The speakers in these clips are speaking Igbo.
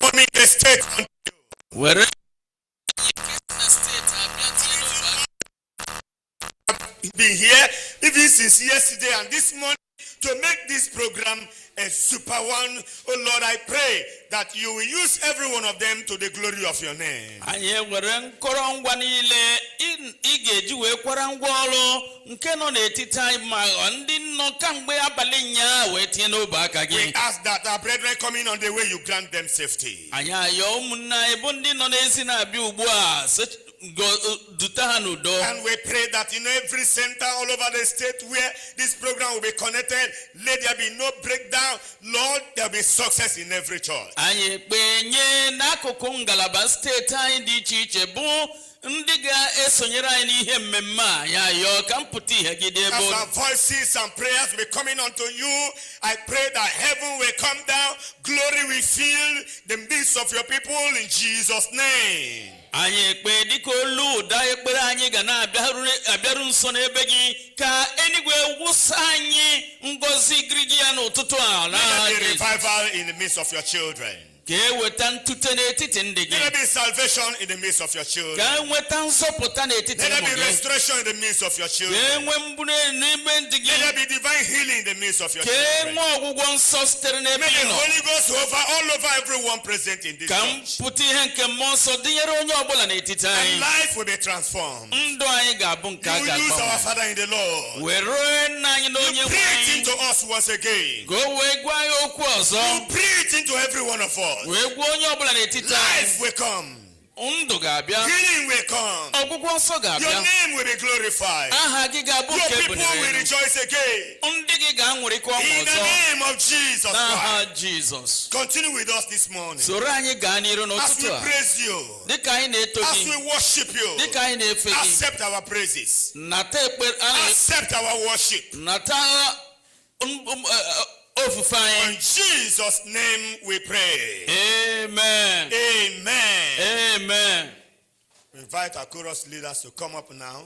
from in the state. Were na steeti abịa tinye n'obe aka. Been here even since yesterday and this morning to make this program a super one. Oh Lord, I pray that you will use every one of them to the glory of your name. Anyị ewere nkọrọngwa niile ị ga-eji wee kwara ngwa ọrụ nke nọ n'etiti anyị ma ghọọ ndị nọ kamgbe abalị nyaa wee tinye n'obe aka We gị. ask that our brethren coming on the way, you grant them safety. Anyị ayọ ụmụnne anyị bụ ndị nọ n'ezi na-abịa ugbu a sị dute ha n'udo. And we pray that in every center all over the state where this program will be connected, let there be no breakdown. Lord, there will be success in every church. Anyị kpee nye n'akụkụ ngalaba steeti anyị dị iche iche bụ ndị ga-esonyere anyị n'ihe mmemme a ya yọọ ka mpụta ihe gị dị ebe As ọ our voices and prayers will be coming unto you, I pray that heaven will come down, glory will fill the midst of your people in Jesus' name. Anyị ekpe dịka olu ụda ekpere anyị ga na-abịaru nso n'ebe gị ka eluigwe wụsa anyị ngọzi gịrịgị ya n'ụtụtụ a Let n'aha there be Jizọs. revival in the midst of your children. Ka e weta ntute n'etiti ndị Let gị. there be salvation in the midst of your children. Ka e nweta nzọpụta n'etiti Let there ụmụ be gị. restoration in the midst of your Ka children. e nwee mbuli elu n'ime ndị Let gị. there be divine healing in the midst of your Ka e children. nwee ọgwụgwọ nsọ sitere n'ebe May ị the nọ. Holy Ghost hover all over everyone present in this Ka church. mpụta ihe nke mmụọ nsọ dịnyere onye ọbụla n'etiti And anyị. life will be transformed. Ndụ anyị ga-abụ nke a You will use our ga-agbanwe. Father in the Lord. Were nna anyị na onye You nwe preach anyị into us once again. ka o wee gwa anyị okwu ọzọ. You preach into every one of us. Wee gwa onye ọbụla n'etiti Life anyị. will come. Ndụ ga-abịa. Healing will come. Ọgwụgwọ nsọ Your ga-abịa. name will be glorified. Aha gị ga-abụ Your nke people will ebuliri elu. rejoice again. Ndị gị ga-aṅụrịkwa ọṅụ In the ọzọ. name of Jesus N'aha Christ. Jizọs. Continue with us this morning. Soro anyị gaa n'iru As n'ụtụtụ we a. praise you, Dịka anyị na-eto as gị. we worship you, Dịka anyị na-efe gị. accept our praises, Nata ekpere anyị. accept our worship. Nata ofufe anyị. In Jesus' name we pray. Amen. Amen. Amen. We invite our chorus leaders to come up now.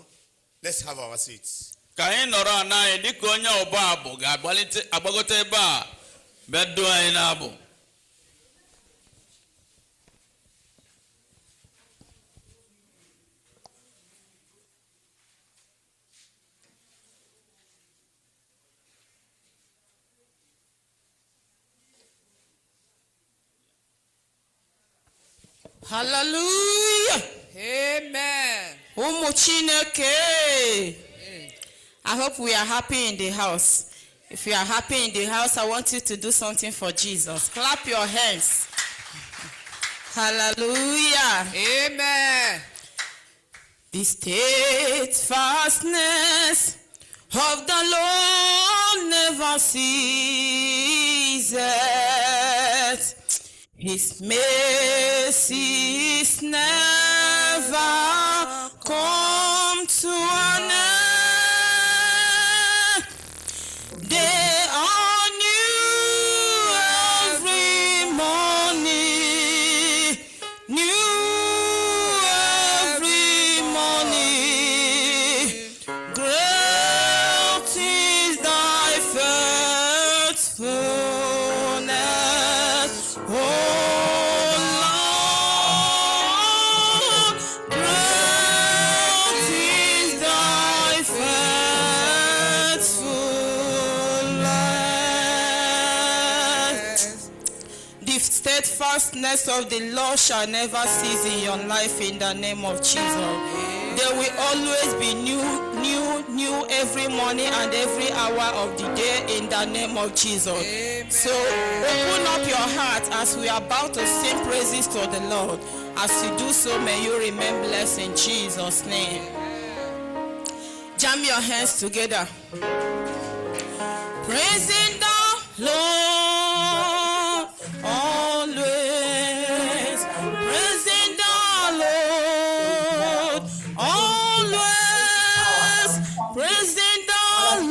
Let's have our seats. Ka anyị nọrọ ana anyị dịka onye ọbụ abụ ga-agbalite agbagote ebe a bịa duo anyị n'abụ. Hallelujah. Amen. Ụmụ Chineke. I hope we are happy in the house. If you are happy in the house, I want you to do something for Jesus. Clap your hands. Hallelujah. Amen. The steadfastness of the Lord never ceases. His mercies never come to an end. They are new every morning, new every morning. Great is thy faithfulness, O Lord. Great is thy faithfulness. The steadfastness of the Lord shall never cease in your life in the name of Jesus. There will always be new, new, new every morning and every hour of the day in the name of Jesus. Amen. So open up your heart as we are about to sing praises to the Lord. As you do so, may you remain blessed in Jesus' name. Jam your hands together. Praising the Lord always. Praising the Lord always. Praising the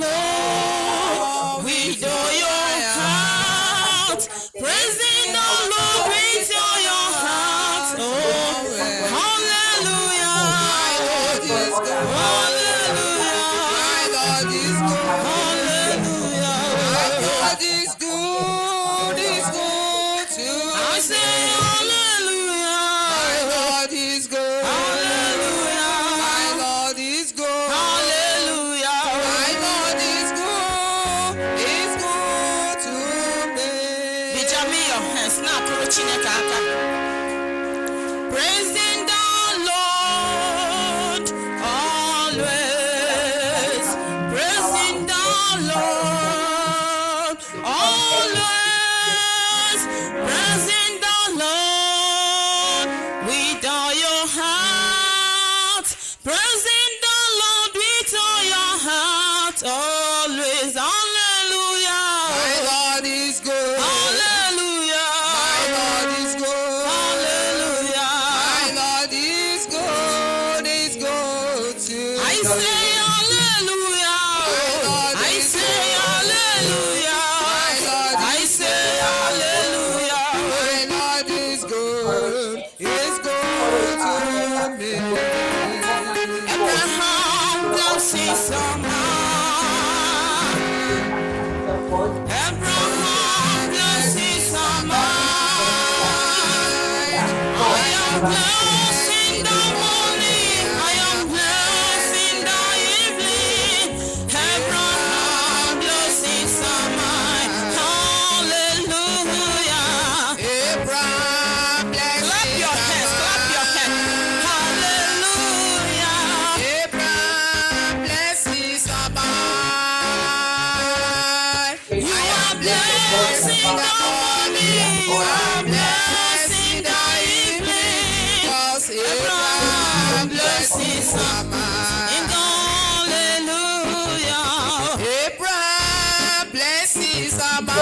Lord with all your heart. Praising the Lord with all your heart. Oh, hallelujah. My God is good. Hallelujah. My God is good. Hallelujah. My God is good. say hallelujah. I say hallelujah. I say hallelujah. My Lord is good. Is good to me. Abraham blessings are mine. Abraham blessings are mine. I am blessed in the morning. I am blessed in the evening. Abraham blessings are mine. Hallelujah. Abraham Clap blessings your are hands. Clap your hands. Hallelujah. Abraham blessings are mine. You are blessed in the morning. You are blessed in the evening. Because Abraham Abraham blessings blessings are are mine. In the hallelujah. Abraham blessings are mine.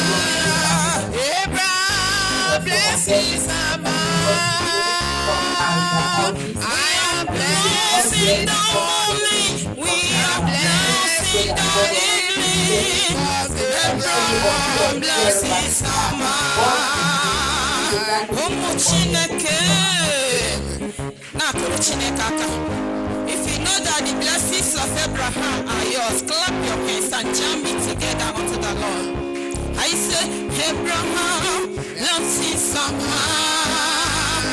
Hallelujah. Abraham blessings are mine. I am Blessed blessed in the morning. We are blessed in the evening. because Abraham blessings are mine. Ụmụ Chineke na-akụrụ Chineke aka. If you know that the blessings of Abraham are yours, clap your hands and jam it together unto the Lord. I say, Abraham, blessings are mine.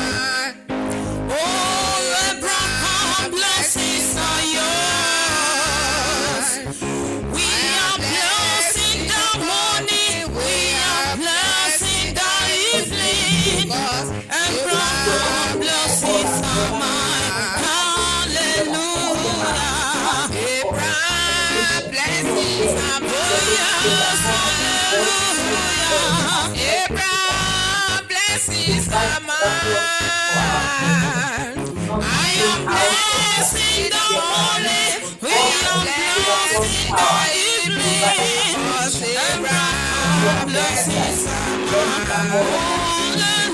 Oh, Abraham, blessings are yours. We are blessed in the morning, we are blessed in the evening. Abraham, blessings are mine. Hallelujah. Abraham blessings are Oh, mine. yes, hallelujah. Abraham blessings are mine. I am blessed in the morning, we are blessed in the evening. Abraham blessings are mine.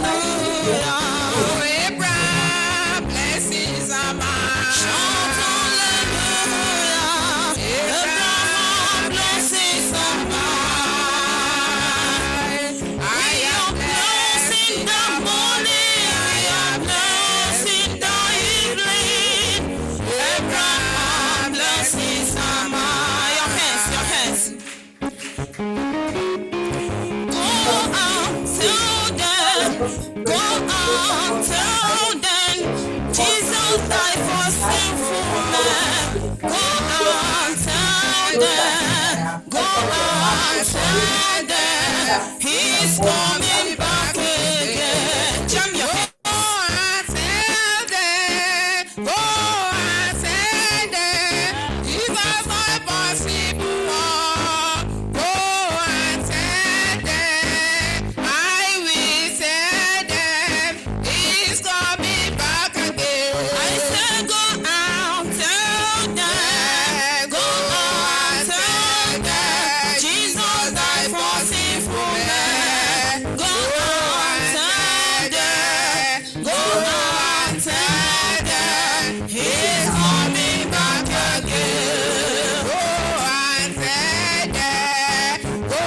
Hallelujah. Abraham blessings are mine. Shout hallelujah. Abraham blessings are mine. I We am are blessed in the morning, we are blessed in the evening. Abraham blessings are mine. Your hands, your hands. Go out, tell them. Go out, tell them. Jesus died for sinful men. Go out, tell them. Go out, tell them. He's coming back again. Jam your hands. Go and tell them, go and tell them, Jesus died for sinful one. Go and tell them, I will tell them, he's coming back again. I said, go out, tell them. Go out, tell them. Jesus died for sinful men. Go out, tell them. Go out, tell them. He's coming back again. Go and tell them, go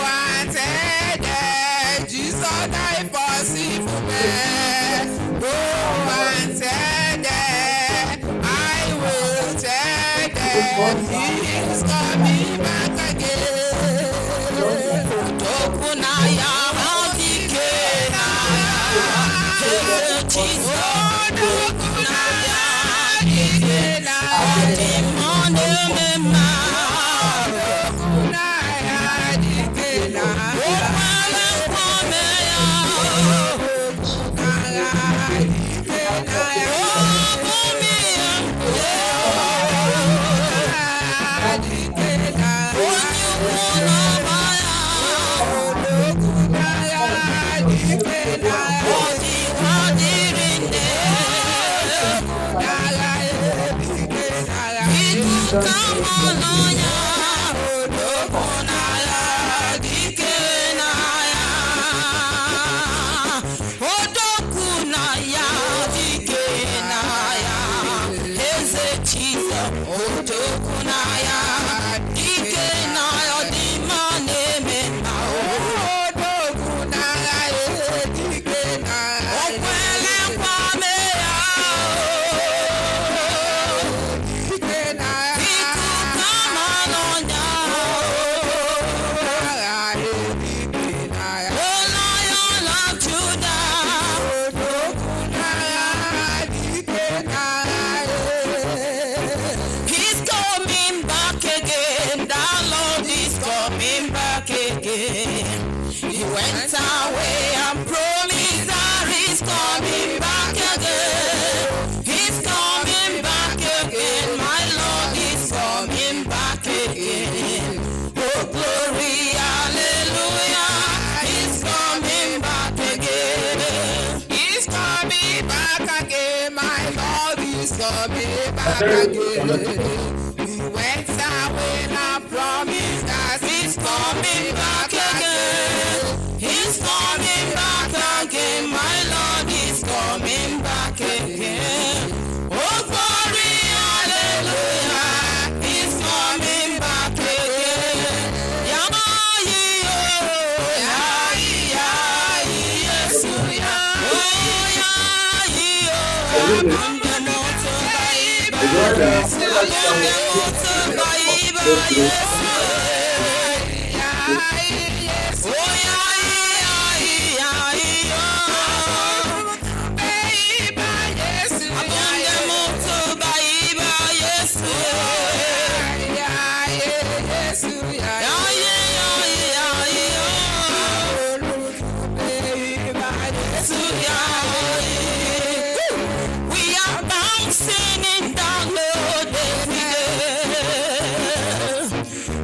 and tell them, Jesus died for sinful men. Go and tell them, I will tell them, he's coming back again. Odogwu na ya dike na ya. Eze Jizọs odogwu na ya dike na ya. Ọ dị mma ọ na-eme mma. O kwere nkwa mee ya. O bụ m ihe onye ukwu n'ọba ya. Ọ dịkwa dịrị nne. Ikuku mmanụ ya. Odogwu n'agha, dike n'agha. Odogwu n'agha, dike n'agha. Odogwu n'agha, dike na ọdịmma na-eme mma. Odogwu n'agha, dike n'agha. O kwere nkwa mee ya. Dike n'agha. Ikuku ama n'ọnya. N'agha, dike n'agha. O Lion of Judah. Odogwu n'agha, dike n'agha. He's coming back again. The Lord is coming back again. He went away and promised that he's coming back again. He's coming back again. My Lord is coming back again. Oh, glory, hallelujah. He's coming back again. He's coming back again, my Lord is coming back again. He went away and promised that He's coming back again. He's coming back again. My Lord is coming back again. Oh, glory, hallelujah. He's coming back again. Yayi, oh, yayi, yayi, Yesu, oh, yayi, oh, abunde moto baiba, abunde moto baiba, Yesu. Oh, yayi, yayi, yayi, oh. Abunde moto baiba, Yesu. Yayi, yayi, yayi, oh. Yesu, yayi. We are bouncing in the Lord every day.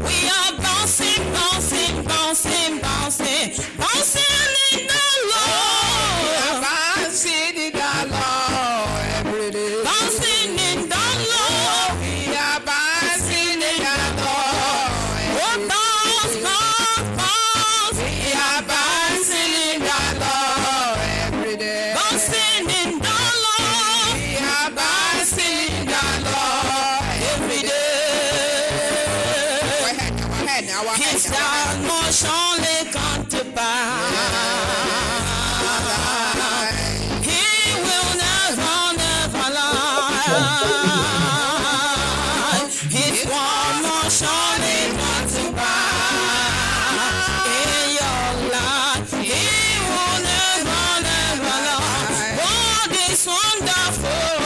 We are bouncing, bouncing, bouncing, bouncing, bouncing in the Lord. Bouncing in the Lord every day. Bouncing in the Lord. We are bouncing in the Lord. Oh, bounce, bounce, bounce. We are bouncing in the Lord every day. Bouncing in the Lord We are bouncing in the Lord every day. Go ahead, go ahead now, go ahead His now. shall must surely come to pass. He will never, never lie. His word must surely come to pass in your life. He will never, never lie. God is wonderful.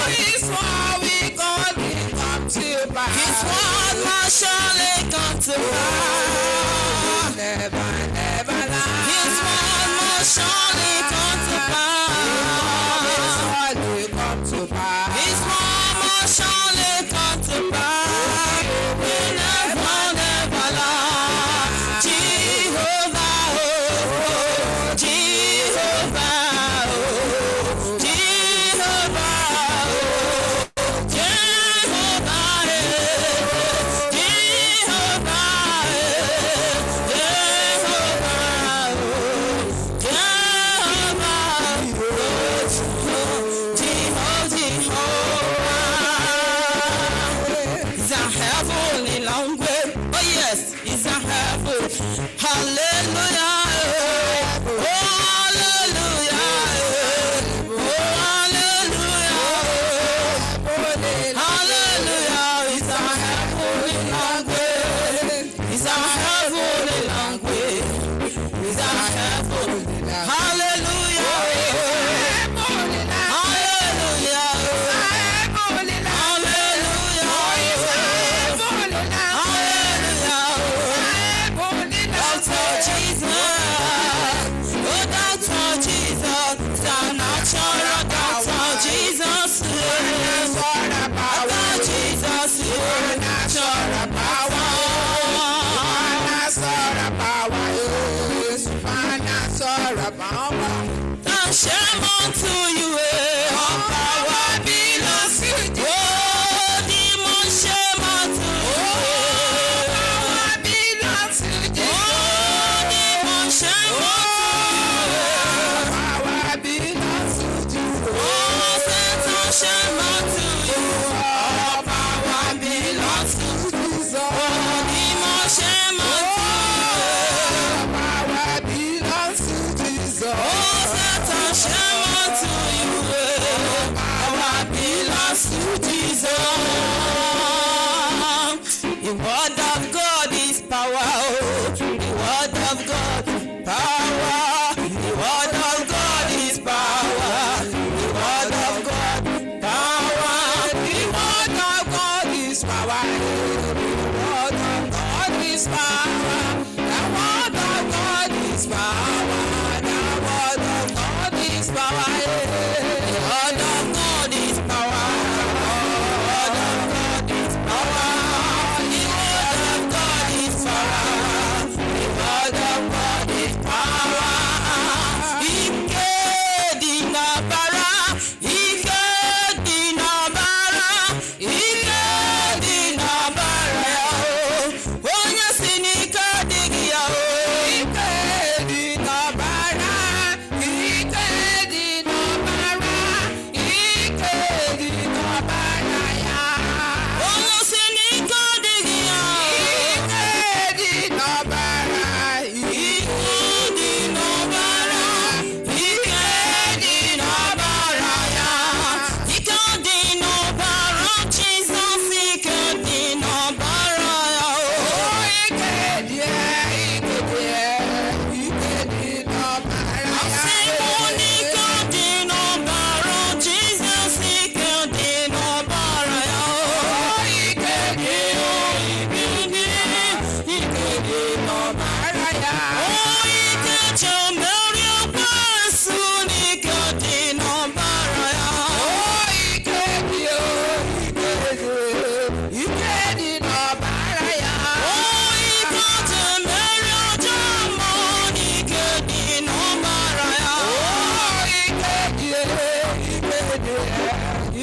This one we call it come to pass. His word must surely come to pass. Never, never lie. His word must surely come to pass. Surely come to pass. His word must surely come to pass. He never, never lie. Jehovah, oh, Jehovah, oh, Jehovah, oh, Jehovah, eh, Jehovah, eh, Jehovah, oh, Jehovah, oh, Jehovah, Jehovah. It's a heavenly language. Oh yes, it's a heaven. Hallelujah. Oh, hallelujah. Oh, hallelujah. Hallelujah. It's a heavenly language. It's a heavenly language. It's a heavenly. Hallelujah. Hallelujah. Hallelujah. Hallelujah. Doctor Jesus. Oh, Doctor Jesus. The natural Doctor Jesus. Doctor Jesus. Natural power. And shame unto you, eh. All power belongs to you. Oh, demon, shame unto you. Oh, demon, shame unto you. Oh, Satan, shame unto you. Jesus. The word of God is power. Oh. The word of God, power. The word of God is power. The word of God, power. The word of God is power. The word of God is power. The word of God is power. The word of God is power. The word of God is power. The word of God is power. The word of God is power. The word of God is power. Ike dị n'ọbara. Ike dị n'ọbara. Ike dị n'ọbara ya o. Onye si n'ike adịghị ya o. Ike dị n'ọbara. Ike dị n'ọbara. Ike dị n'ọbara ya. Onye si n'ike adịghị ya o. Ike dị n'ọbara. Ike dị n'ọbara, ike dị n'ọbara ya. Ike dị n'ọbara Jizọs, ike dị n'ọbara ya o. Ike dị, ike dị, ike dị n'ọbara ya. Asị m n'ike dị n'ọbara Jizọs, ike dị n'ọbara ya o. Ike dị, Ike dị, ike dị n'ọbara ya. O ike chemeri ekwensu n'ike dị n'ọbara ya. Ike dị, ike dị, ike dị n'ọbara ya. O ike chemeri ọjọọ mmụọ n'ike dị n'ọbara ya. Ike dị, ike dị,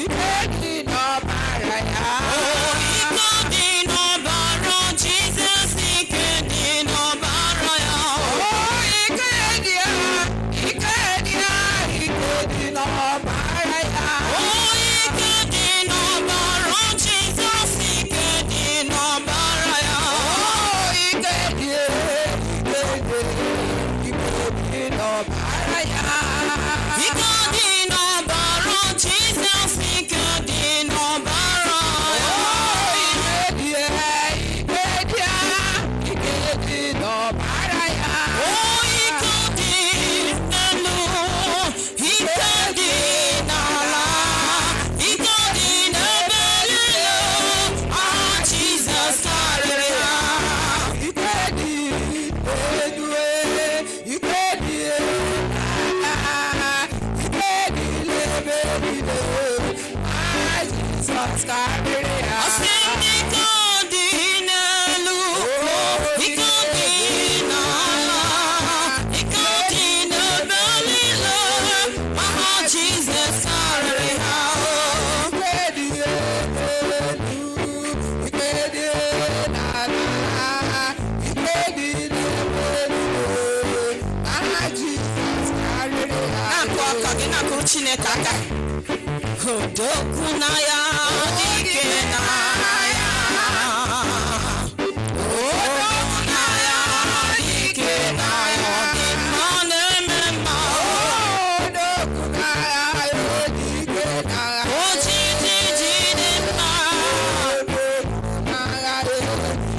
ike dị n'ọbara ya. O ike dị n'ọbara Jizọs, ike dị n'ọbara ya. Ike dị, ike dị, ike dị n'ọbara ya. O ike dị n'ọbara Jizọs, ike dị n'ọbara ya. Ike dị, ike dị, ike dị n'ọbara ya. Ike dị n'ọbara Jizọs, ike dị n'ọbara ya. Ike dị, ike dị, ike dị n'ọbara ya. O ike dị n'elu, ike dị n'ala, ike dị n'ebe niile, aha Jizọs karịrị ha. Ike dị elu, ike dị ala, ike dị n'ebe niile, aha Jizọs karịrị ha. Asị m ike dị n'elu, ike dị n'ala, ike dị n'ebe niile, aha Jizọs karịrị ha. Ike dị elu, ike dị n'ala, ike dị n'ebe niile, aha Jizọs karịrị ha. Na-akụ aka gị, na-akụrụ Chineke aka. Odogwu na ya, dike na ya. Odogwu na ya, dike na ya. Ọ dị mma na-eme mma. Odogwu na ya, dike na ya. Ojiji jide mma. Odogwu na ya,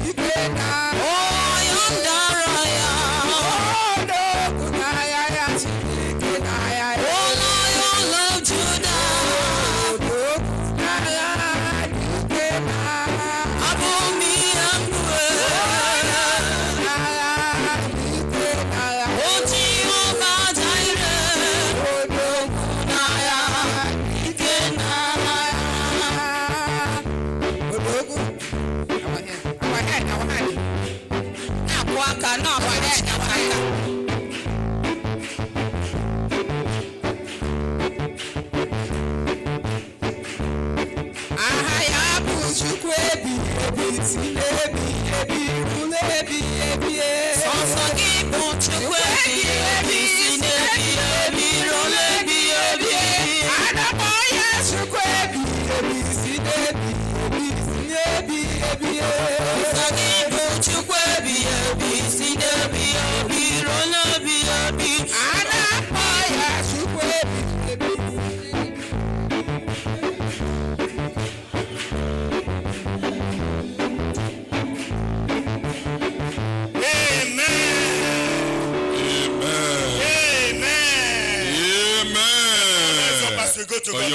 dike na ya. Oyo ndara ya. Odogwu na ya, dike na ya. Lion of Judah. Odogwu na ya, dike na ya. Abụ m ihe mbụ. Na ya, dike na ya. Ojihova Jireh. Odogwu Na ya, dike na ya. Odogwu. Our hand, our hand, our hand. Na-akwụ aka, na-akwụ Chineke aka. Aha ya bụ Chukwu ebighị ebi si n'ebighị ebi ruo n'ebighị ebi. Sọsọ gị bụ Chukwu ebighị ebi si n'ebighị ebi ruo n'ebighị ebi. Anakpọ ya Chukwu ebighị ebi si n'ebighị ebi si n'ebighị ebi. Sọsọ gị bụ Chukwu ebighị ebi si n'ebighị ebi ruo n'ebighị ebi. Anakpọ ya Chukwu ebighị ebi.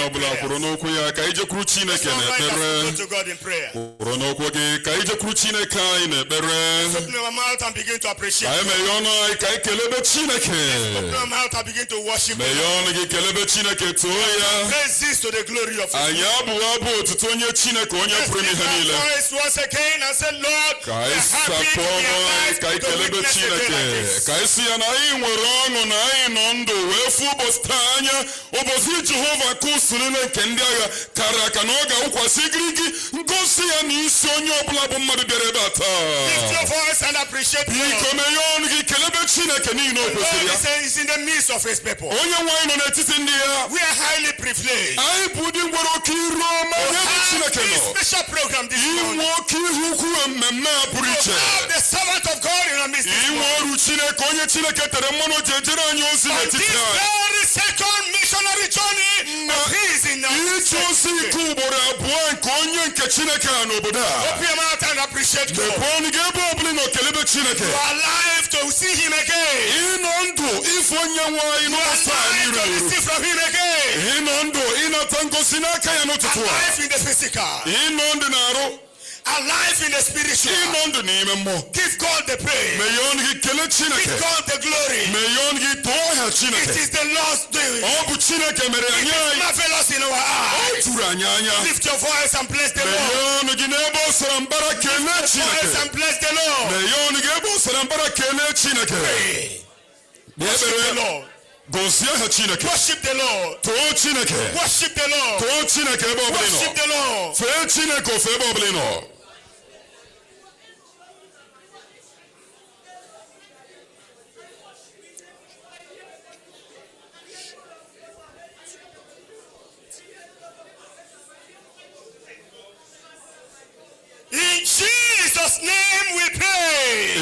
in ọbụla prayer. kwụrụ n'ụkwụ ya ka anyị jekwuru Chineke All right, n'ekpere. let's go to God in prayer. Kwụrụ n'ụkwụ gị ka anyị jekwuru Chineke anyị n'ekpere. Open our mouth and begin to Ka appreciate. anyị meghee ọnụ anyị ka anyị kelebe Chineke. Open our mouth and begin to worship. Meghee ọnụ gị kelebe Chineke, too ya. Praises to the glory of His Anyị abụghị abụ otuto onye Chineke, onye Let's pụrụ ime lift ihe our niile. voice once again and say, Lord, Ka we anyị are happy sapụ to be ọnụ anyị alive ka anyị to kelebe witness a day Chineke, like this. ka anyị sị ya na anyị nwere ọṅụ na anyị nọ ndụ wee fụ ụbọchị taa anya, ụbọchị Jehova ka usuu niile nke ndị agha kara aka na ọ ga-awụkwasị igirigi ngosi ya na isi onye ọbụla bụ mmadụ bịara ebe a Lift taa. your voice and appreciate Biko, God. meghee ọnụ gị kelebe Chineke n'ihi na o kwesịrị God ya. is in the midst of his people. Onye nwe anyị nọ n'etiti ndị ya. We are highly privileged Anyị bụ ndị nwere oke iru ọma to n'ebe have Chineke this nọ, special program this inwe morning. oke ihe ukwu mmemme a pụrụ To iche, have the servant of God in our midst this inwe morning. ọrụ Chineke, onye Chineke tere mmanụ ji ejere anyị ozi On n'etiti this anyị, very second missionary journey of his in our ije ozi nke ugboro abụọ nke onye nke Chineke a n'obodo a. Open your mouth and appreciate God. Mepee ọnụ gị ebe ọbụla ị nọ, kelebe Chineke. You are alive to see him again. Ịnọ ndụ ife onye nwe anyị You are n'ụbọchị anyị alive to ruru eru. receive from him again. Ịnọ ndụ ịnata ngosi n'aka ya n'ụtụtụ a. Alive in the physical. Ịnọ ndụ na-arụ. Alive in the spiritual. Ịnọ ndụ n'ime mmụọ. Give God the praise. Meghee ọnụ gị kelee Chineke. Give God the glory. Meghee ọnụ gị too aha It Chineke. is the Lord's doing. Ọ bụ Chineke mere It anyị is anyị. marvelous in our Ọ eyes. juru anyị anya. Lift your voice and bless the Lord. Meghee ọnụ gị n'ebe ọ sara mbara kelee Voice Chineke. and bless the Lord. Meghee ọnụ gị ebe ọ sara mbara kelee Chineke. Pray. Kpee Worship the ekpere. Lord. Gọzie aha Chineke. Worship the Lord. Too Chineke. Worship the Lord. Too Chineke ebe ọbụla ị nọ. Worship the Lord. Fee Chineke ofe ebe ọbụla ị nọ. In Jesus' name we pray.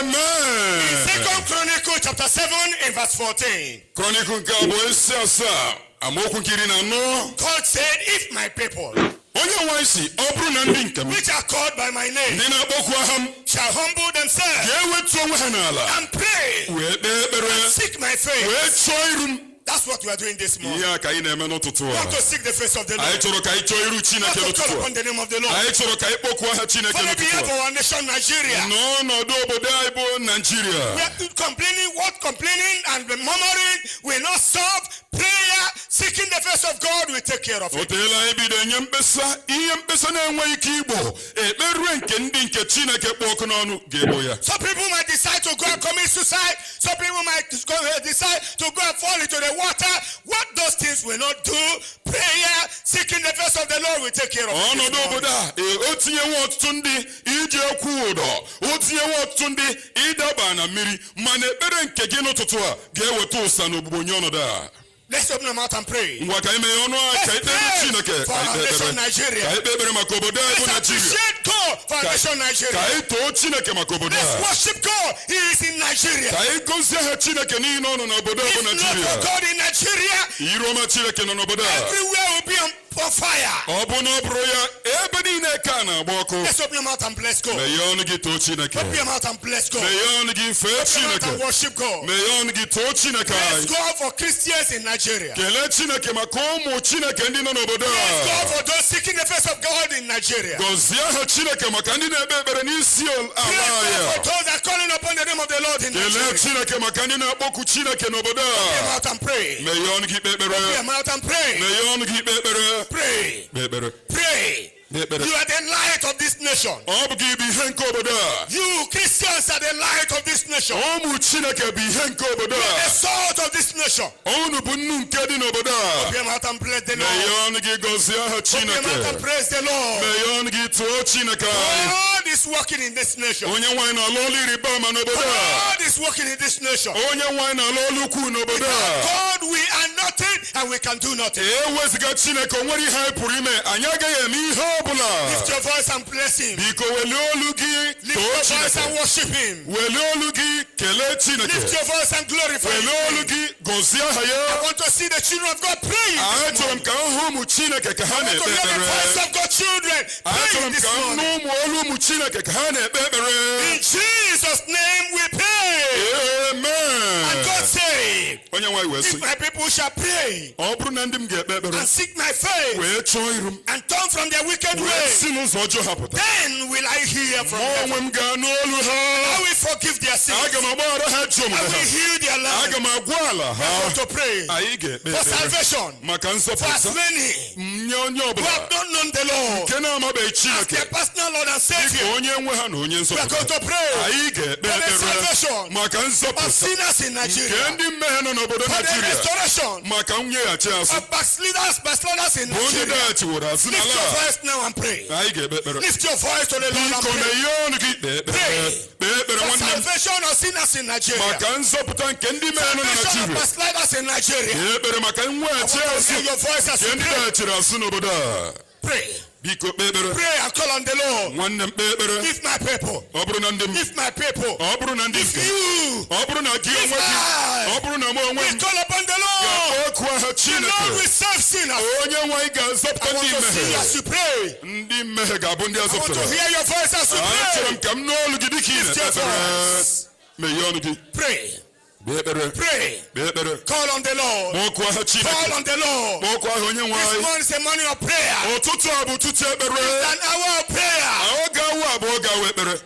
Amen. Second Chronicle chapter 7 and verse 14. Chronicle nke abụọ isi asaa amaokwu nke 14. God said, If my people, Onye nwe anyị si, ọ bụrụ na ndị nke m, which are called by my name, ndị na-akpọku aha m, shall humble themselves ga-ewetu onwe ha n'ala and pray, wee kpee ekpere, seek my face. wee chọọ iru m. That's what we are doing this morning. Ihe a ka anyị na-eme n'ụtụtụ We a. want to seek the face of the Anyị Lord. chọrọ ka anyị chọọ iru We Chineke want to call n'ụtụtụ a. upon the name of the Lord. Anyị chọrọ ka anyị kpọkuo aha Chineke For the behalf n'ụtụtụ a. of our nation, Nigeria. N'ọnọdụ obodo anyị bụ Naijiria. We are complaining, what complaining and murmuring will not solve. Prayer, seeking the face of God will take care of O it. teela anyị bido nye mkpesa, ihe mkpesa na-enweghị ike igbo. Ekpere nke ndị nke Chineke kpụ ọkụ n'ọnụ ga-egbo ya. Some people might decide to go and commit suicide. Some people might decide to go and fall into the water. What those things will not do, prayer, seeking the face of the Lord will take care of it this Ọnọdụ morning. obodo a o tinyewo ọtụtụ ndị iji ekwu ụdọ, o tinyewo ọtụtụ ndị ịdaba na mmiri, mana ekpere nke gị n'ụtụtụ a ga-eweta ụsa n'ogbugbo nye ọnọdụ a. Let's open our mouth and pray. Ngwa, ka anyị meghee ọnụ anyị ka anyị kpere Let's Chineke, pray ka for anyị our kpee nation, ekpere, Nigeria. ka anyị kpee ekpere maka obodo anyị bụ Let's Naijiria, appreciate God for our nation, ka Nigeria. anyị too Chineke maka obodo Let's a, worship God. He is in Nigeria. ka anyị gozie ha Chineke n'ihi na ọ nọ n'obodo a bụ If not Naijiria. for God in Nigeria, Iru ọma Chineke nọ n'obodo a. everywhere will be on fire. Ọ bụ na ọ bụrụ ya, ebe niile ka a na-agba ọkụ. Let's open your mouth and bless God. Meghee ọnụ gị too Chineke. Open your mouth and bless God. Meghee ọnụ gị fee Open your mouth Chineke. and worship God. Meghee ọnụ gị too Chineke Bless anyị. God for Christians in Nigeria. Kelee Chineke maka ụmụ Chineke ndị nọ n'obodo Bless a. God for those seeking the face of God in Nigeria. Gọzie aha Chineke maka ndị na-ekpe ekpere n'isi ala Bless God anyị. for those that are calling upon the name of the Lord in Kelee Nigeria. Chineke maka ndị na-akpọku Chineke n'obodo Open your a. mouth and pray. Meghee ọnụ gị kpee Open ekpere. your mouth and pray. Meghee ọnụ gị kpee ekpere. Pray. Kpee ekpere. Pray. Kpee ekpere. You are the light of this nation. Ọ bụ gị bụ ihe nke obodo a. You Christians are the light of this nation. Ụmụ Chineke bụ ihe nke obodo You are a. the salt of this nation. Unu bụ nnu nke dị n'obodo a. Open your mouth and bless the Lord. Meghee ọnụ gị gọzie aha Open your mouth Chineke. and praise the Lord. Meghee ọnụ gị too Chineke anyị. God is working in this nation. Onye nwaanyị na-alụ ọlụ ịrịba ama n'obodo a. God is working in this nation. Onye nwaanyị na-alụ ọlụ ukwu n'obodo a. God, we are nothing and we can do nothing. Eweziga Chineke, o nwere ihe anyị pụrụ ime, anyị agaghị eme ihe ọ bụla. Lift your voice and bless him. Biko, welie olu gị Lift too your voice and Chineke. worship him. Welie olu gị kelee Chineke. Lift your voice and glorify Welie olu him. gị gọzie aha I ya. want to see the children of God praying this Achọrọ m morning. ka m hụ ụmụ Chineke ka ha I want to na-ekpe hear the voice ekpere. of God's children Achọrọ praying m this ka m nụ morning. ụmụ olu ụmụ Chineke ka ha na-ekpe ekpere. In Jesus' name we pray. Amen. And God say, Onye nwe anyị wee If sị, my people shall pray ọ bụrụ na ndị m ga-ekpe ekpere and seek my face wee chọọ iru m and turn from their wicked wee ways, si n'ụzọ ọjọọ ha pụta, then will I hear from mụ heaven. onwe m ga-anụ olu ha, I will forgive their sins. aga m agbaghara ha ajọ omume I ha, will heal their land. aga m agwọ ala ha. To pray Anyị ga-ekpe for ekpere salvation maka for as nzọpụta many nye onye who ọbụla have not known the Lord nke na-amabeghị as Chineke their personal Lord and dịka Savior. onye nwe ha na onye We are nzọpụta. going to pray Anyị ga-ekpe for the ekpere salvation maka of nzọpụta sinners in nke Nigeria, ndị mmehie nọ n'obodo for the Naijiria, restoration maka nyeghachi azụ of backsliders in bụ ndị Nigeria. daghachiworo azụ Lift n'ala your a. voice now and pray. Anyị ga-ekpe ekpere. Lift your voice to the Lord and Biko pray. meghee ọnụ gị kpee ekpere. Pray. Kpee ekpere For nwanne m salvation of sinners in Nigeria. maka nzọpụta nke ndị mmehie nọ na Salvation of Naijiria. backsliders in Nigeria. Kpee ekpere maka I mweghachi want to azụ hear your voice as nke you ndị pray. daghachiri azụ n'obodo a. Pray. Biko kpee ekpere. Pray and call on the Lord. Nwanne m, kpee ekpere. If my people, Ọ bụrụ na ndị m, if my people, ọ bụrụ na ndị if nke m, you ọ bụrụ na gị onwe gị, ọ bụrụ na mụ onwe will m call upon the Lord, ga-akpọ aha the Lord Chineke, will save sinners. onye nwe anyị ga-azọpụta I ndị want to see you mmehie. as you pray. Ndị mmehie ga-abụ ndị I want to azọpụtara. hear your voice as you Achọrọ pray. m ka m nụ olu gị dịka ị Lift your na-ekpe ekpere. voice. Meghee ọnụ gị. Pray. Kpee ekpere. Pray. Kpee ekpere. Call on the Lord. Kpọkuo aha Chineke. Call on the Lord. Kpọkuo aha onye nwe This anyị. morning is a morning of prayer. Ụtụtụ a bụ ụtụtụ ekpere. It's an hour of prayer. Oge awa a bụ oge awa ekpere.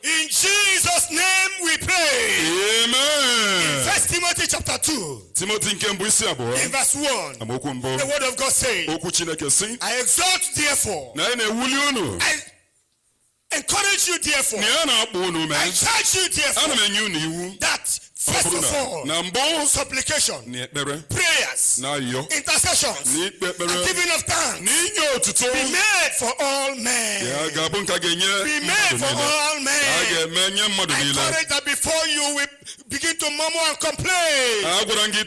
In Jesus' name we pray. Amen. First Timothy chapter 2, Timoti nke mbụ isi abụọ in verse 1, amaokwu mbụ, the word of God says, okwu Chineke sị, I exhort therefore, na anyị na-ewuli unu, I encourage you therefore, na ya na-akpọ unu ume, I charge you therefore, ana m enye unu iwu, that ọ first bụrụ of na all, na mbụ supplication, na ekpere prayers, na ayọ intercessions, na ikpe and ekpere giving of thanks na inye otuto be made for all ya men. ga-abụ nke a ga-enye Be made mmadụ for niile. all A men. ga-eme nye mmadụ I niile. encourage that before you will begin to murmur and complain, A gwara m gị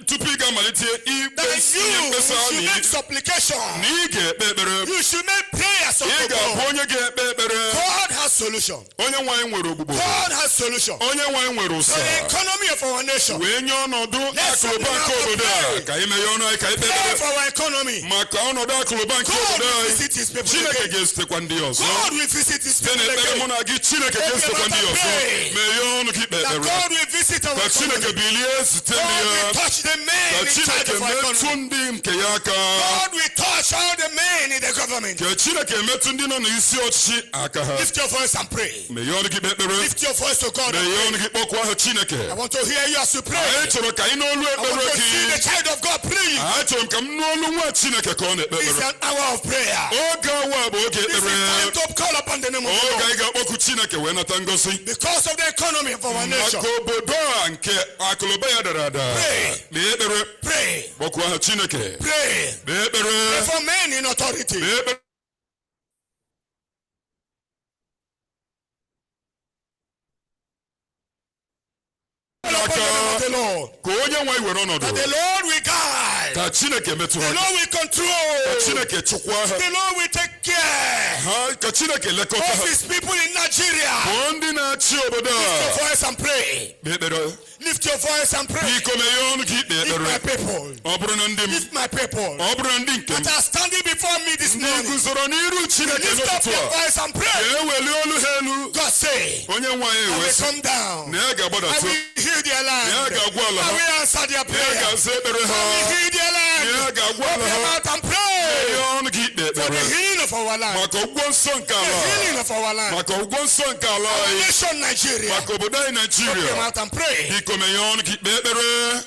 tupu ị ga-amalite ikpe that inye you mkpesa should na make supplication. na ị ga-ekpe ekpere. You should make prayers Ị unto ga-abụ God. onye ga-ekpe ekpere. God has solution. Onye nwe anyị nwere ogbugbo. God has solution. Onye nwe anyị nwere ụsa For the economy of our nation. wee nye ọnọdụ Let's akụlụba nke obodo a. Ka anyị meghe ọnụ anyị ka anyị kpee Pray ekpere for our economy. maka ọnọdụ akụlụba nke God obodo will anyị. visit his people Chineke again. ga-ezutekwa ndị ọzọ God will visit his site people n'ekpere mụ again. na gị. Chineke ga-ezutekwa ndị ọzọ. Meghee ọnụ gị kpee That ekpere God will visit our ka Chineke economy. bilie zute ndị God ya, will touch the men ka in charge Chineke of our metụ economy. ndị nke ya aka, God will touch all the men in the government. ka Chineke metụ ndị nọ n'isi ọchịchị aka ha. Lift your voice and pray. Meghee ọnụ gị kpee ekpere. Lift your voice to God and Meghee pray. ọnụ gị kpọkuo aha Chineke. I want to hear you as you pray. Anyị chọrọ ka anyị n'olu I want ekpere to see gị. the child of God praying. Achọrọ m ka m n'olu nwa Chineke ka ọ na-ekpe It's ekpere. an hour of prayer. Oge awa bụ oge This is ekpere. time to call upon the name of the Oge Lord. anyị ga-akpọku Chineke wee nata ngozi Because of the economy of our nation. maka obodo a nke akụlụba ya dara ada. Pray. Kpee ekpere. Pray. Kpọkuo aha Chineke. Pray. Kpee ekpere. Pray for men in authority. Kpee ekpere. Call upon the name of the Lord. Ka onye nwe were ọnọdụ. The Lord will guide. Ka Chineke metụ The ha. Lord will control. Ka Chineke chụkwaa ha. The Lord will take care Ha ka Chineke lekọta of ha. his people in Nigeria. Bụ ndị na-achị obodo Lift your a. voice and pray. Kpee ekpere. Lift your voice and pray. Biko meghee ọnụ gị kpee If my ekpere. people, Ọ bụrụ na ndị m, if my people ọ bụrụ na ndị nke m that are standing before me this ndị morning, guzoro n'iru Chineke lift up n'ụtụtụ your a, voice and pray. ga-eweli olu ha elu. God say, Onye nwe anyị I wee will sị come down. na ya I ga-agbadata, will heal their land. Ya ga-agwọ ala I ha. will answer their na ya prayer. ga-aza ekpere I ha, will heal their land. na ya ga-agwọ Open ala your ha. mouth and pray Meghee ọnụ gị kpee for the ekpere healing of our land. maka ụgwọ nsọ nke The ala, healing of our land. maka ụgwọ nsọ nke ala Our anyị, nation, Nigeria. maka obodo anyị Open your Naijiria. mouth and pray. Biko meghee ọnụ gị kpee ekpere.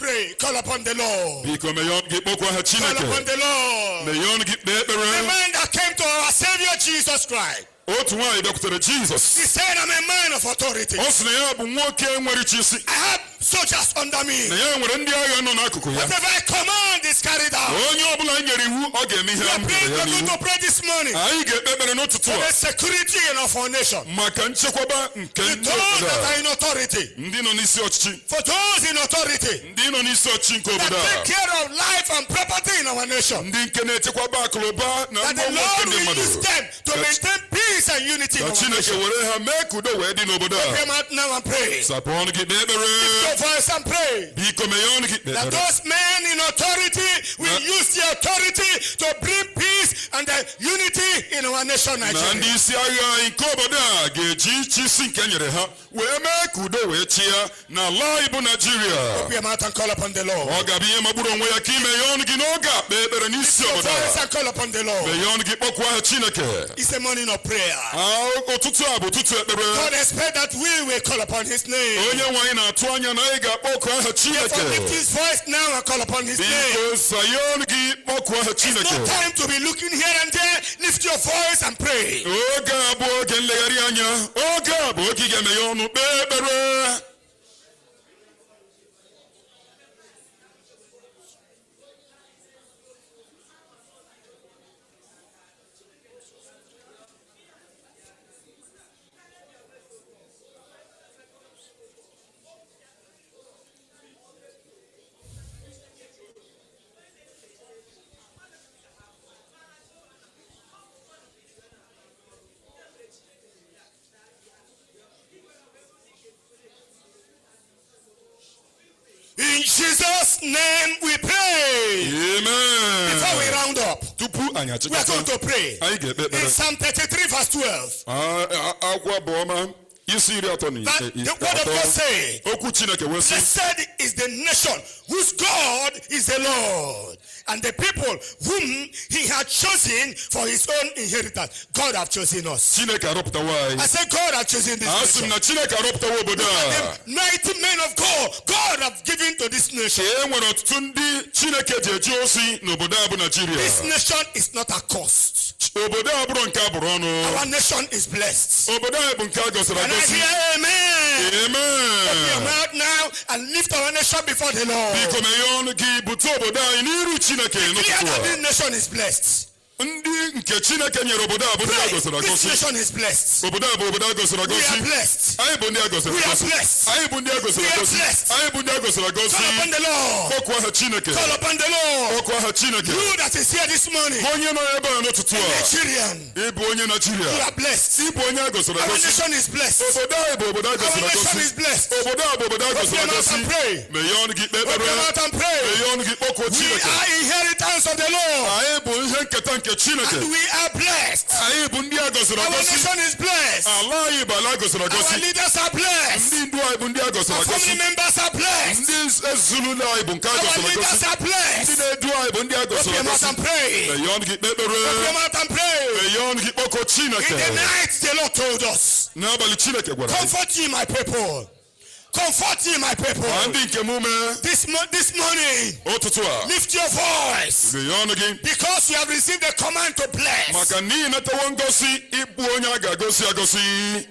Pray. Call upon the Lord. Biko meghee ọnụ gị kpọkuo aha Call Chineke. upon the Lord. Meghee ọnụ gị kpee The ekpere. man that came to our Savior Jesus Christ, Otu nwaanyị bịakwutere Jizọs. he said, "I'm a man of authority. Ọ sị na ya bụ nwoke nwere chisi. I have soldiers under me. Na ya nwere ndị agha nọ n'akụkụ ya. Whatever I command is carried out." Onye ọbụla e nyere iwu ọ ga-eme ihe We a are nyere praying, ya we are going n'iwu. to pray this morning Anyị ga-ekpe ekpere n'ụtụtụ for a the security of our nation. maka nchekwaba nke The ndị those obodo that a. are in authority. Ndị nọ n'isi ọchịchị. For those in authority Ndị nọ n'isi ọchịchị nke that obodo a. take care of life and property in our nation. Ndị nke na-echekwaba akụlụba na That the ngwongwo nke Lord ndị will mmadụ. use them to maintain peace and unity in Ka our Chineke nation. were ha mee ka udo wee dị n'obodo a. Come out now and pray. Sapụ ọnụ gị kpee ekpere. Your voice and pray. Biko meghee ọnụ gị kpee That ekpere. those men in authority will use the authority to bring peace and the unity in our nation, Na ndị Nigeria. isi agha anyị nke obodo a ga-eji ịchị isi nke nyere ha wee mee ka udo wee chịa n'ala anyị bụ Naijiria. Open your mouth and call upon the Lord. Ọ ga-abụ ihe magburu onwe ya ka imeghe ọnụ gị n'oge a kpee ekpere n'isi Your obodo voice a. and call upon the Lord. Meghee ọnụ gị kpọkuo aha Chineke. It's a morning of prayer. Ah, ụtụtụ a bụ ụtụtụ ekpere. God expects that we will call upon His name. Onye nwe anyị na-atụ anya na anyị ga-akpọku aha Therefore, lift Chineke. His voice now and call upon His name. Biko saghee ọnụ gị kpọkuo aha It's no Chineke. time to be looking here and there. Lift your voice and pray. Oge a bụ oge nlegharị anya. Oge a bụ oge ị ga-emeghe ọnụ kpee ekpere. In Jesus' name we pray. Amen. Before we round up, Tupu anyị we are achịkọta, going to pray. anyị ga-ekpe In ekpere. Psalm 33, verse 12, Akwụkwọ Abụọma isi iri atọ na that the word of God atọ. say, Okwu Chineke wee sị, "Blessed is the nation whose God is the Lord, and the people whom He had chosen for His own inheritance." God have chosen us. Chineke arọpụtawo anyị. I said, God has chosen this Asị m nation. na Chineke arọpụtawo obodo a. The mighty men of God, God have given to this nation. E nwere ọtụtụ ndị Chineke ji eje ozi n'obodo a bụ This Naijiria. nation is not a cost. Obodo a bụrụ nke a bụrụ ọnụ. Our nation is blessed. Obodo anyị bụ nke a gọziri Can I agọzi. hear amen? Open your Amen. mouth now and lift our nation before the Lord. Biko meghee ọnụ gị bute obodo anyị n'iru Chineke Clear n'ụtụtụ that a. this nation is blessed. Ndị nke Chineke nyere obodo a bụ ndị a Pray. gọziri This agọzi. nation is blessed. Obodo a bụ obodo a gọziri We are agọzi. blessed. Anyị bụ ndị a gọziri We are agọzi. blessed. Anyị bụ ndị a gọziri We are agọzi. blessed. Anyị bụ ndị a gọziri agọzi. Call upon the Lord. Kpọkuo aha Chineke. Call upon the Lord. Kpọkuo aha Chineke. You that is here this morning, Onye nọ ebe a n'ụtụtụ a, Nigerian, ị bụ onye you Naijiria. are blessed. Ị bụ onye a gọziri Our agọzi. nation is blessed. Obodo anyị bụ obodo a Our gọziri nation agọzi. is blessed. Obodo a bụ obodo a Open gọziri your mouth agọzi. and pray. Meghee ọnụ gị kpee Open ekpere. your mouth and pray. Meghee ọnụ gị kpọkuo We Chineke. are inheritance of the Lord. Anyị bụ ihe nketa nke Chineke. And we are blessed. Anyị bụ ndị a gọziri Our agọzi. nation is blessed. Ala anyị bụ ala a gọziri Our agọzi. leaders are blessed. Ndị ndu anyị bụ ndị a gọziri Our family agọzi. members are blessed. Ndị ezinụlọ anyị bụ nke a Our gọziri leaders agọzi. are Ndị blessed. na-edu anyị bụ ndị a Open gọziri your mouth agọzi. and pray. Meghee ọnụ gị kpee ekpere. Open your mouth and pray. Meghee ọnụ gị kpọkuo In Chineke. the night, the Lord told us, N'abalị Chineke gwara anyị. "Comfort ye my people. Comfort ye my people." Ma ndị nke m ume This morning, ụtụtụ a, lift your voice meghee ọnụ gị because you have received the command to bless. maka na ị natawo ngosi ịbụ onye a ga-agosi agosi.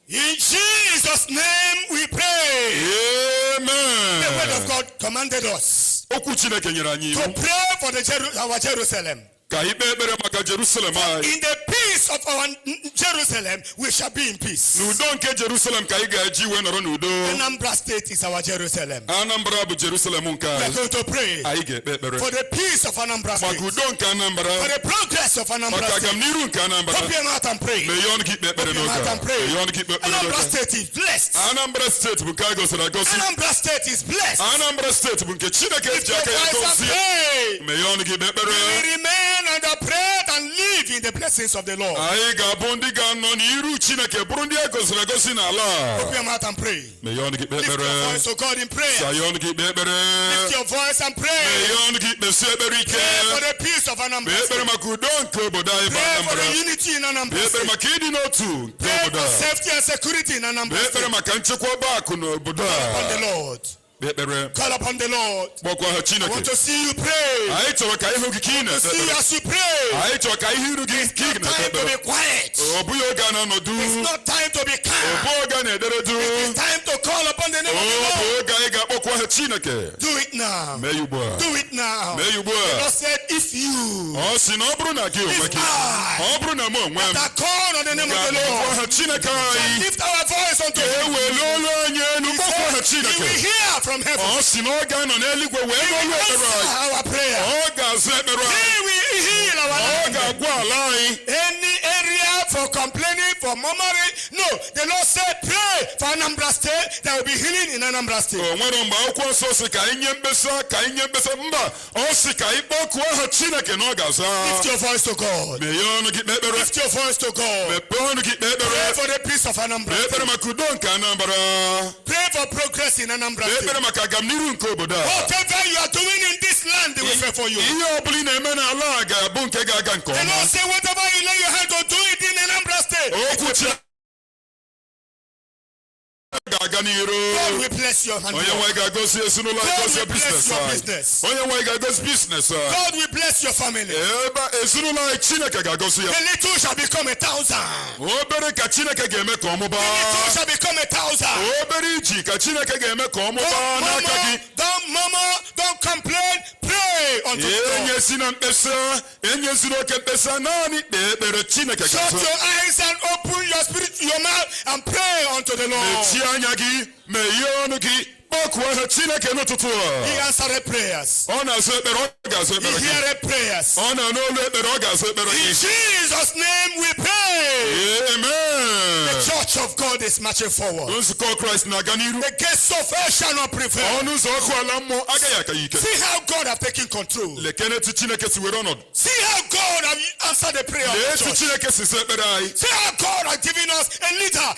In Jesus' name we pray. Amen. The word of God commanded us Okwu Chineke nyere anyị to iwu pray for our Jerusalem. ka anyị kpee ekpere maka Jerusalem anyị. In the peace peace of our Jerusalem, we shall be in peace. N'udo nke Jerusalem ka anyị ga-eji wee nọrọ n'udo. Anambra State is our Jerusalem. Anambra bụ Jerusalem nke We are anyị. going to pray Anyị ga-ekpe ekpere for the peace of Anambra maka State, udo nke Anambra, for the progress of Anambra maka State. agamniru nke Anambra. Open your mouth and pray. Meghee ọnụ gị ikpe ekpere Open your n'oge mouth a. and pray. Meghee ọnụ gị ikpe ekpere Anambra n'oge a. State is blessed. Anambra Steeti bụ nke a gọziri agọzi. Anambra State is blessed. Anambra Steeti bụ nke Chineke Lift ji your aka ya voice and gọzie. pray. Meghee ọnụ gị ikpe ekpere. We remain and operate and live in the blessings of the Lord. Anyị ga-abụ ndị ga-anọ n'iru Chineke, bụrụ ndị a gọziri agọzi n'ala a. Open your mouth and pray. Meghee ọnụ gị ikpe Lift your ekpere. voice to God in prayer. Saghee ọnụ gị ikpe ekpere. Lift your voice and pray. Meghee ọnụ gị kpesie ekpere ike. Pray for the peace of Anambra Kpee ekpere State. maka udo nke obodo anyị bụ Pray for Anambra. the unity in Anambra Kpee ekpere State. maka ịdị n'otu nke Pray obodo for a. safety and security in Anambra Kpee ekpere State. maka nchekwaba akụ n'obodo Call upon a. the Lord. Kpee ekpere. Call upon the Lord. Kpọkwa ha I Chineke. want to see you pray. Anyị chọrọ ka ihu gị ka ị na-ekpe See you ekpere. as you pray. Anyị chọrọ ka ihu iru gị ka ị It's not na-ekpe time to ekpere. be quiet. Ọ bụghị oge a na-anọdụ. It's not time to be Ọ calm. bụ oge a na-edere du. It's time to call upon the name Ọ of the bụ Lord. oge anyị ga-akpọkwa ha Chineke. Do it now. Mee ya ugbu a. Do it now. Mee ya ugbu The a. Lord said, if you Ọ sị na ọ bụrụ na gị onwe if gị, I ọ bụrụ na mụ onwe m that call on the name of the ga-akpọkwa Lord ha Chineke anyị, lift our voice unto him, eweli olu anyị elu he kpọkwa ha said, he will Chineke. hear from heaven. Ọ sị na ọ ga-anọ n'eluigwe wee He n'olu will ekpere anyị. answer our prayer. Ọ ga-azụ ekpere anyị. He will heal our Ọ land. ga-agwọ ala anyị. Any area for complaining, for murmuring. No, the Lord said, pray for Anambra State. There will be healing in Anambra State. O nwere mgbe akwụkwọ nsọ sị ka anyị nye mkpesa, ka anyị nye mkpesa. Mba, ọ sị ka anyị kpọkuo aha Chineke na ọ ga-aza. Lift your voice to God. Meghee ọnụ gị kpee ekpere. Lift your voice to God. Mepee ọnụ gị kpee Pray ekpere. for the peace of Anambra. Kpee ekpere maka udo nke Anambra. Pray for progress in Anambra Kpee State. ekpere maka agamniru nke obodo a. Whatever you are doing in this land, they will pray for you. Ihe ọ bụla ị na-eme n'ala a ga-abụ nke ga-aga nke The ọma. Lord said, whatever you lay your hand on, do it in Anambra State. Okwu Chineke ga-aga n'iru. God will bless your hand. Onye nwe ga-agozi ezinụlọ anyị, God gozie will bless business your anyị. business. Onye nwe ga-agozi business anyị. God will bless your family. Ebe ezinụlọ anyị, Chineke ga-agozi ya. The little shall become 1,000. Obere ka Chineke ga-eme ka ọ The mụbaa. little shall become 1,000. Obere iji ka Chineke ga-eme ka ọ mụbaa Don't n'aka gị. murmur, don't murmur, don't complain. Pray unto the Lord. Enyezina mkpesa, enyezina oke mkpesa, naanị kpee ekpere, Chineke Shut ga-azụ. your eyes and open your spirit, your mouth, and pray unto the Lord. Mechie anya gị, meghee ọnụ gị, kpọkuo aha Chineke n'ụtụtụ He a. answered prayers. Ọ na-azụ ekpere, ọ ga-azụ He ekpere gị. heareth prayers. Ọ na-anụ olu ekpere, ọ ga-azụ ekpere In gị. Jesus' name we pray. Amen. The church of God is marching forward. Nzukọ Kraịst na-aga n'iru. The gates of hell shall not prevail. Ọnụ ụzọ ọkụ ala mmụọ agaghị aka ya ike. See how God have taken control. Lekene etu Chineke si were ọnọdụ. See how God have answered the prayer of Lee the etu church. Chineke si zaa ekpere anyị. See how God has given us a leader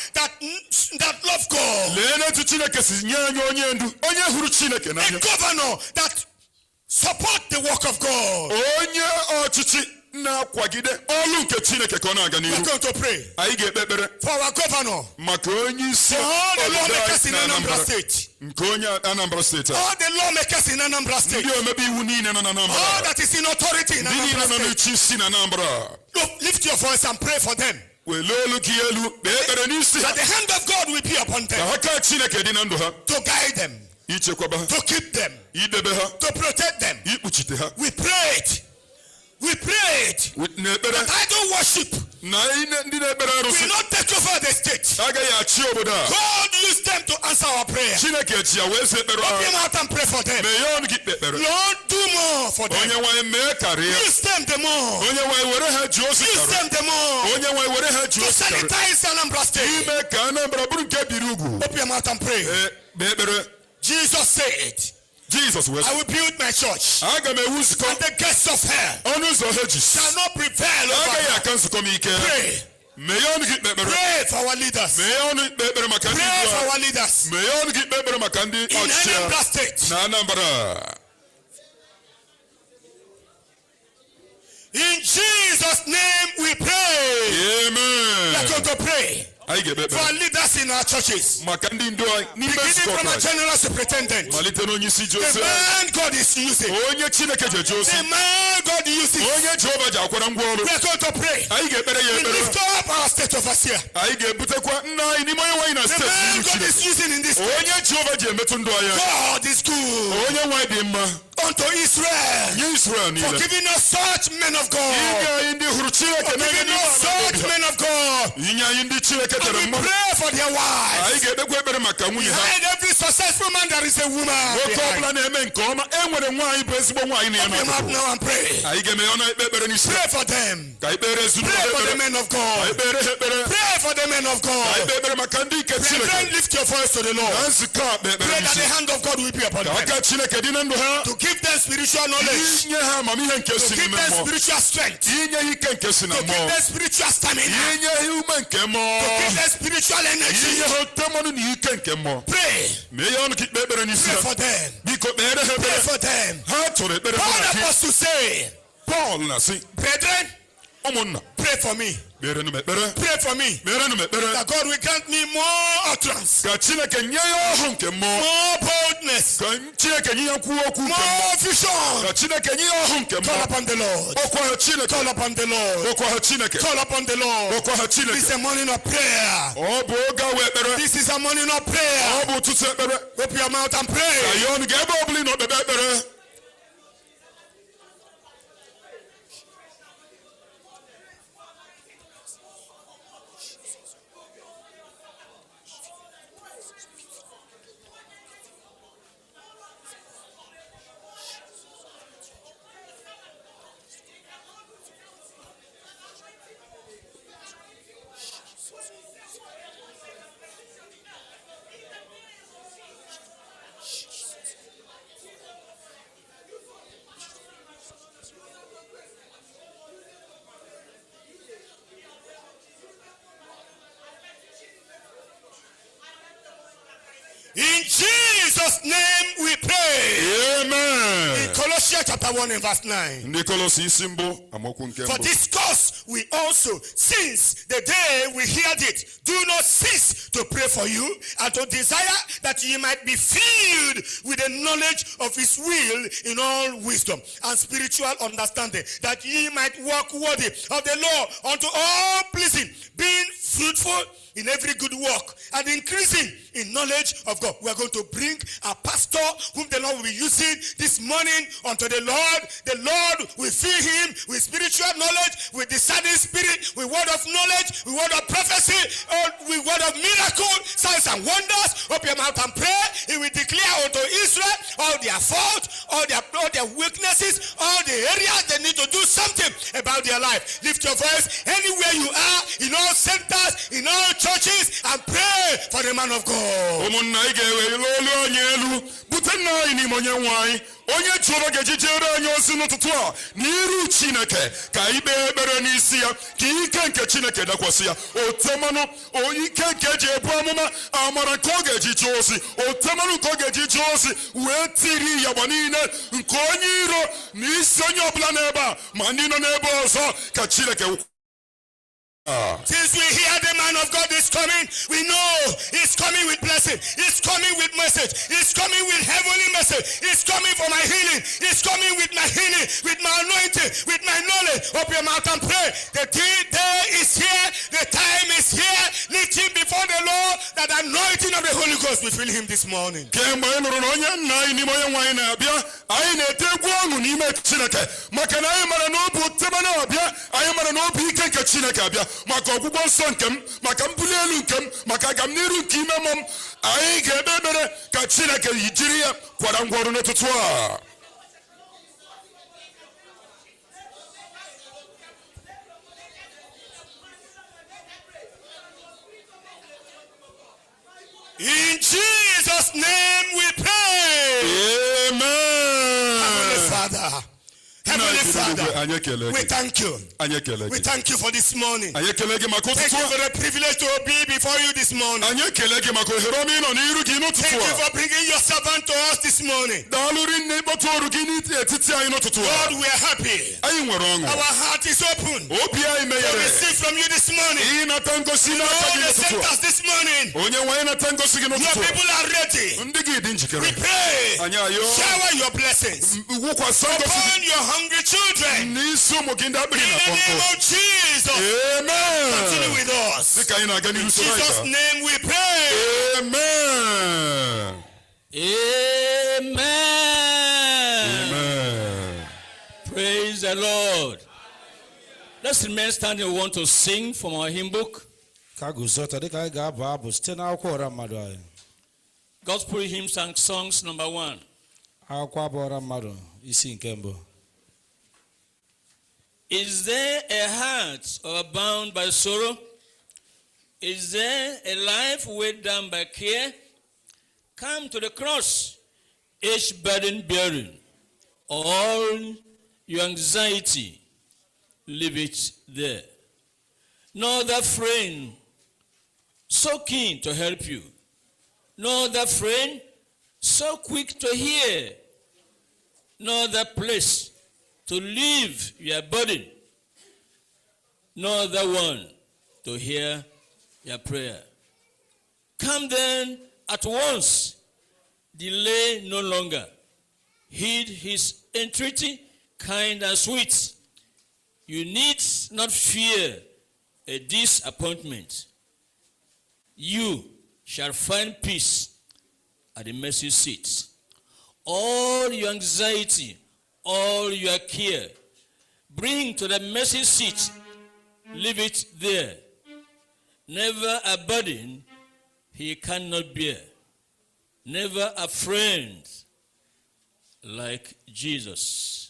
that love God. Lee etu Chineke si nye anyị onye ndu, onye hụrụ Chineke A n'anya, governor that support the work of God. onye ọchịchị na-akwagide ọlụ nke Chineke ka ọ na-aga We are n'ihu. going to pray Anyị ga-ekpe ekpere for our governor, maka onye isi for all the obodo lawmakers anyị in na Anambra Anambra, State, nke onye Anambra Steeti a. all the lawmakers in Anambra State, Ndị omebe iwu niile nọ na all Anambra, that is in authority in ndị niile Anambra nọ State. n'uche isi na Anambra. Look, lift your voice and pray for them. Welie olu gị elu kpee ekpere n'isi ha, That the hand of God will be upon ka them aka Chineke dị na ndụ ha, to guide them, ichekwaba ha, to keep them, idebe ha, to protect them. ikpuchite ha. We prayed. We prayed. N'ekpere That idol worship na ndị na-ekpere arụsị will not take over the state. agaghị achị obodo a. God used them to answer our prayer. Chineke ji ya wee zaa ekpere Open ha. your mouth and pray for them. Meghee ọnụ gị kpee ekpere. Lord, do more for them. Onye nwanyị, mee karịa. Use them the more. Onye nwanyị, were ha ji ozi Use karịa. them the more. Onye nwanyị, were ha ji To ozi karịa sanitize Anambra State. ime ka Anambra bụrụ nke biri ugwu. Open your mouth and pray. Ee, kpee ekpere. Jesus said, Jizọs wee I sị, will build my church, aga m ewu nzukọ, and the gates of hell ọnụ ụzọ Hades shall not prevail over agaghị her. aka nzukọ m ike. Pray. Meghee ọnụ gị kpee ekpere. Pray for our leaders. Meghee ọnụ kpee ekpere maka ndị Pray ndu for a. our leaders Meghee ọnụ gị kpee ekpere maka ndị in ọchịchị a Anambra State. na Anambra. In Jesus' name we pray. Amen. We are going to pray Anyị ga-ekpe for ekpere our leaders in our churches. maka ndị ndu anyị n'ime Beginning nzukọ from our Kraịst. general superintendent. Malite n'onye isi The Josef, man God is using. onye Chineke ji eje ozi, The man God uses. onye Jehova ji akwara ngwa ọrụ. We are going to pray. Anyị ga-ekpere ya We ekpere. lift up our state overseer. Anyị ga-ebutekwa nna anyị n'ime onye nwanyị na The steeti man n'iru God Chineke, is using in this. onye Jehova ji emetụ ndụ anyị aka. God is good Onye nwanyị dị mma unto Israel nye Israel for niile giving us such men of God. inye anyị ndị hụrụ Chineke For n'anya giving n'ime us ala such God. Inye anyị ndị Chineke And tere we mmanụ. pray for their wives. Anyị ga-ekpekwa ekpere maka nwunye ha. Behind every successful man, there is a woman. Nwoke Behind. ọbụla na-eme nke ọma, e nwere nwaanyị bụ ezigbo nwaanyị na ya Open your mouth n'akụkụ. now and pray. Anyị ga-eme ọnụ ekpe ekpere n'isi. Pray for them. Ka anyị kpere ezinụlọ Pray for the ekpere. men of Ka anyị God. kpere ha ekpere. Pray for the men of Ka anyị God. kpee ekpere maka ndị nke Brethren, Chineke. lift your voice to the Lord. Na nzukọ a kpee ekpere Pray that n'isi. the hand of God will be upon Ka them. aka Chineke dị na ndụ ha. To give them spiritual knowledge. Inye ha amamihe nke To si give n'ime them mmụọ. spiritual strength. Inye ha ike nke si na To give mmụọ. them spiritual stamina. Inye ha ume nke mmụọ. To give them spiritual energy. Inye ha ote mmanụ na ike nke mmụọ. Pray. Mee ya ọnụ ka ikpe ekpere n'isi Pray ha. for them. Biko kpeere ha Pray ekpere. for them. Ha chọrọ ekpere mụ Paul na gị. apostle say, Pọl na-asị, brethren, ụmụnna, pray for me. kpeerenụ m ekpere. Pray for me. Kpeerenụ m ekpere. That God will grant me more utterance, Ka Chineke nye ya ọhụ nke mmụọ. more boldness, Ka Chineke nye ya nkwuwa okwu nke mmụọ. more vision. Ka Chineke nye ya ọhụ nke Call mmụọ. upon the Lord. Kpọkwa ha Chineke. Call upon the Lord. Kpọkwa ha Chineke. Call upon the Lord. Kpọkwa ha This is Chineke. a morning of prayer. Ọ bụ oge awa ekpere. This is a morning of prayer. Ọ bụ ụtụtụ ekpere. Open your mouth and Ka pray. ya ọnụ gị ebe ọ bụla ị nọ kpebe ekpere. In Jesus' name we pray. Amen. In Colossians chapter 1 and verse 9. Ndị Kọlọsi isi mbụ amaokwu nke For mbụ. this cause we also, since the day we heard it, do not cease to pray for you and to desire that ye might be filled with the knowledge of his will in all wisdom and spiritual understanding, that ye might walk worthy of the Lord unto all pleasing, being fruitful in every good work and increasing in knowledge of God. We are going to bring a pastor whom the Lord will be using this morning unto the Lord. The Lord will fill him with spiritual knowledge, with discerning spirit, with word of knowledge, with word of prophecy, with word of miracle, signs and wonders. Open your mouth and pray. He will declare unto Israel all their fault, all their weaknesses, all the areas they need to do something about their life. Lift your voice anywhere you are, in all centers, in all churches, and pray for the man of God. Ụmụnna, anyị ga-ewere olu anyị elu bute nna anyị n'ime onye nwe anyị, onye Jehova ga-eji jere anyị ozi n'ụtụtụ a n'iru Chineke. Ka anyị kpee ekpere n'isi ya, ka ike nke Chineke dakwasị ya, ote mmanụ, ike nke eji ebu amụma, amara nke ọ ga-eji jee ozi, ote mmanụ nke ọ ga-eji jee ozi, wee tiri ya gba niile nke onye iro na isi onye ọbụla n'ebe a ma ndị nọ n'ebe ọzọ, ka Chineke. Since we hear the man of God is coming, we know he's coming with blessing. He's coming with message. He's coming with heavenly message. He's coming for my healing. He's coming with my healing, with my anointing, with my knowledge. Open your mouth and pray. The day is here. The time is here. Lift him before the Lord, that anointing of the Holy Ghost will fill him this morning. Kemgbe anyị nụrụ na onye nna anyị n'ime onye nwe anyị na-abịa, anyị na-ete egwu ọṅụ n'ime Chineke, maka na anyị mara na ọ bụ otema na-abịa. Anyị mara na ọ bụ ike nke Chineke abịa maka ọgwụgwọ nsọ nke m, maka mbuli elu nke m, maka agamniru nke ime mmụọ m. Anyị ga-ekpe ekpere ka Chineke jiri ya kwara ngwa ọrụ n'ụtụtụ a. In Jesus' name we pray. Amen. Heavenly Father, Heavenly Father, Anyị ekele we gị. thank you. Anyị ekele We gị. thank you for this morning. Anyị ekele gị maka Thank ụtụtụ you a. for the privilege to be before you this morning. Anyị ekele gị maka ohere ọma ịnọ n'iru gị n'ụtụtụ Thank you a. for bringing your servant to us this morning. Daalụ rinne ịkpọta oru gị n'etiti anyị n'ụtụtụ a. Lord, we are happy. Anyị nwere ọṅụ. Our heart is open Obi anyị to meghere receive from you this morning. ịnata ngosi n'aka All gị the n'ụtụtụ a. centers this morning, Onye nwe anyị, nata ngosi gị your n'ụtụtụ a. people are ready. Ndị gị dị njikere. We pray. Anyị ayọ. Shower your blessings Wụkwasị ngosi gị upon your hungry children. n'isi ụmụ gị ndị akpịrị In na-akpọ the name nkụ. of Jesus. Amen. Continue with us. Dịka anyị na-aga n'ihu, In soro anyị Jesus' gaa. name we pray. Amen. Amen. Amen. Praise the Lord. Let's remain standing. We want to sing from our hymn book. Ka guzo ọtọ dịka anyị ga-abụ abụ site n'akwụkwọ ọra mmadụ anyị. Gospel hymns and songs number 1. Akwụkwọ abụ ọra mmadụ isi nke mbụ. Is there a heart overbound by sorrow? Is there a life weighed down by care? Come to the cross, each burden bearing. All your anxiety, leave it there. No other friend so keen to help you. No other friend so quick to hear. No other place to leave your burden. No other one to hear your prayer. Come then at once, delay no longer. Heed his entreaty, kind and sweet. You need not fear a disappointment. You shall find peace at the mercy seat. All your anxiety, all your care, bring to the mercy seat. Leave it there. Never a burden he cannot bear. Never a friend like Jesus.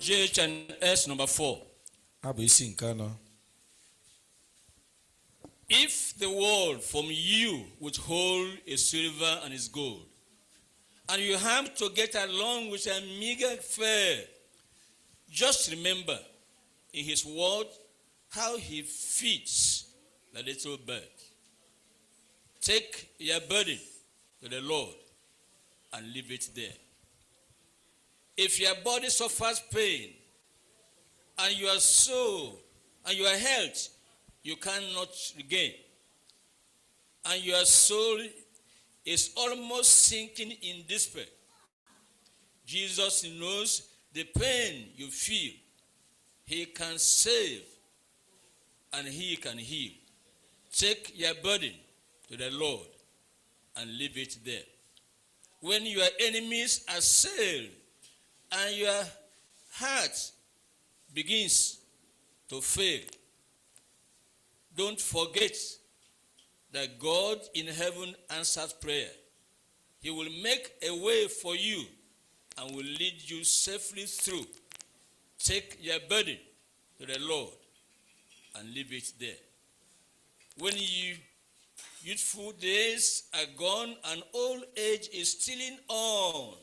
JHS number 4. Abụ isi nke anọ. If the world from you withhold its silver and its gold, and you have to get along with a meager fare, just remember in his word how he feeds the little bird. Take your burden to the Lord and leave it there. If your body suffers pain and your soul and your health you cannot regain, and your soul is almost sinking in despair, Jesus knows the pain you feel. He can save and he can heal. Take your burden to the Lord and leave it there. When your enemies assail and your heart begins to fail, don't forget that God in heaven answers prayer. He will make a way for you and will lead you safely through. Take your burden to the Lord and leave it there. When you youthful days are gone and old age is stealing on,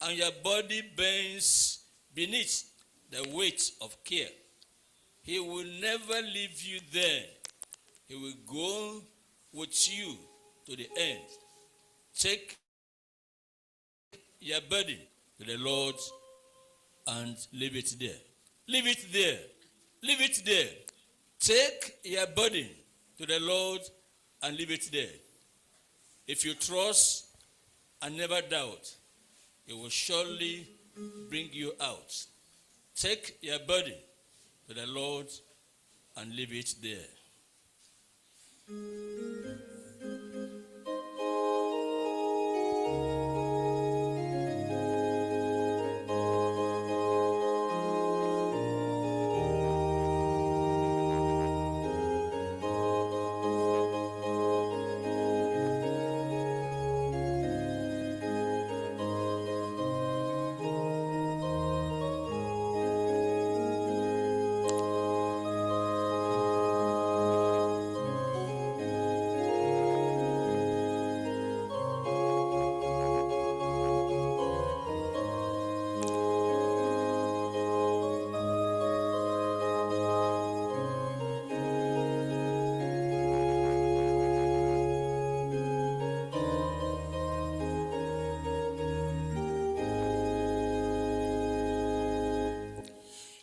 and your body bends beneath the weight of care, he will never leave you there. He will go with you to the end. Take your burden to the Lord and leave it there. Leave it there. Leave it there. Take your burden to the Lord and leave it there. If you trust and never doubt, He will surely bring you out. Take your burden to the Lord and leave it there.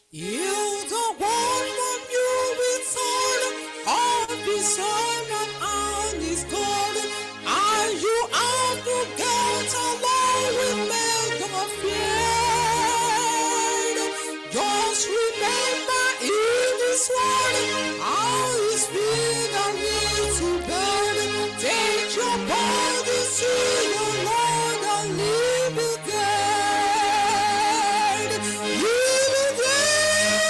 You the one from you with all of his son and all his God, and you have to get along with men of fear. Just remember in this world how it's been a little burden. Take your body to your Lord and leave it there. Leave it there.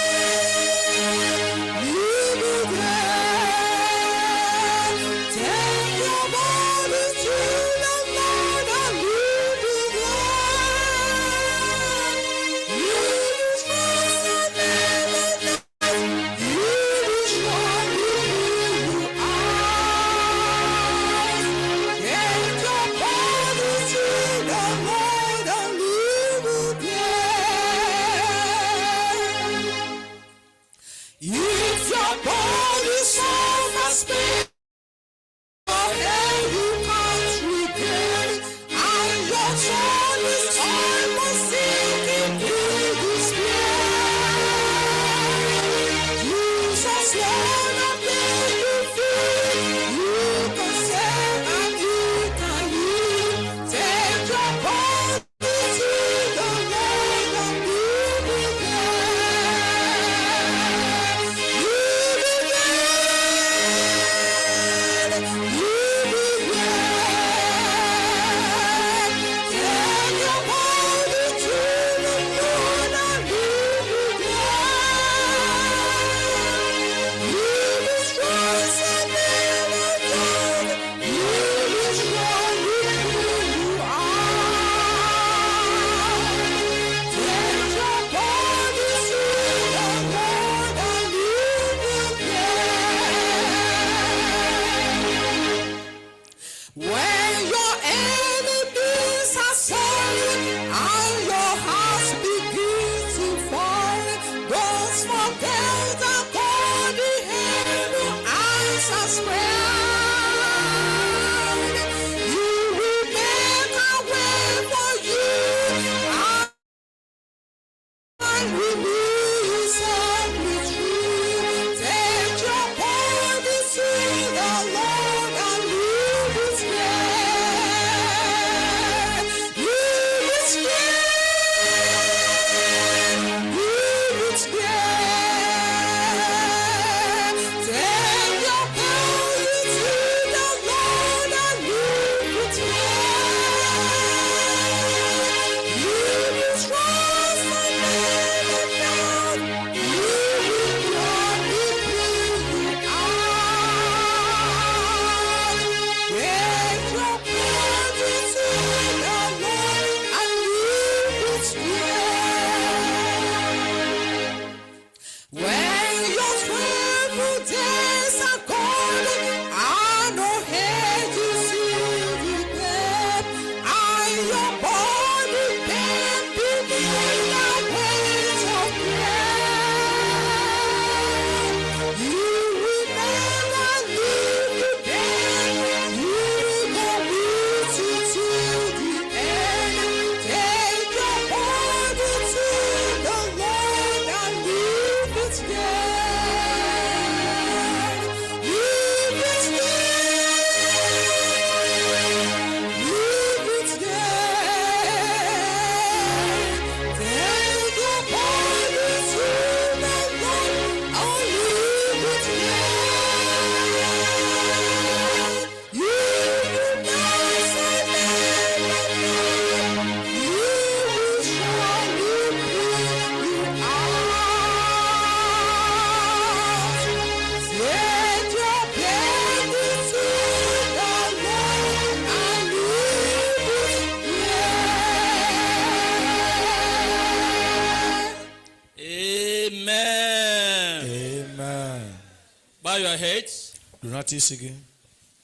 your heads Runata isi gị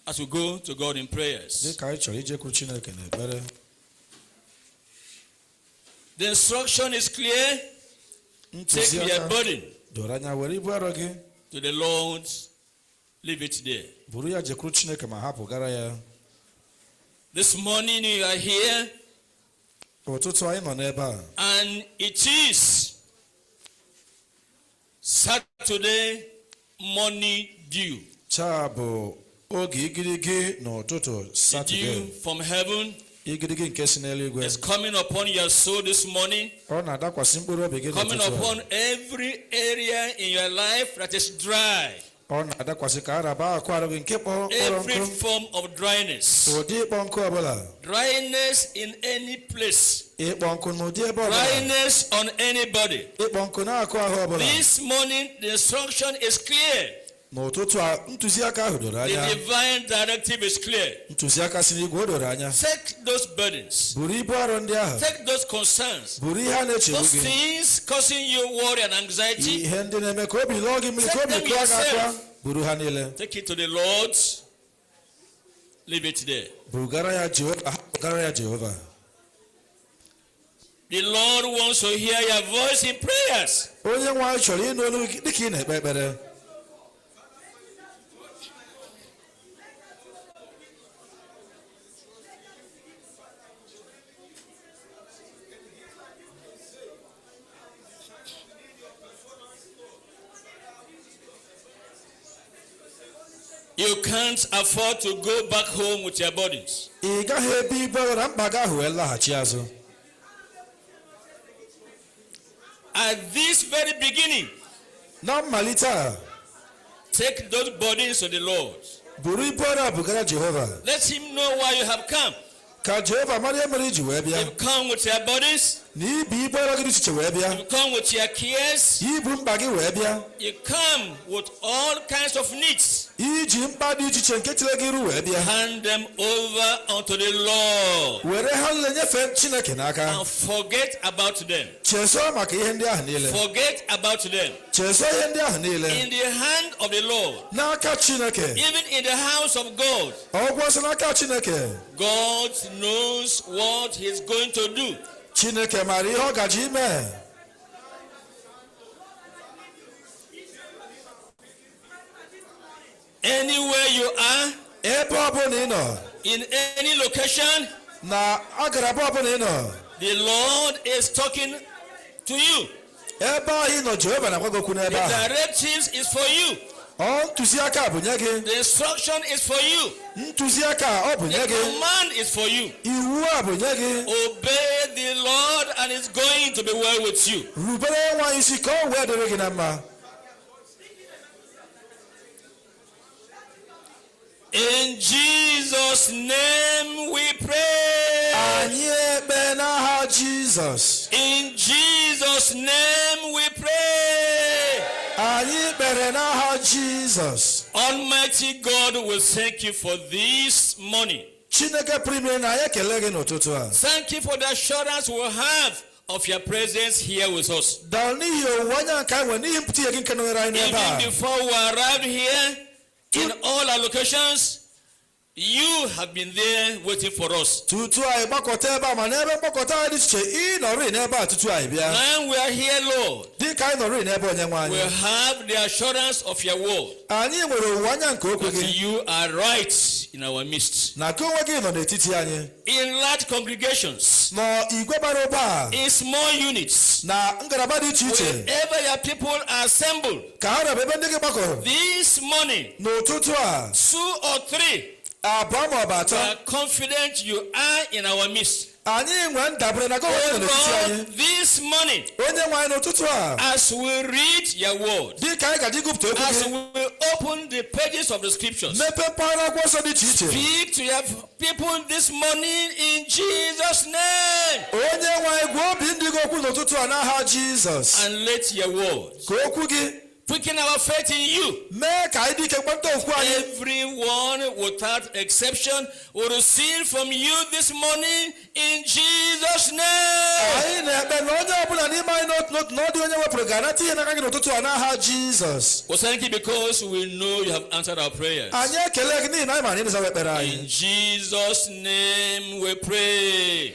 as we go to God in prayers. dị ka anyị chọrọ ijekwuru Chineke n'ekpere. The instruction is clear. Take your Ntụziaka burden doro anya, were ibu arọ gị to the Lord. Leave it there. buru ya jekwuru Chineke ma hapụgara ya. This morning you are here, Ụtụtụ anyị nọ n'ebe a, and it is Saturday morning dew. Taa bụ oge igirigi n'ụtụtụ The Satọde. dew from heaven Igirigi nke si n'eluigwe is coming upon your soul this morning, ọ na-adakwasị mkpụrụ obi gị coming n'ụtụtụ a. upon every area in your life that is dry, Ọ na-adakwasị ka araba akụ arụ gị nke kpọrọ every nkụ, form of dryness, ụdị ịkpọ nkụ ọbụla, dryness in any place, ịkpọ nkụ n'ụdị ebe ọbụla, dryness on anybody. ịkpọ nkụ na-akụ ahụ ọbụla. This morning, the instruction is clear. N'ụtụtụ a, ntụziaka ahụ doro The anya. divine directive is clear. Ntụziaka si n'igwe o doro anya. Take those burdens, Buru ibu arọ ndị ahụ, take those concerns, buru ihe a na-echegbu those gị, things causing you worry and anxiety. ihe ndị na-eme ka obi lụọ gị mmiri, ka Take obi them kụọ gị akwa, yourself. buru ha niile. Take it to the Lord. Leave it there. Bugara ya Jehova, hapụgara ya Jehova. The Lord wants to hear your voice in prayers. Onye nwe anyị chọrọ ịnụ olu gị dịka ị na-ekpe ekpere. You can't afford to go back home with your burdens. Ị gaghị ebe ibu arọ na mkpa gị ahụ wee laghachi azụ. At this very beginning, Na mmalite a, take those burdens to the Lord. Buru ibu arọ a bugara Jehova. Let Him know why you have come. Ka Jehova mara ihe mere iji wee bịa. You've come with your burdens, Na ibu ibu arọ gị dị iche iche wee bịa. you've come with your cares, Ibu mkpa gị wee bịa. you come with all kinds of needs. Iji mkpa dị iche iche nke chere gị iru wee bịa. Hand them over unto the Lord Were ha niile nyefee Chineke n'aka. And forget about them. Chezọọ maka ihe ndị ahụ niile. Forget about them. Chezọọ ihe ndị ahụ niile. In the hand of the Lord, N'aka Chineke. Even in the house of God, Ọgwụ ọsọ n'aka Chineke. God knows what He's going to do. Chineke maara ihe ọ gaji ime. Anywhere you are, Ebe ọbụla ị nọ, in any location, na agaraba ọbụla ị nọ, the Lord is talking to you. Ebe ahụ ị nọ, Jehova na-agwa gị okwu The n'ebe ahụ. Directives is for you. Ọ ntụziaka bụ nye gị. The instruction is for you. Ntụziaka ọ bụ nye The gị. Command is for you. Iwu a bụ nye gị. Obey the Lord and it's going to be well with you. Rubere nwa isi ka ọ wee dịrị gị na mma. In Jesus' name we pray. Anyị ekpe n'aha Jizọs. In Jesus' name we pray. Anyị kpere n'aha Jizọs. Almighty God will thank you for this morning. Chineke pụrụ ime na anyị ekele gị n'ụtụtụ a. Thank you for the assurance we have of your presence here with us. Daalụ n'ihi owuwe anya nke anyị nwere n'ihi mpụta ihe gị nke nọnyere anyị n'ebe Even a. Before we arrived here, in all our locations, you have been there waiting for us. Tutu anyị gbakọta ebe a ma n'ebe mgbakọta anyị dị iche iche ị nọrị n'ebe a tutu anyị bịa. Now we are here, Lord. Dị ka anyị nọrị n'ebe onye nwe We anyị. Have the assurance of your word Anyị nwere owuwe anya nke okwu that gị. You are right in our midst. Na gị onwe gị nọ n'etiti anyị. In large congregations, Nọ igwe bara ụba a, in small units, na ngalaba dị iche iche. Wherever your people are assembled, Ka ha rịọba ebe ndị gị gbakọrọ. This morning, N'ụtụtụ a, two or three, abụọ ma ọ bụ atọ, we are confident you are in our midst. Anyị nwee ndabere na gị onwe gị nọ n'etiti anyị. Lord, this morning, Onye nwe anyị n'ụtụtụ a, as we read your word, dị ka anyị gaji gụpụta okwu as gị, we open the pages of the scriptures, mepee mpaghara akwụkwọ nsọ dị iche iche. Speak to your people this morning in Jesus' name. Onye nwe anyị gwa obi ndị gị okwu n'ụtụtụ a n'aha Jizọs. And let your word Ka okwu gị quicken our faith in you. Mee ka anyị dị ike kpọnta okwu anyị. Everyone without exception will receive from you this morning in Jesus' name. Anyị na-ekpe na onye ọbụla. n'ime anyị n'otu n'otu na ọ dị onye wepụrụ ga-anata ihe n'aka gị n'ụtụtụ a n'aha Jizọs. We thank you because we know you have answered our prayers. Anyị ekele gị n'ihi na anyị maara na ịzawa ekpere anyị. In Jesus' name we pray.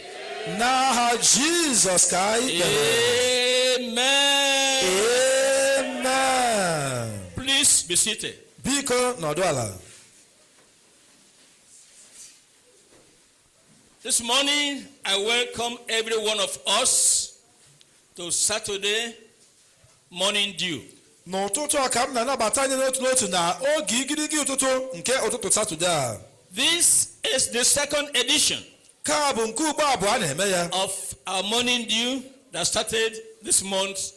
N'aha Jizọs ka anyị kpere. Amen. Amen. Please be seated. Biko nọdụ ala. This morning, I welcome every one of us to Saturday Morning Dew. N'ụtụtụ a ka m na-anabata anyị n'otu n'otu na oge igirigi ụtụtụ nke ụtụtụ Satọde a. This is the second edition Ka bụ nke ugbo abụọ a na-eme ya of our morning dew that started this month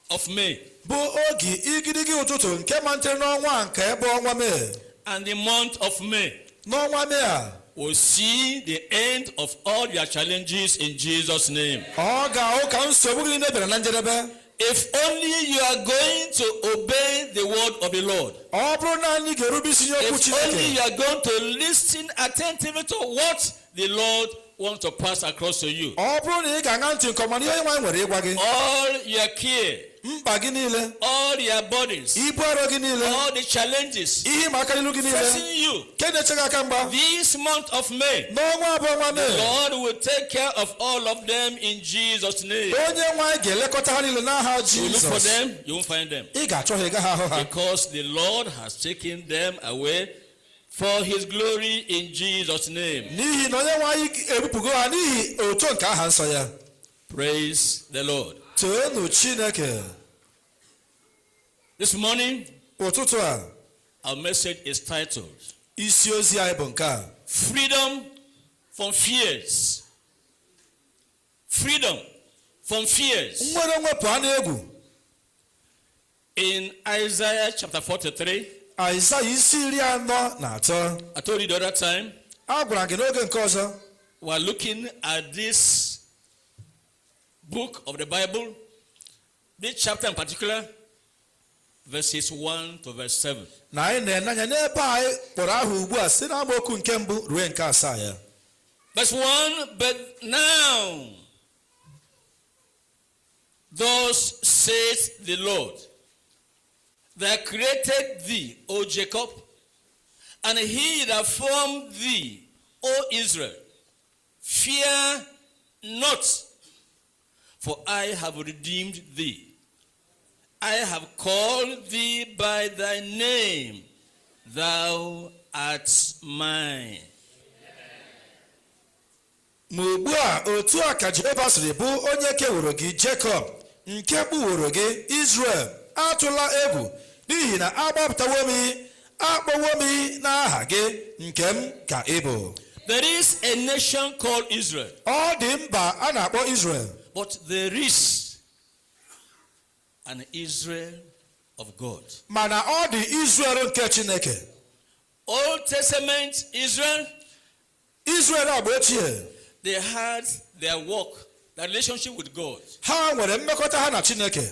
of May. Bụ oge igirigi ụtụtụ nke malitere n'ọnwa nke bụ ọnwa Mee. And the month of May N'ọnwa Mee a will see the end of all your challenges in Jesus' name. Ọ ga-ahụ ka nsogbu gị niile bịara na njedebe. If only you are going to obey the word of the Lord. Ọ bụrụ na anyị ga-erube isi nye okwu If only Chineke you are going to listen attentively to what the Lord wants to pass across to you. Ọ bụrụ na ị ga-aṅa ntị nke ọma n'ihe Onye nwe anyị nwere ịgwa gị All your care, mkpa gị niile all your burdens, ibu arọ gị niile all the challenges ihe ịma aka n'ilu gị niile facing you nke na-eche gị aka mgba this month of May, n'ọnwa abụọ ọnwa the Mee Lord will take care of all of them in Jesus' name. Onye nwe anyị ga-elekọta ha niile n'aha You look for Jizọs. them, you won't find them. Ị ga-achọ ha ị gaghị ahụ ha. Because the Lord has taken them away for his glory in Jesus' name. N'ihi na Onye nwe anyị ebupụgo ha n'ihi oto nke aha nsọ ya. Praise the Lord. Toonu Chineke. This morning, Ụtụtụ a our message is titled isi ozi anyị bụ nke a: Freedom from Fears. Freedom from Fears. Nnwere onwe pụọ n'egwu. In Isaiah chapter 43, Aịzaya isi 43 I told you the other time, A gwara gị n'oge nke ọzọ we're looking at this book of the Bible, this chapter in particular, verses 1 to verse 7. Na anyị na-ene anya n'ebe anyị kpọrọ aha ugbu a si n'amaokwu nke mbụ ruo nke asaa ya. Verse 1: But now, thus saith the Lord, that created thee, O Jacob, and he that formed thee, O Israel, fear not, for I have redeemed thee. I have called thee by thy name, thou art mine. Ma ugbu a otu a ka Jehova sịrị bụ onye keworo gị Jekọb nke kpụworo gị Izrel atụla egwu n'ihi na agbapụtawo m gị akpọwo m gị n'aha gị nke m ka ị bụ. There is a nation called Israel, Ọ dị mba a na-akpọ Izrel but there is an Israel of God. Mana ọ dị Izrel nke Chineke. Old Testament Israel, Izrel agba ochie they had their work, their relationship with God. Ha nwere mmekọta ha na Chineke.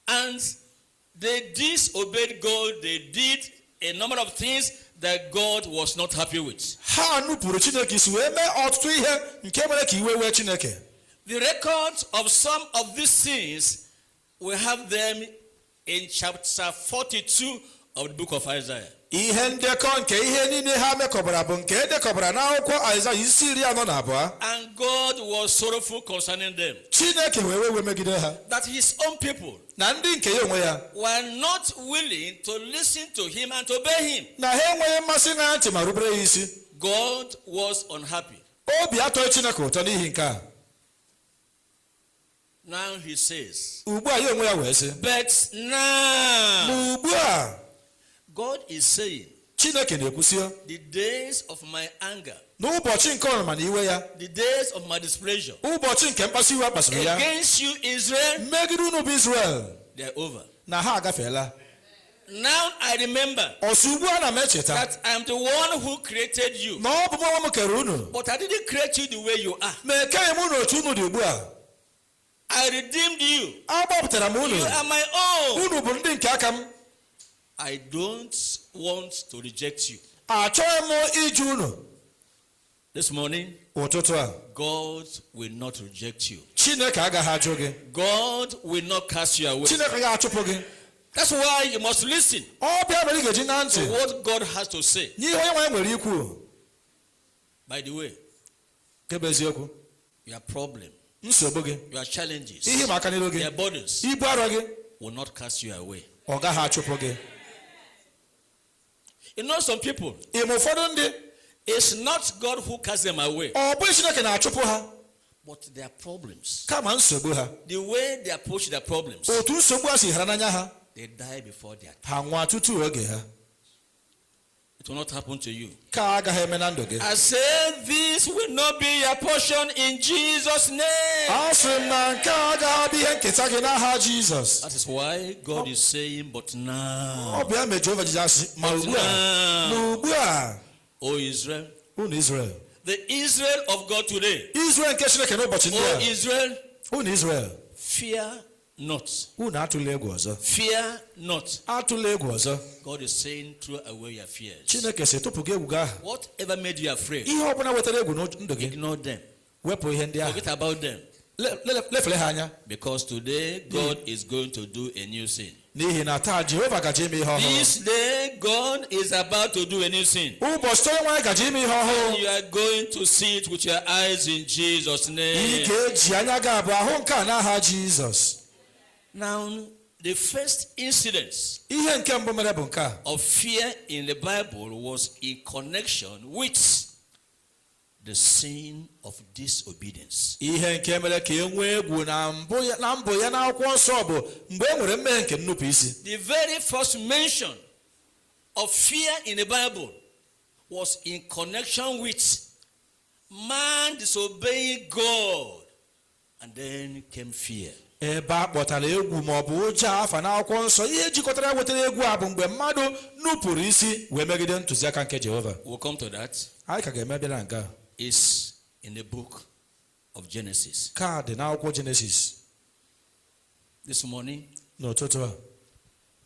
And they disobeyed God. They did a number of things that God was not happy with. Ha nupụrụ Chineke isi wee mee ọtụtụ ihe nke mere ka iwe wee Chineke. The records of some of these sins, we have them in chapter 42 of the book of Isaiah. Ihe ndekọ nke ihe niile ha mekọbara bụ nke edekọbara n'akwụkwọ Aịzaya isi 42. And God was sorrowful concerning them, Chineke wee wee megide ha that his own people na ndị nke ya onwe ya were not willing to listen to him and to obey him. Na ha enweghị mmasị na ntị ma rubere ya isi. God was unhappy. Obi atọghị Chineke ụtọ n'ihi nke a. Now he says, Ugbu a ya onwe ya wee sị but now, ma ugbu a God is saying, Chineke na-ekwusi the days of my anger, n'ụbọchị nke ọnụma na iwe ya the days of my displeasure ụbọchị nke mkpasu iwe kpasuru ya against you, Israel, megide unu bụ Israel they are over. Na ha agafeela. Now I remember Ọsọ ugbu a na m echeta that I am the one who created you. Na ọ bụ mụ onwe m kere unu But I didn't create you the way you are. Ma ekeghị m unu otu unu dị ugbu a. I redeemed you. Agbapụtara m unu. You are my own. Unu bụ ndị nke aka m. I don't want to reject you. Achọghị m ịjụ unu. This morning, Ụtụtụ a, God will not reject you. Chineke agaghị ajụ gị. God will not cast you away. Chineke agaghị achụpụ gị. That's why you must listen Ọ bịa mere ị ga-eji na ntị to what God has to say. n'ihe onye nwe anyị nwere ikwu. By the way, Nke bụ eziokwu, your problem, nsogbu gị, your challenges, ihe ịma aka n'iru gị, your burdens ibu arọ gị, will not cast you away. Ọ gaghị achụpụ gị. You know some people, Ị ma ụfọdụ ndị, it's not God who casts them away, ọ bụghị Chineke na-achụpụ ha, but their problems. Kama nsogbu ha. The way they approach their problems, Otu nsogbu a si hara n'anya ha, they die before their time. Ha nwa tutu oge ha. It will not happen to you. Ka agaghị eme na ndụ gị. I say this will not be your portion in Jesus' name. A sị m na nke a agaghị abụ ihe nketa gị n'aha Jizọs. That is why God is saying, but now, Ọ bụ ya mere Jehova ji asị ma ugbu a, now, ma ugbu a, O Israel, unu Israel, the Israel of God today, Israel nke Chineke n'ụbọchị ndị O a, Israel, unu Israel, fear not, unu atụla egwu ọzọ. Fear not. Atụla egwu ọzọ. God is saying, throw away your fears. Chineke sị tụpụ gị egwu gị ahụ. Whatever made you afraid, Ihe ọbụla wetara egwu na ndụ gị, ignore them. Wepụ ihe ndị ahụ. Forget about them. Lefere ha anya. Because today, God is going to do a new thing. N'ihi na taa Jehova gaje ime ihe ọhụrụ. This day, God is about to do a new thing. Ụbọchị onye nwaanyị gaje ime ihe ọhụrụ. You are going to see it with your eyes in Jesus' Ị name. ga-eji anya gị abụọ ahụ nke a n'aha Jizọs. Now, the first incidence Ihe nke mbụ mere bụ nke a. of fear in the Bible was in connection with the sin of disobedience. Ihe nke mere ka e nwee egwu na mbụ ya na mbụ ya n'akwụkwọ nsọ bụ mgbe e nwere mmehie nke nnupụ isi. The very first mention of fear in the Bible was in connection with man disobeying God, and then came fear. Ebe a kpọtara egwu ma ọ bụ ụjọ afa n'akwụkwọ nsọ, ihe jikọtara wetara egwu a bụ mgbe mmadụ nupụrụ isi wee megide ntụziaka nke Jehova. We'll come to that. Anyị ka ga-eme bịara nke a. It's in the book of Genesis. Ka dị n'akwụkwọ Jenesis. This morning, N'ụtụtụ a,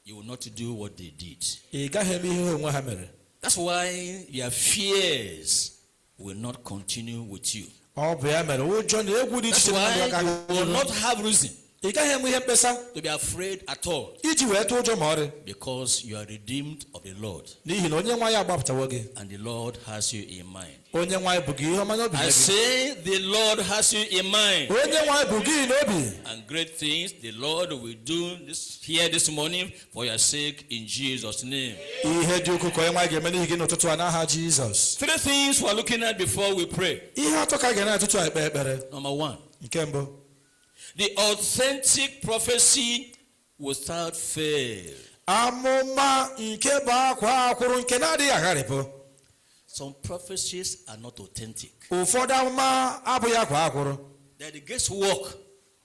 you will not do what they did. Ị gaghị eme ihe onwe ha mere. That's why your fears will not continue with you. Ọ bụ ya mere ụjọ na egwu dị iche That's iche na why ndụ you will aka. Not have reason Ị gaghị enwe ihe mkpesa to be afraid at all iji wee tụọ ụjọ ma ọrị, because you are redeemed of the Lord n'ihi na onye nwe anyị agbapụtawo gị, and the Lord has you in mind. Onye nwe anyị bụ gị ihe ọma n'obi I nye gị. say the Lord has you in mind. Onye nwe anyị bụ gị n'obi. And great things the Lord will do here this morning for your sake in Jesus' name. Ihe dị ukwuu ka onye nwe anyị ga-eme n'ihi gị n'ụtụtụ a n'aha Jizọs. Three things we're looking at before we pray. Ihe atọ ka anyị ga na-atụtụ anyị kpee ekpere. Number one, Nke mbụ, the authentic prophecy without fail. Amụma nke bụ akwa akwụrụ nke na-adịghị agharịpụ. Some prophecies are not authentic. Ụfọdụ amụma abụghị akwa akwụrụ. They're the guesswork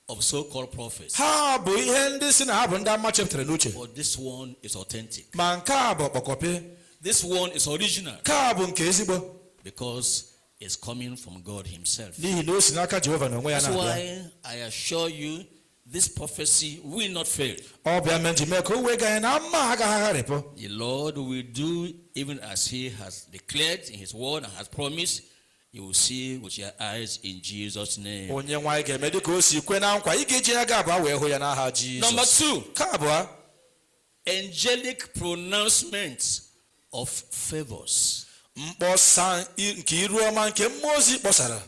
of so-called prophets. Ha bụ ihe ndị si na ha bụ ndị amụma chepụtara n'uche. But this one is authentic. Ma nke a bụ ọkpọkọpị. This one is original Nke a bụ nke ezigbo, because it's coming from God Himself. N'ihi na o si n'aka Jehova n'onwe ya That's na-abịa. why I assure you this prophecy will not fail. Ọ bịa mee nji mee ka o wee gaa ya na mma agaghị agharịpụ. The Lord will do even as He has declared in His word and has promised. You will see with your eyes in Jesus' name. Onye nwe anyị ga-eme dịka o si kwe na nkwa, ị ga-eji ya ga abụọ wee hụ ya n'aha Jizọs. Number two, Nke abụọ, angelic pronouncements of favors. Mkpọsa nke iru ọma nke mmụọ ozi kpọsara.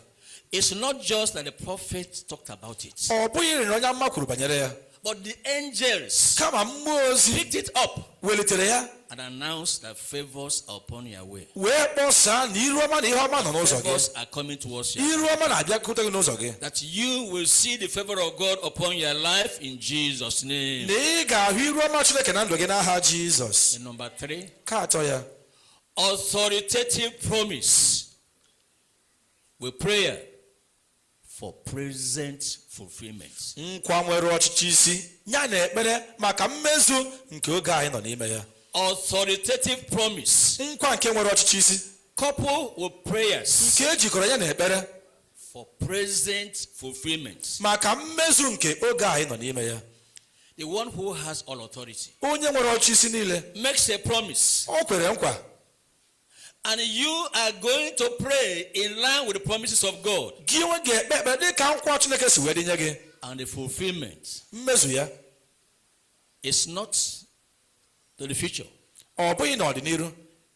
It's not just that the prophet talked about it, Ọ bụghị rịrị onye amụma kwuru banyere ya, but the angels kama mmụọ ozi picked it up welitere ya and announced that favors are upon your way. Wee kpọsaa na iru ọma na ihe ọma nọ n'ụzọ gị. Favors are coming towards you. Iru ọma na-abịakwute gị n'ụzọ gị. That you will see the favor of God upon your life in Jesus' name. Na ị ga-ahụ iru ọma Chineke na ndụ gị n'aha Jizọs. And number three, Ka atọ ya, authoritative promise with prayer for present fulfillment. Nkwa nwere ọchịchị isi ya na ekpere maka mmezu nke oge anyị nọ n'ime ya. Authoritative promise Nkwa nke nwere ọchịchị isi coupled with prayers nke ejikọrọ ya na ekpere for present fulfillment. Maka mmezu nke oge anyị nọ n'ime ya. The one who has all authority Onye nwere ọchịchị isi niile makes a promise o kwere nkwa, And you are going to pray in line with the promises of God. Gị onwe ga-ekpe ekpere dị ka nkwa Chineke si wee dịnye gị. And the fulfillment Mmezu ya is not to the future, ọ bụghị n'ọdịnihu,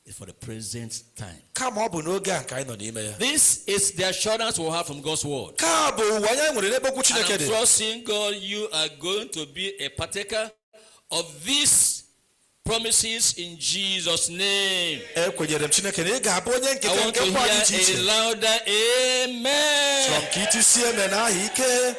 it's for the present time. Kama ọ bụ n'oge a nke anyị nọ n'ime ya. This is the assurance we have from God's word. Ka bụ ụwa anyị nwere n'ebe okwu And Chineke I'm dị. trusting God you are going to be a partaker of these promises in Jesus' name. Ekwenyere m Chineke na ị ga-abụ onye I nketa want nke to nkwa dị iche hear iche. a louder Chọrọ m amen. ka itisie eme n'aha ike.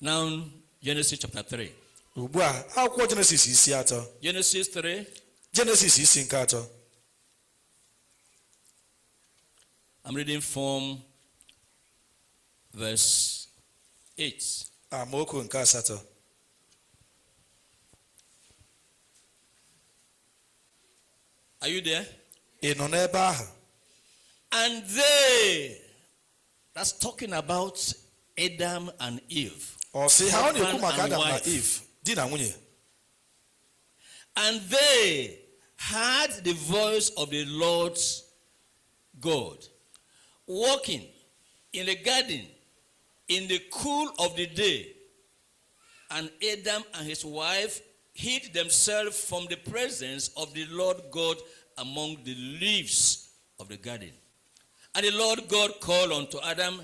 Now, Genesis chapter 3. Ugbu a akwụkwọ Jenesis isi 3. Genesis 3. Jenesis isi nke 3. I'm reading from verse 8. Amaokwu nke 8. Are you there? Ị nọ n'ebe ahụ? And they, that's talking about Adam and Eve. Ọ sị ha ọ na-ekwu maka Husband and Adam na wife. Eve, di na nwunye. And they heard the voice of the Lord God walking in the garden in the cool of the day. And Adam and his wife hid themselves from the presence of the Lord God among the leaves of the garden. And the Lord God called unto Adam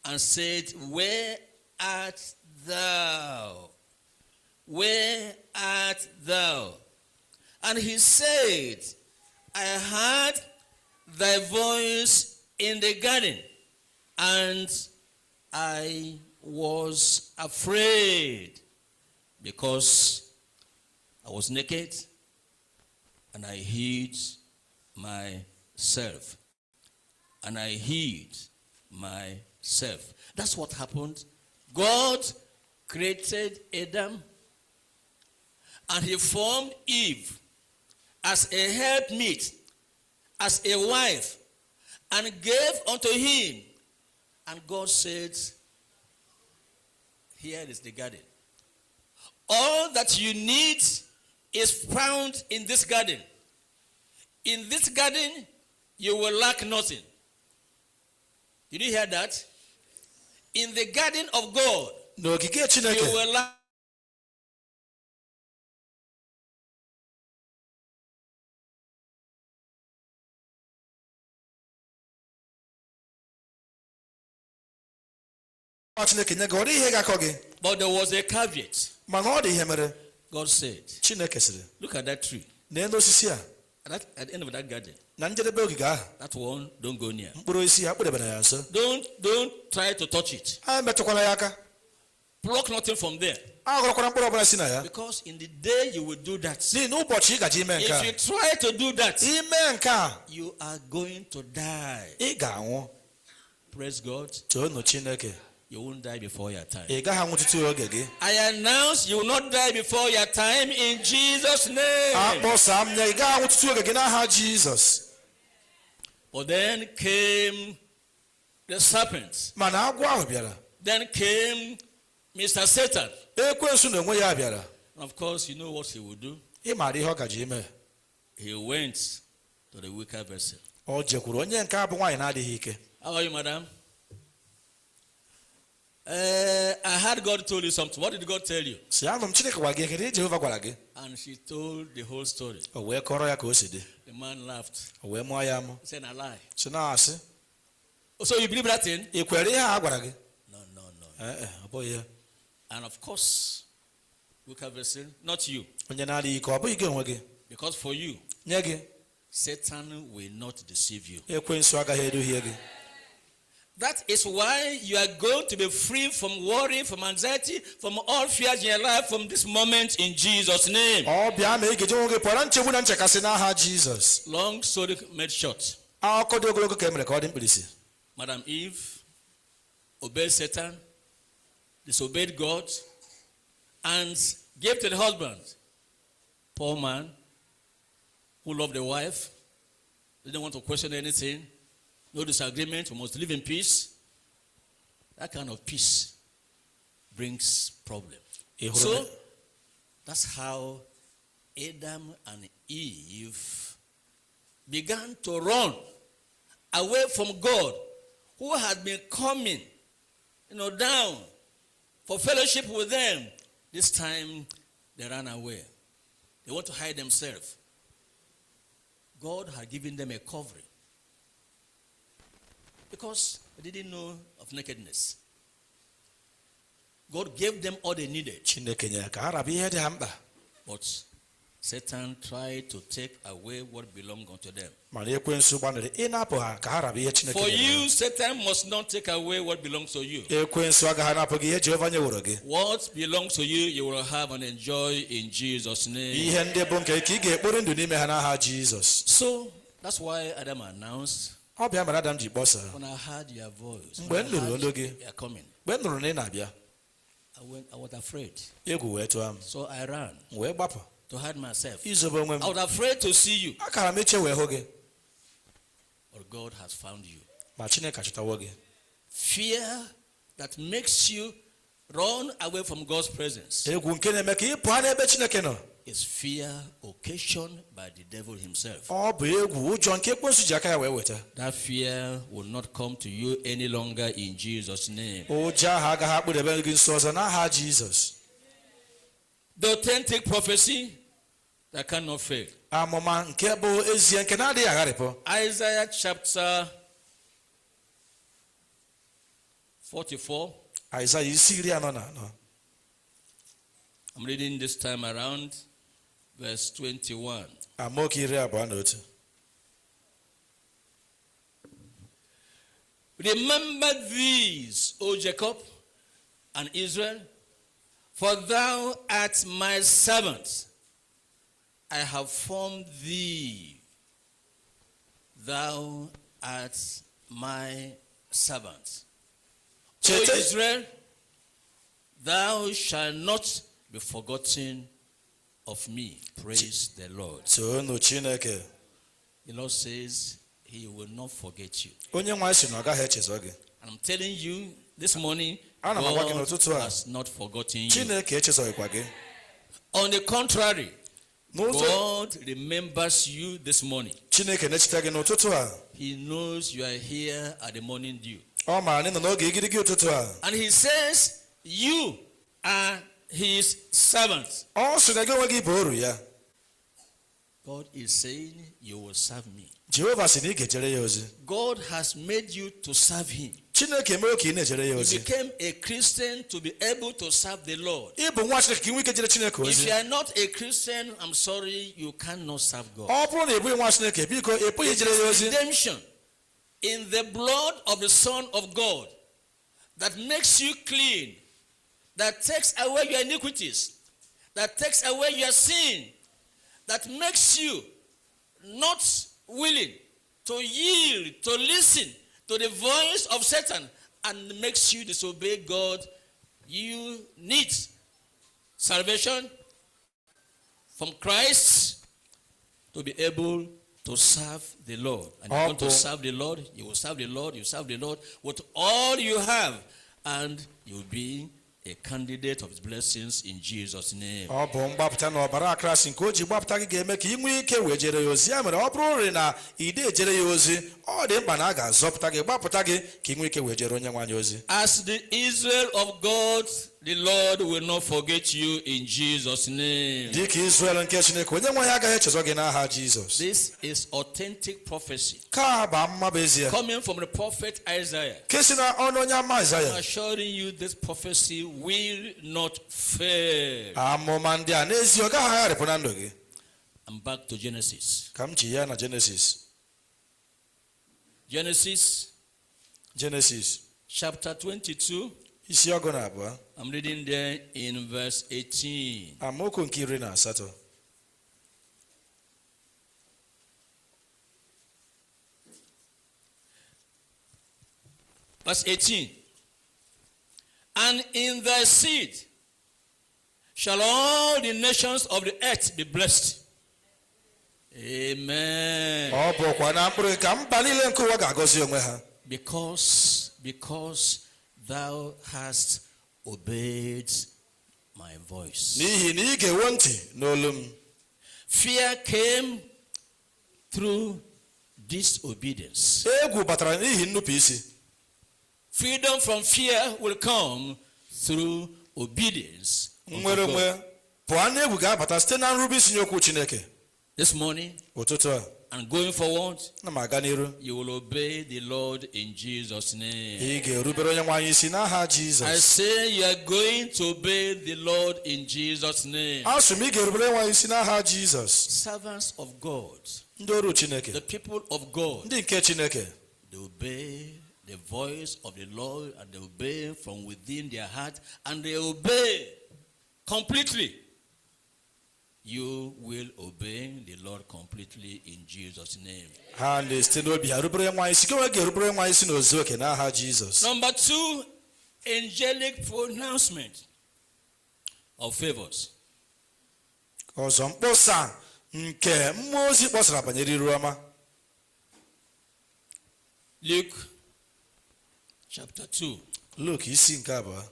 and said, "Where art thou? Where art thou?" And he said, "I heard thy voice in the garden, and I was afraid, because I was naked, and I hid myself." And I hid myself. That's what happened. God created Adam, and he formed Eve as a helpmeet, as a wife, and gave unto him. And God said, "Here is the garden. All that you need is found in this garden. In this garden, you will lack nothing." Did you hear that? In the garden of God, N'ogige you Chineke will lack nkwa Chineke nye gị ọ dịghị ihe ga-akọ gị. But there was a caveat. Mana ọ dị ihe mere. God said, Chineke sịrị, "Look at that tree. N'elu osisi a At the end of that garden, na njedebe ogige ahụ, that one, don't go near. Mkpụrụ osisi ya kpụdebere ya nso. Don't try to touch it. A metụkwala ya aka. Pluck nothing from there." Aghọrọkwara mkpụrụ ọbụla si na ya. Because in the day you will do that, N'ihi na ụbọchị ị gaji ime nke if a, you try to do that, ime nke a, you are going to die. Ị ga-anwụ. Praise God. Toonu Chineke. You won't die before your time. Ị gaghị anwụ tutu oge gị. I announce you will not die before your time in Jesus' name. Akpọsa m ya ị gaghị anwụ tutu oge gị n'aha Jizọs. But then came the serpent. Mana agwọ ahụ bịara. Then came Mr. Satan. Ekwensu na onwe ya bịara. And of course, you know what he would do. Ị maara ihe ọ gaji ime. He went to the weaker vessel. Ọ jekwuru onye nke abụ nwaanyị na-adịghị ike. How are you, madam? I heard God told you something. What did God tell you? Si anụ m Chineke gwara gị kedu ihe Jehova gwara gị. And she told the whole story. O wee kọrọ ya ka o si dị. The man laughed. O wee mụọ ya amụ. He said, "A lie." Si na-asị. "So you believe that thing?" Ị kwere ihe a gwara gị? No. Ee e, ọ bụghị ya. And of course, weaker vessel, not you. Onye na-adịghị ike ọ bụghị gị onwe gị. Because for you, Nye gị Satan will not deceive you. Ekwensu agaghị eduhie gị. That is why you are going to be free from worry, from anxiety, from all fears in your life from this moment in Jesus' name. Ọ bịa ma ị ga-eji onwe gị pụọ na nchegbu na nchekasị n'aha Jizọs. Long story made short. Akụkọ dị ogologo ka e mere ka ọ dị mkpirisi. Madam Eve obeyed Satan, disobeyed God, and gave to the husband. Poor man who loved the wife, didn't want to question anything, no disagreement, we must live in peace. That kind of peace brings problem. Ị hụrụ So na- that's how Adam and Eve began to run away from God, who had been coming down for fellowship with them, this time they ran away. They want to hide themselves. God had given them a covering because they didn't know of nakedness. God gave them all they needed. Chineke nyere ka ha rabụ ihe dị ha mkpa. But Satan tried to take away what belonged unto them. Mana ekwensu gbanịrị ịnapụ ha ka ha rabụ ihe Chineke For nyere ha. you, Satan must not take away what belongs to you. Ekwensu agaghị anapụ gị ihe Jehova nyeworo gị. What belongs to you, you will have and enjoy in Jesus' name. Ihe ndị bụ nke ka ị ga-ekpori ndụ n'ime ha n'aha Jizọs. So that's why Adam announced, Ọ bịa mere Adam ji kpọsaa, "When I heard your voice, Mgbe when m I nụrụ heard olu gị, you are coming, mgbe m nụrụ na ị na-abịa, I was afraid. Egwu wee tụọ m. So I ran M wee gbapụ to hide myself. izobe onwe m. I was afraid to see you." Akara m eche wee hụ gị. But God has found you. Ma Chineke achọtawo gị. Fear that makes you run away from God's presence Egwu nke na-eme ka ị pụọ n'ebe Chineke nọ is fear occasioned by the devil himself. ọ bụ egwu ụjọ nke ekwensu ji aka ya wee weta. That fear will not come to you any longer in Jesus' name. Ụjọ ahụ agaghị akpụdebe gị nso ọzọ n'aha Jizọs. The authentic prophecy that cannot fail. Amụma nke bụ ezie nke na-adịghị agharịpụ. Isaiah chapter 44. Aịzaya isi 44. I'm reading this time around verse 21. Amaokwu 21. "Remember these, O Jacob and Israel, for thou art my servant. I have formed thee. Thou art my servant. O Cheta Israel, thou shalt not be forgotten of me." Praise the Lord. Toonu Chineke. The Lord says he will not forget you. Onye nwe anyị sị na ọ gaghị echezọ gị. And I'm telling you this morning, Ana m agwa gị God n'ụtụtụ a, has not forgotten you. Chineke echezọghịkwa gị. On the contrary, N'ụzọ God remembers you this morning. Chineke na-echeta gị n'ụtụtụ a. He knows you are here at the morning dew. Ọ maara na ị nọ n'oge igirigi ụtụtụ a. And he says, you are his servant. Ọ sị na gị onwe gị bụ oru ya. God is saying, "You will serve me." Jehova sị na ị ga-ejere ya ozi. God has made you to serve him. Chineke emewo ka ị na-ejere ya You ozi. became a Christian to be able to serve the Lord. Ị bụ nwa Chineke ka ị nwee ike jere Chineke If ozi. you are not a Christian, I'm sorry, you cannot serve God. Ọ bụrụ na ị bụghị nwa Chineke, biko ị pụghị ijere ya ozi. Redemption in the blood of the Son of God that makes you clean, that takes away your iniquities, that takes away your sin, that makes you not willing to yield, to listen to the voice of Satan, and makes you disobey God. You need salvation from Christ to be able to serve the Lord. And you want to Ọ bụ- serve the Lord, you will serve the Lord, you serve the Lord with all you have, and you'll be a candidate of his blessings in Jesus' name. Ọ bụ mgbapụta na ọbara Kraịst nke o ji gbapụta gị ga-eme ka ị nwee ike wee jere ya ozi. Ya mere ọ bụrụ rị na ị dị ejere ya ozi, ọ dị mkpa na a ga-azọpụta gị, gbapụta gị ka ị nwee ike wee jere onye nwe anyị ozi. As the Israel of God, the Lord will not forget you in Jesus' name. Dị ka Izrel nke Chineke, onye nwe anyị agaghị echezọ gị n'aha Jizọs. This is authentic prophecy Ka bụ amụma bụ ezie coming from the prophet Isaiah. nke si na ọnụ onye ama I'm Aịzaya. assuring you this prophecy will not fail. Amụma ndị a n'ezie ọ gaghị agharịpụ na ndụ gị. I'm back to Genesis. Ka m ji ya na Jenesis. Genesis Jenesis chapter 22. isi 22. I'm reading there in verse 18. Amaokwu nke 18. Verse 18. "And in thy seed shall all the nations of the earth be blessed." Amen. Ọ bụkwa na mkpụrụ gị ka mba niile nke ụwa ga-agọzi onwe ha. Because thou hast obeyed my voice." N'ihi na ị ga-ewo ntị n'olu m. Fear came through disobedience. Egwu batara n'ihi nnupụ isi. Freedom from fear will come through obedience unto Nnwere God. onwe pụọ n'egwu ga-abata site na nrube isi nye okwu Chineke. This morning Ụtụtụ a and going forward, ana m aga n'iru you will obey the Lord in Jesus' name. ị ga-erubere onye nwe anyị isi n'aha I Jizọs. say you are going to obey the Lord in Jesus' name. Asụ m ị ga-erubere onye nwe anyị isi n'aha Jizọs. Servants of God, Ndị ọrụ Chineke, the people of God, ndị nke Chineke, they obey the voice of the Lord and they obey from within their heart and they obey completely. You will obey the Lord completely in Jesus' name. Ha na-esite n'obi ha rubere onye nwe anyị isi. Gị onwe ga-erubere onye nwe anyị isi n'ozu oke n'aha Jizọs. Number two, angelic pronouncement of favors. Ọzọ mkpọsa nke mmụọ ozi kpọsara banyere iru ọma. Luke chapter 2. Luk isi nke abụọ.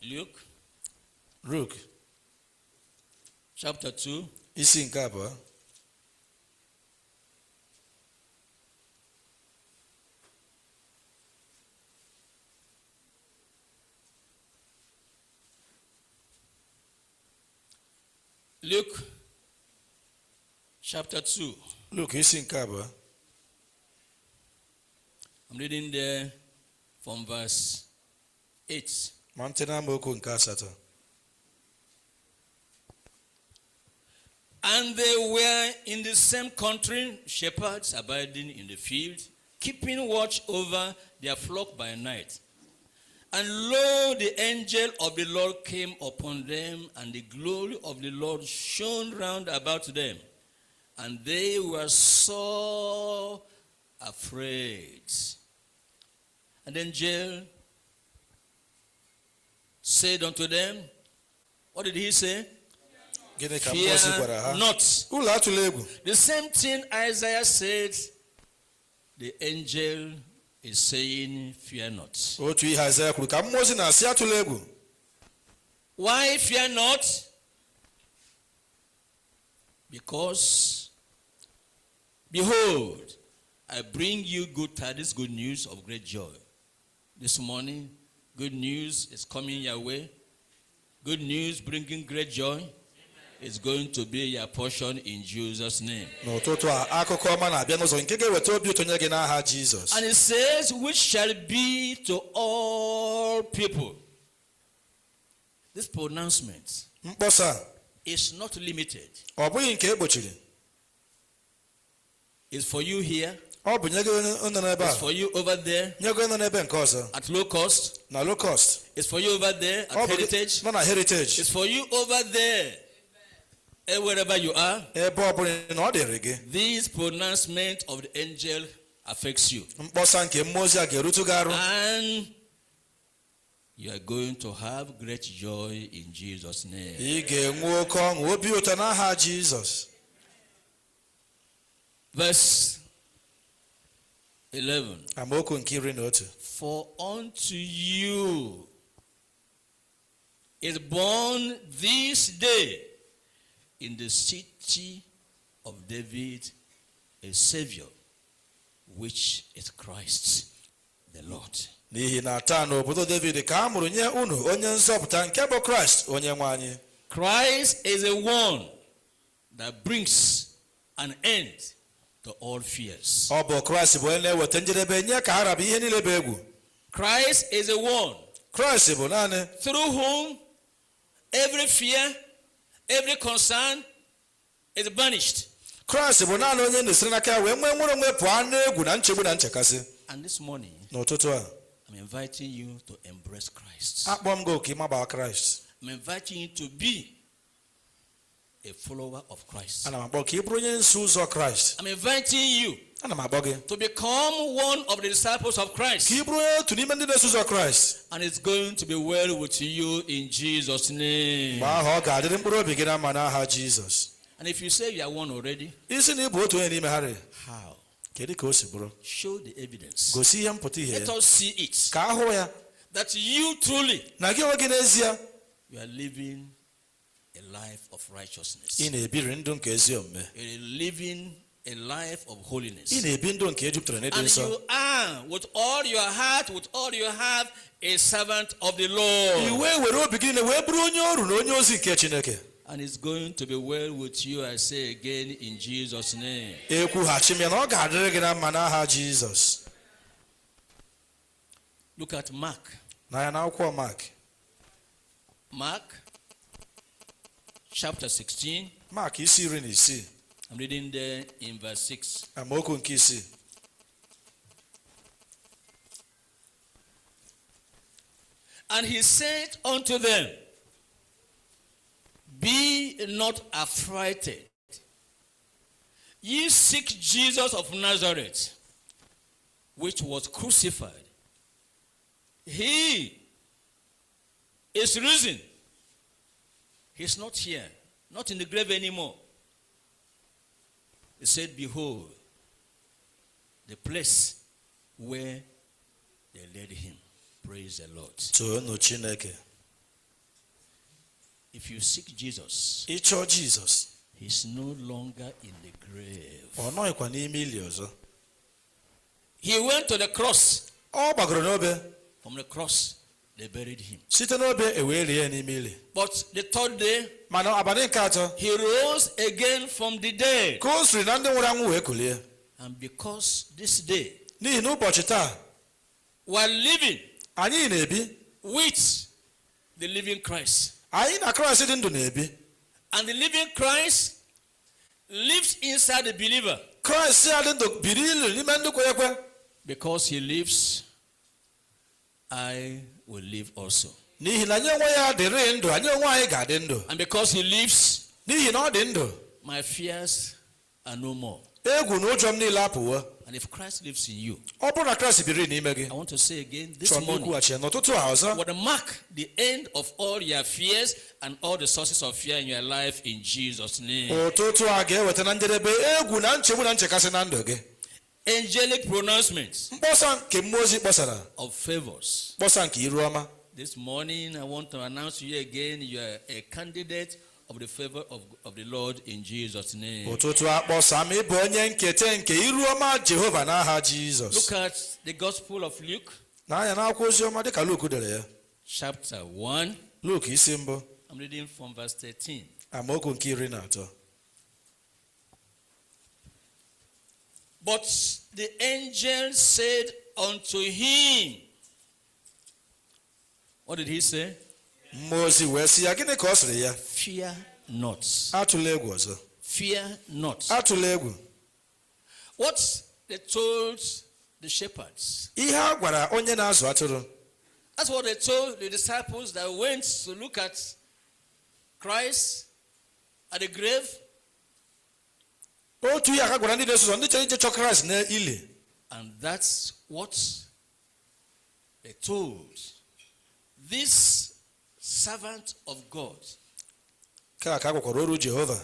Luke Luk chapter 2, isi nke abụọ Luke chapter 2. Luk isi nke abụọ. I'm reading there from verse 8. Ma ntị na amaokwu nke asatọ. And they were in the same country, shepherds abiding in the field, keeping watch over their flock by night. And lo, the angel of the Lord came upon them, and the glory of the Lord shone round about them. And they were so afraid. And the angel said unto them, what did he say? Gịnị ka mmụọ ozi gwara ha? Fear not. Ụlọ atụla egwu. The same thing Isaiah said, the angel is saying, fear not. Otu ihe Aịzaya kwuru ka mmụọ ozi na-asị atụla egwu. Why fear not? Because, behold, I bring you good tidings, good news of great joy. This morning, good news is coming your way. Good news bringing great joy is going to be your portion in Jesus' name. N'ụtụtụ a akụkọ ọma na-abịa n'ụzọ nke ga-eweta obi ụtọ nye gị n'aha Jizọs. And it says, which shall be to all people. This pronouncement Mkpọsa a, is not limited. ọ bụghị nke e gbochiri. It's for you here, Ọ bụ nye gị onye nọ n'ebe it's a, for you over there nye gị onye nọ n'ebe nke ọzọ at low cost, na low cost. it's for you over there Ọ at bụ gị Heritage, nọ na Heritage. it's for you over there, wherever you are. Ebe ọ bụla na ọ dịrị gị. This pronouncement of the angel affects you. Mkpọsa nke mmụọ ozi a ga-erutu gị arụ. And you are going to have great joy in Jesus' name. Ị ga-enwe oke ọṅụ obi ụtọ n'aha Jizọs. Verse 11. Amaokwu nke 11. For unto you is born this day in the city of David a Savior, which is Christ the Lord. N'ihi na taa n'obodo David ka a mụrụ nye unu onye nzọpụta nke bụ Kraịst onye nwe anyị. Christ is the one that brings an end to all fears. Ọ bụ Kraịst bụ onye na-eweta njedebe nye ka ha rabụ ihe niile bụ egwu. Christ is the one Kraịst bụ naanị through whom every fear, every concern is banished. Kraịst bụ naanị onye na-esiri n'aka ya wee nwee nwere onwe pụọ n'egwu na nchegbu na nchekasị. And this morning, N'ụtụtụ a I'm inviting you to embrace Christ. akpọ m gị oku ịmaba Kraịst. I'm inviting you to be a follower of Christ. Ana m akpọ ka ị bụrụ onye nso ụzọ Kraịst. I'm inviting you Ana m akpọ gị to become one of the disciples of Christ. ka ị bụrụ onye otu n'ime ndị na-eso ụzọ Kraịst. And it's going to be well with you in Jesus' name. Mgbe ahụ ọ ga-adịrị mkpụrụ obi gị na mma n'aha Jizọs. And if you say you are one already, Isi na ị bụ otu onye n'ime ha rị, how? kedu ka o si bụrụ? Show the evidence. Gosi ihe mpụta ihe Let ya. us see it. Ka a hụ ya That you truly na gị onwe gị n'ezie you are living a life of righteousness. ị na-ebiri ndụ nke ezi omume. You are living a life of Ị holiness. na-ebi ndụ nke ejupụtara n'ịdị And nsọ. you are, with all your heart, with all you have, a servant of the I Lord. wee were obi gị niile wee bụrụ onye ọrụ na onye ozi nke Chineke. And it's going to be well with you, I say again, in Jesus' name. Ekwughachi m ya na ọ ga-adịrị gị na mma n'aha Jizọs. Look at Mark. N'anya n'akwụkwọ Mark. Mark chapter 16. Mark isi 16. I'm reading there in verse 6. Amaokwu nke 6. And he said unto them, Be not affrighted. Ye seek Jesus of Nazareth, which was crucified. He is risen. He's not here, not in the grave anymore. He said, Behold, the place where they laid him. Praise the Lord. Toonu Chineke. If you seek Jesus, Ịchọọ Jizọs, he's no longer in the grave. ọ nọghịkwa n'ime ili ọzọ. He went to the cross. Ọ gbagoro n'obe. From the cross, they buried him. Site n'obe e wee lie ya n'ime ili. But the third day, Mana abalị nke atọ, he rose again from the dead. ka o siri na ndị nwụrụ anwụ wee kulie. And because this day N'ihi na ụbọchị taa, we're living anyị na-ebi, with the living Christ. Anyị na Kraịst dị ndụ na-ebi. And the living Christ lives inside the believer. Kraịst ya dị ndụ biri ilu n'ime ndị kwere ekwe. Because he lives, I will live also. N'ihi na anyị onwe ya dịrị ndụ, anyị onwe anyị ga-adị ndụ. And because he lives, N'ihi na ọ dị ndụ, my fears are no more. Egwu na ụjọ m niile apụwo. And if Christ lives in you, Ọ bụrụ na Kraịst biri n'ime gị, I want to say again this chọrọ m morning, ikwughachi ya n'ụtụtụ a ọzọ, will mark the end of all your fears and all the sources of fear in your life in Jesus' name. Ụtụtụ a ga-eweta na njedebe egwu na nchegbu na nchekasị na ndụ gị. Angelic pronouncements Mkpọsa nke mmụọ ozi kpọsara, of favors. mkpọsa nke iru ọma. This morning, I want to announce to you again, you are a candidate of the favor of the Lord in Jesus' name. Ụtụtụ a kpọsa m ịbụ onye nketa nke iru ọma Jehova n'aha Jizọs. Look at the Gospel of Luke, N'anya n'akwụkwọ ozi ọma dịka Luk dere ya. Chapter 1. Luk isi 1. I'm reading from verse 13. Amaokwu nke 13. But the angel said unto him, what did he say? Mmụọ ozi wee sị ya, gịnị ka ọ sịrị ya? Fear not. Atụla egwu ọzọ. Fear not. Atụla egwu. What they told the shepherds. Ihe a gwara onye na-azụ atụrụ. That's what they told the disciples that went to look at Christ at the grave. Otu ihe aka gwara ndị na-eso ụzọ ndị chere ije chọ Kraịst n'ili. And that's what they told this servant of God, Ka a gwakwara oru Jehova.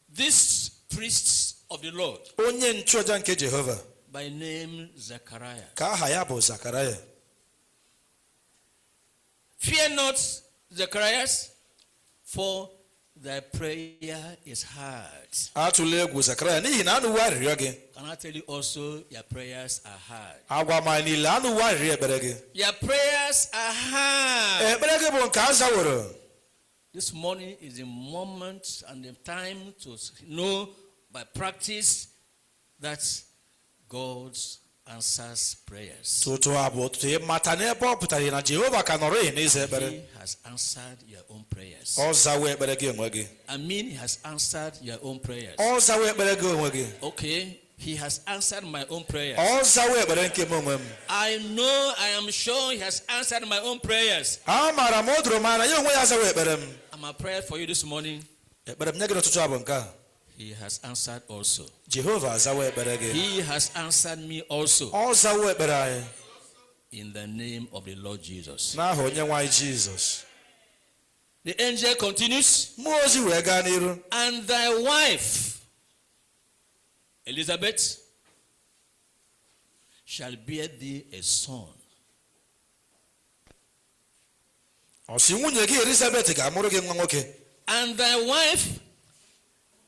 This priest of the Lord, Onye nchụaja nke Jehova. By name Zechariah. Ka aha ya bụ Zakaraya. Fear not, Zacharias, for thy prayer is heard. Atụla egwu Zakaraya n'ihi na anụwo arịrịọ gị. Can I tell you also, your prayers are heard? Agwa ma niile anụwo arịrịọ ekpere gị. Your prayers are heard. Ekpere gị bụ nke a zaworo. This morning is the moment and the time to know by practice that God answers prayers. Ụtụtụ a bụ ụtụtụ ịmata n'ebe ọ pụtara na Jehova ka nọrọ n'iza ekpere. He has answered your own prayers. Ọ zawo ekpere gị onwe gị. I mean, He has answered your own prayers. Ọ zawo ekpere gị onwe gị. Okay, He has answered my own prayers. Ọ zawo ekpere nke m onwe m. I know, I am sure He has answered my own prayers. Amaara m o doro m anya ya onwe ya azawo ekpere m. And my prayer for you this morning, Ekpere m nye gị n'ụtụtụ a bụ nke a. He has answered also. Jehova azawo ekpere gị. He has answered me also. Ọ zawo ekpere anyị. In the name of the Lord Jesus. N'aha onye nwe anyị Jizọs. The angel continues, Mmụọ ozi wee gaa n'iru. And thy wife, Elizabeth, shall bear thee a son. Ọ sị nwunye gị Elizabeth ga-amụrụ gị nwa nwoke. And thy wife,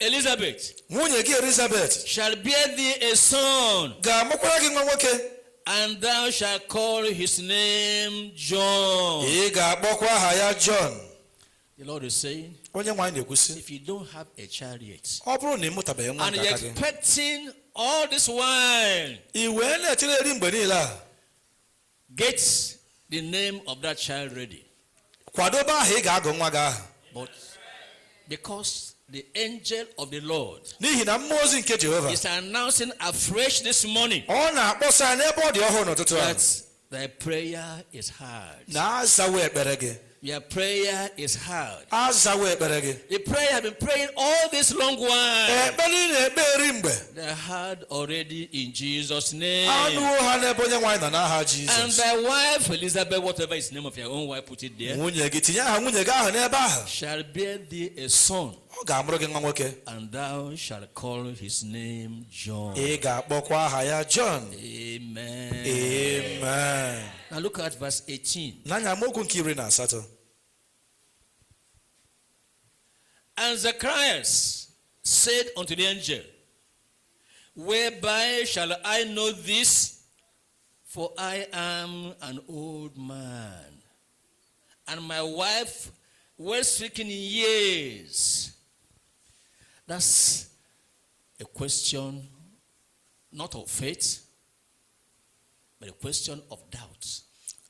Elizabeth Nwunye gị Elizabeth shall bear thee a son, ga-amụkwara gị nwa nwoke, and thou shalt call his name John. Ị ga-akpọkwa aha ya John. The Lord is saying, Onye nwe anyị na-ekwusị, if you don't have a child yet, ọ bụrụ na ị mụtabeghị nwa and nke you're aka gị, expecting all this while, ị wee na-echere eri mgbe niile a, get the name of that child ready. Kwadobe aha ị ga-agụ nwa gị aha. But because the angel of the Lord N'ihi na mmụọ ozi nke Jehova is announcing afresh this morning ọ na-akpọsa ya n'ebe ọ dị ọhụrụ n'ụtụtụ a that thy prayer is heard. Na-azawo ekpere gị. Your prayer is heard. Azawo ekpere gị. The prayer I've been praying all this long while, Ekpere ị na-ekpe eri mgbe, they're heard already in Jesus' name. Anụwo ha n'ebe Onye nwe anyị nọ n'aha And Jizọs. thy wife Elizabeth, whatever is the name of your own wife, put it there, Nwunye gị, tinye aha nwunye gị ahụ n'ebe ahụ, shall bear thee a son, ọ ga-amụrụ gị nwa nwoke, and thou shalt call his name John. Ị ga-akpọkwa aha ya John. Amen. Amen. Now look at verse 18. N'anya amaokwu nke 18. And Zacharias said unto the angel, "Whereby shall I know this? For I am an old man, and my wife well stricken in years." That's a question not of faith, but a question of doubt.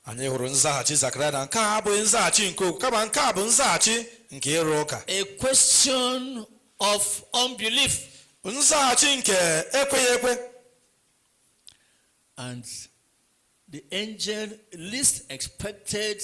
Anyị hụrụ nzaghachi Zakaraya na nke a abụghị nzaghachi nke okwu kama nke a bụ nzaghachi nke ịrụ ụka. A question of unbelief. Nzaghachi nke ekweghị ekwe. And the angel least expected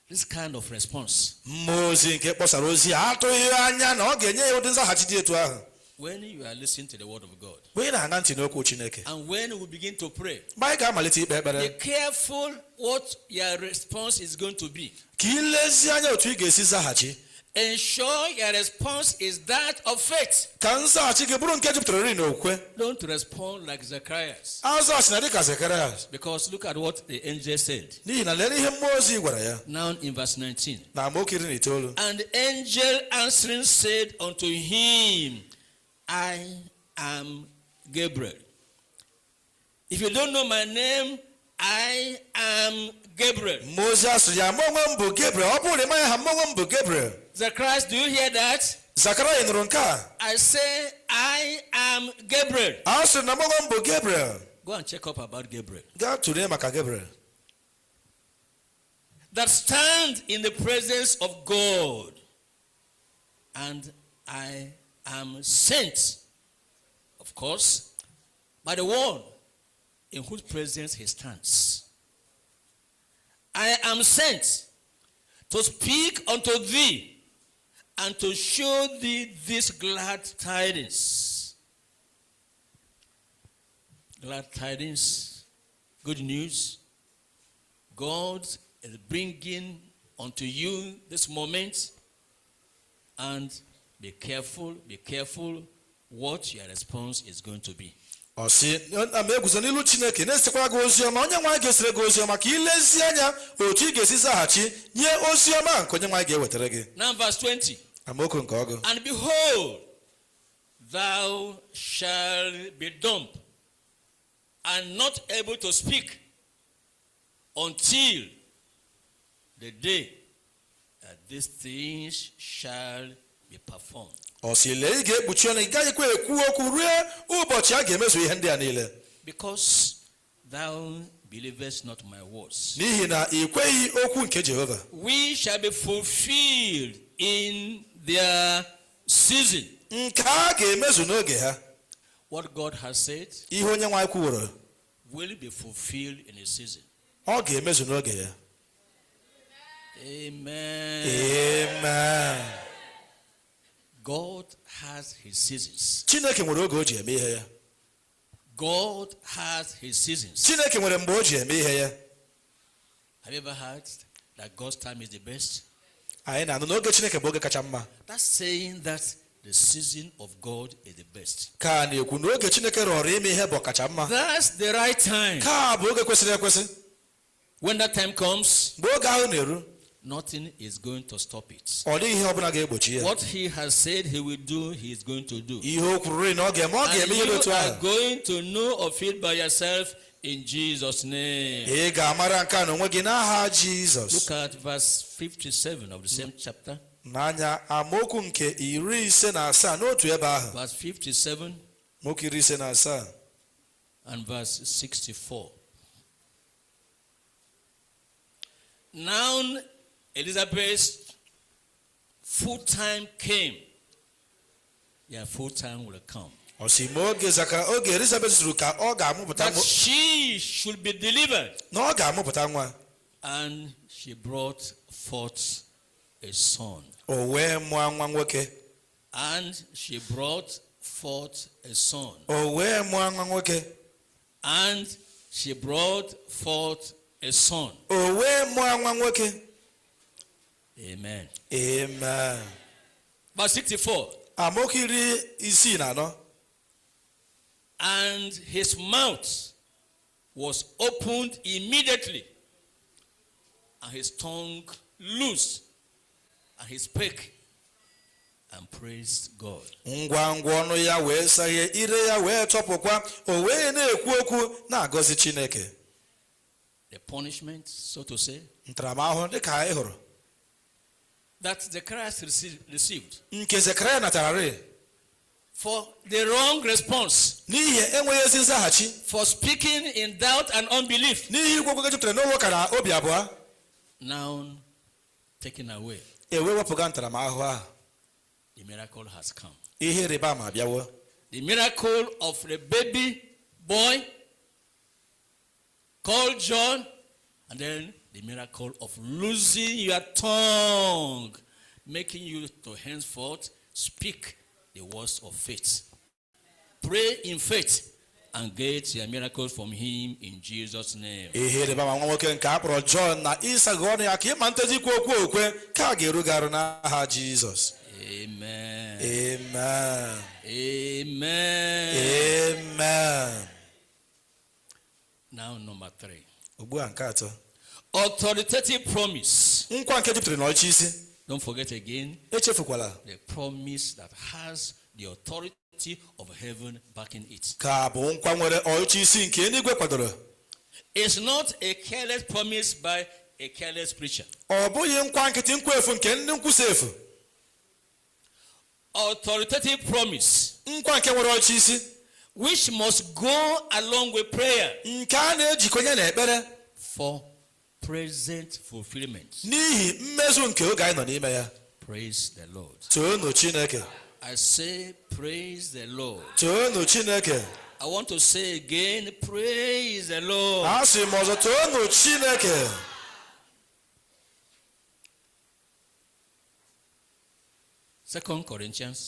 this kind of response. Mmụọ ozi nke kpọsara ozi a atụghị anya na ọ ga-enye ya ụdị nzaghachi dị etu ahụ. When you are listening to the word of God Mgbe ị na-aṅa ntị n'okwu Chineke, and when we begin to pray, mgbe anyị ga-amalite ikpe ekpere, be careful what your response is going to be. Ka ị lezie anya otu ị ga-esi zaghachi. Ensure your response is that of faith. Ka nzaghachi gị bụrụ nke jupụtara ori n'okwukwe. Don't respond like Zacharias. Azaghachi na dịka Zekaraya. Because look at what the angel said. N'ihi na lere ihe mmụọ ozi gwara ya. Now in verse 19. Na amaokwu 19. And the angel answering said unto him, "I am Gabriel." If you don't know my name, I am Gabriel. Mmụọ ozi a sịrị ya, mụ onwe m bụ Gabriel. Ọ bụrụ na ị maghị aha mụ onwe m bụ Gabriel. Zacharias, do you hear that? Zakaraya, nụrụ nke a? I say, "I am Gabriel." A sịrị na mụ onwe m bụ Gabriel. Go and check up about Gabriel. Gaa tụlee maka Gabriel. That stand in the presence of God. And I am sent, of course, by the one in whose presence he stands. I am sent to speak unto thee and to show thee these glad tidings. Glad tidings, good news. God is bringing unto you this moment. And be careful what your response is going to be. Ọ sị na m eguzo n'ilu Chineke na-esitekwara gị ozi ọma. Onye nwe anyị ga-esere gị ozi ọma ka ilezi anya otu ị ga-esi zaghachi nye ozi ọma nke onye nwe anyị ga-ewetara gị. Now, verse 20. Amaokwu nke 20. And behold, thou shalt be dumb and not able to speak until the day that these things shall be performed. Ọ sị lee ị ga-ekpuchi ọnụ, ị gaghịkwa ekwu okwu ruo ụbọchị a ga-emezu ihe ndị a niile. Because thou believest not my words, N'ihi na ị kweghị okwu nke Jehova, which shall be fulfilled in their season. Nke a ga-emezu n'oge ha. What God has said Ihe onye nwe anyị kwuworo will be fulfilled in a season. Ọ ga-emezu n'oge ya. Amen. Amen. God has his seasons. Chineke nwere oge o ji eme ihe ya. God has his seasons. Chineke nwere mgbe o ji eme ihe ya. Have you ever heard that God's time is the best? Anyị na-anụ n'oge Chineke bụ oge kacha mma. That's saying that the season of God is the best. Ka a na-ekwu na oge Chineke rọrọ ime ihe bụ ọkacha mma. That's the right time. Ka a bụ oge kwesịrị ekwesị. When that time comes, Mgbe oge ahụ na-eru, Nothing is going to stop it. Ọ dịghị ihe ọbụla ga-egbochi ya. What he has said he will do, he is going to do. Ihe o kwururi na ọ ga-eme, ọ And ga-eme ihe dị you otu are ahụ. going to know of it by yourself in Jesus' name. Ị ga-amara nke a n'onwe gị n'aha Jizọs. Look at verse 57 of the same chapter. N'anya amaokwu nke 57 n'otu ebe ahụ. Verse 57 Amaokwu 57 and verse 64. Now Elizabeth's full time came. Yeah, full time will come. Ọ sị ma oge Zaka oge Elizabeth zuru ka ọ ga-amụpụta That she should be delivered. Na ọ ga-amụpụta nwa. And she brought forth a son. O wee mụọ nwa nwoke. And she brought forth a son. O wee mụọ nwa nwoke. And she brought forth a son. O wee mụọ nwa nwoke. Amen. Amen. Verse 64. Amaokwu 64. And his mouth was opened immediately, and his tongue loosed, and he spake and praised God. Ngwa ngwa ọnụ ya wee saghee, ire ya wee tọpụkwa, o wee na-ekwu okwu na-agọzi Chineke. The punishment, so to say, Ntaramahụhụ dịka anyị hụrụ that Zechariah received nke Zekaraya natararị for the wrong response, n'ihi enweghị ezi nzaghachi, for speaking in doubt and unbelief, n'ihi ikwu okwu jupụtara n'ụlọ ụka na obi abụọ, now taken away. E wee wepụga ntaramahụhụ ahụ. The miracle has come. Ihe ịrịba ama abịawo. The miracle of the baby boy called John, and then the miracle of losing your tongue, making you to henceforth speak the words of faith. Pray in faith and get your miracles from him in Jesus' name. Ihe ịrịba ama nwa nwoke nke a kpọrọ Jọn na ịsaghe ọnụ ya ka ịma ntezi ikwu okwu okwe ka a ga-eru gị arụ n'aha Jizọs. Amen. Amen. Amen. Amen. Now, number 3. Ugbu a nke atọ. Authoritative promise. Nkwa nke jupụtara n'ọchị isi. Don't forget again Echefukwala the promise that has the authority of heaven backing it. ka bụ nkwa nwere ọchị isi nke eluigwe kwadoro. It's not a careless promise by a careless preacher. Ọ bụghị nkwa nkịtị, nkwa efu nke ndị nkwusa efu. Authoritative promise, Nkwa nke nwere ọchị isi, which must go along with prayer nke a na-ejikonye na ekpere for present fulfillment. n'ihi mmezu nke oge anyị nọ n'ime ya. Praise the Lord. Toonu Chineke. I say, praise the Lord. Toonu Chineke. I want to say again, praise the Lord. A sị m ọzọ, toonu Chineke. Second Corinthians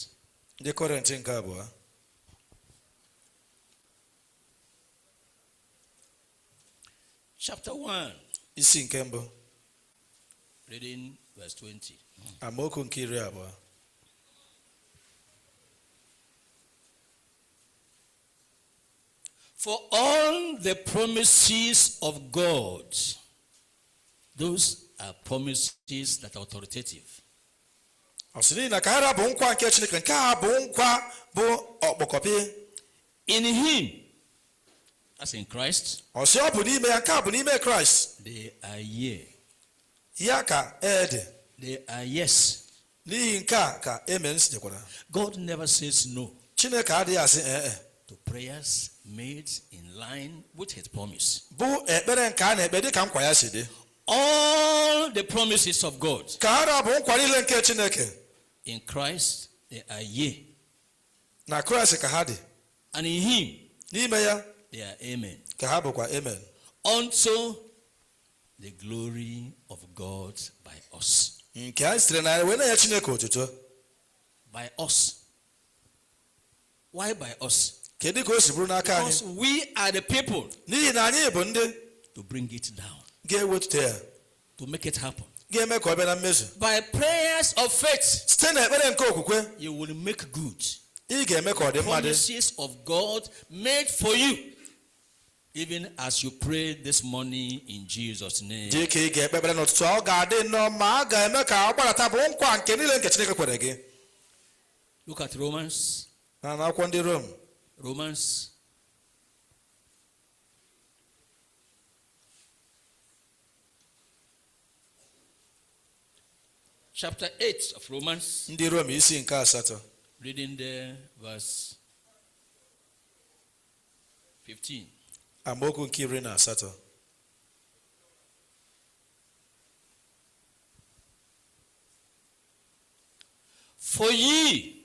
Ndị Kọrịntị nke abụọ chapter 1, isi nke mbụ, reading verse 20. Amaokwu nke 20. For all the promises of God, those are promises that are authoritative. Ọ sị n'ihi na ka ha bụ nkwa nke Chineke, nke a bụ nkwa bụ ọkpọkọpị. In Him, as in Christ, Ọ sị ọ bụ n'ime ya, nke a bụ n'ime Kraịst, they are yea, ya ka ee dị. They are yes. N'ihi nke a ka amen sinyekwara. God never says no Chineke adịghị asị ee e to prayers made in line with His promise. bụ ekpere nke a na-ekpe dịka nkwa ya si dị. All the promises of God Ka ha bụ nkwa niile nke Chineke in Christ, they are yea. na Kraịst ka ha dị. And in Him, N'ime ya they are amen. ka ha bụkwa amen. Unto the glory of God by us. Nke a sitere na ya wee na-enye Chineke otuto. By us. Why by us? Kedu ka o si bụrụ n'aka anyị? Because we are the people N'ihi na anyị bụ ndị to bring it down, ga-ewetute ya, to make it happen. Ga-eme ka ọ bịa na mmezu. By prayers of faith, Site n'ekpere nke okwukwe, you will make good ị ga-eme ka ọ dị mma dị promises of God made for you. Even as you pray this morning in Jesus' name. Dị ka ị ga-ekpe ekpere n'ụtụtụ a, ọ ga-adị nnọọ ma a ga-eme ka ọ gbadata bụ nkwa nke niile nke Chineke kwere gị. Look at Romans. Na akwụkwọ ndị Rom. Romans chapter 8 of Romans, Ndị Rom isi nke 8. Reading there, verse 15. Amaokwu nke 18. For ye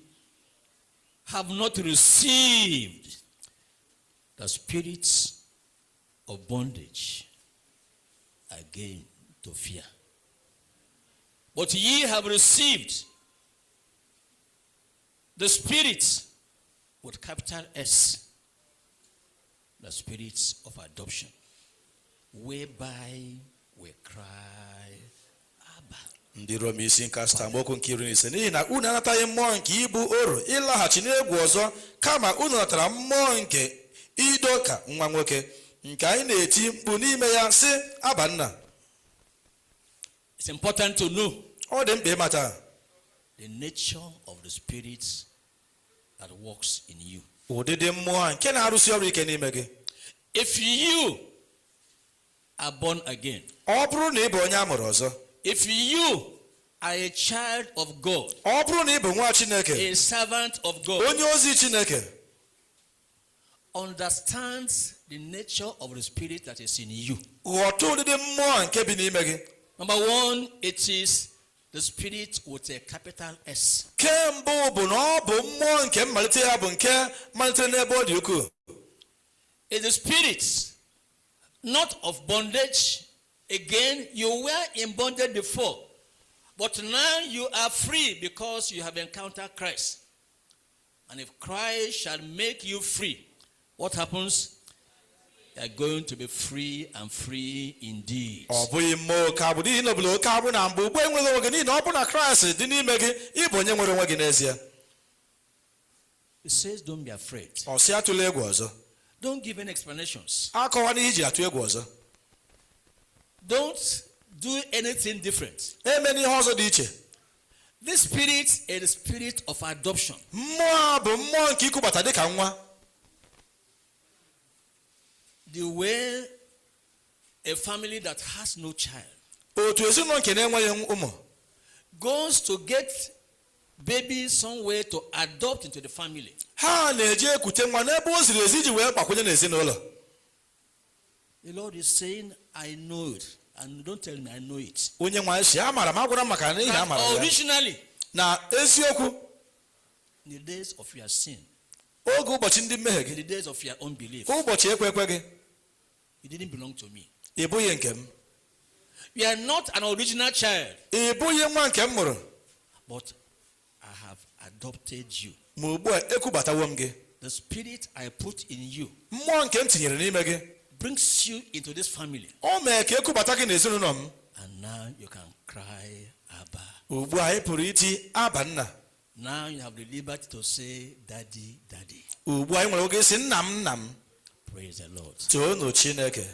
have not received the spirit of bondage again to fear, but ye have received the Spirit with capital S, the Spirit of adoption, whereby we cry, "Abba." Ndị Rom isi nke 8, amaokwu nke 15. N'ihi na unu anataghị mmụọ nke ịbụ oru ịlaghachi n'egwu ọzọ, kama unu natara mmụọ nke ido ka nwa nwoke, nke anyị na-eti mkpu n'ime ya sị, "Aba, nna." It's important to know Ọ dị mkpa ịmata the nature of the Spirit that works in you. ụdịdị mmụọ nke na-arụsi ọrụ ike n'ime gị. If you are born again, Ọ bụrụ na ị bụ onye a mụrụ ọzọ, if you are a child of God, ọ bụrụ na ị bụ nwa Chineke, a servant of God, onye ozi Chineke, understands the nature of the Spirit that is in you. Ghọta ụdịdị mmụọ nke bi n'ime gị. Number one, it is the Spirit with a capital S. Kembụ bụ na ọ bụ mmụọ nke mmalite ya bụ nke malitere n'ebe ọ dị ukwuu. It's the Spirit, not of bondage. Again, you were in bondage before, but now you are free because you have encountered Christ. And if Christ shall make you free, what happens? You are going to be free, and free indeed. Ọ bụghị mmụọ oke agbụ n'ihi na ọbụla oke agbụ na mbụ, ugbu enweghị onwe gị n'ihi na ọ bụ na Kraịst dị n'ime gị, ị bụ onye nwere onwe gị n'ezie. It says, "Don't be afraid." Ọ sị atụla egwu ọzọ. Don't give any explanations. Akọwa n'ihe iji atụ egwu ọzọ. Don't do anything different. Emena ihe ọzọ dị iche. This spirit is the spirit of adoption. Mmụọ a bụ mmụọ nke ikubata dịka nwa. The way a family that has no child Otu ezinụlọ nke na-enweghị ụmụ goes to get baby somewhere to adopt into the family. ha na-eji ekute nwa n'ebe o ziri ezi iji wee gbakwunye n'ezinụlọ. The Lord is saying, "I know it. And don't tell me, I know it." Onye nwe anyị si amara m, agwara m maka n'ihi That amara ya originally, na eziokwu, in the days of your sin, oge ụbọchị ndị mmehie in gị, the days of your unbelief, ụbọchị ekwe ekwe gị, you didn't belong to me. Ị bụghị nke m. You are not an original child, Ị bụghị nwa nke m mụrụ, but I have adopted you. Ma ugbu a ekubatawo m gị. The spirit I put in you Mmụọ nke m tinyere n'ime gị brings you into this family. o mee ka ekubata gị n'ezinụlọ m. And now you can cry, "Abba." Ugbu a ị pụrụ iti, "Aba, nna." Now you have the liberty to say, "Daddy, Daddy." Ugbu a ị nwere oge isi, "Nna m, nna m." Praise the Lord. Toonu Chineke.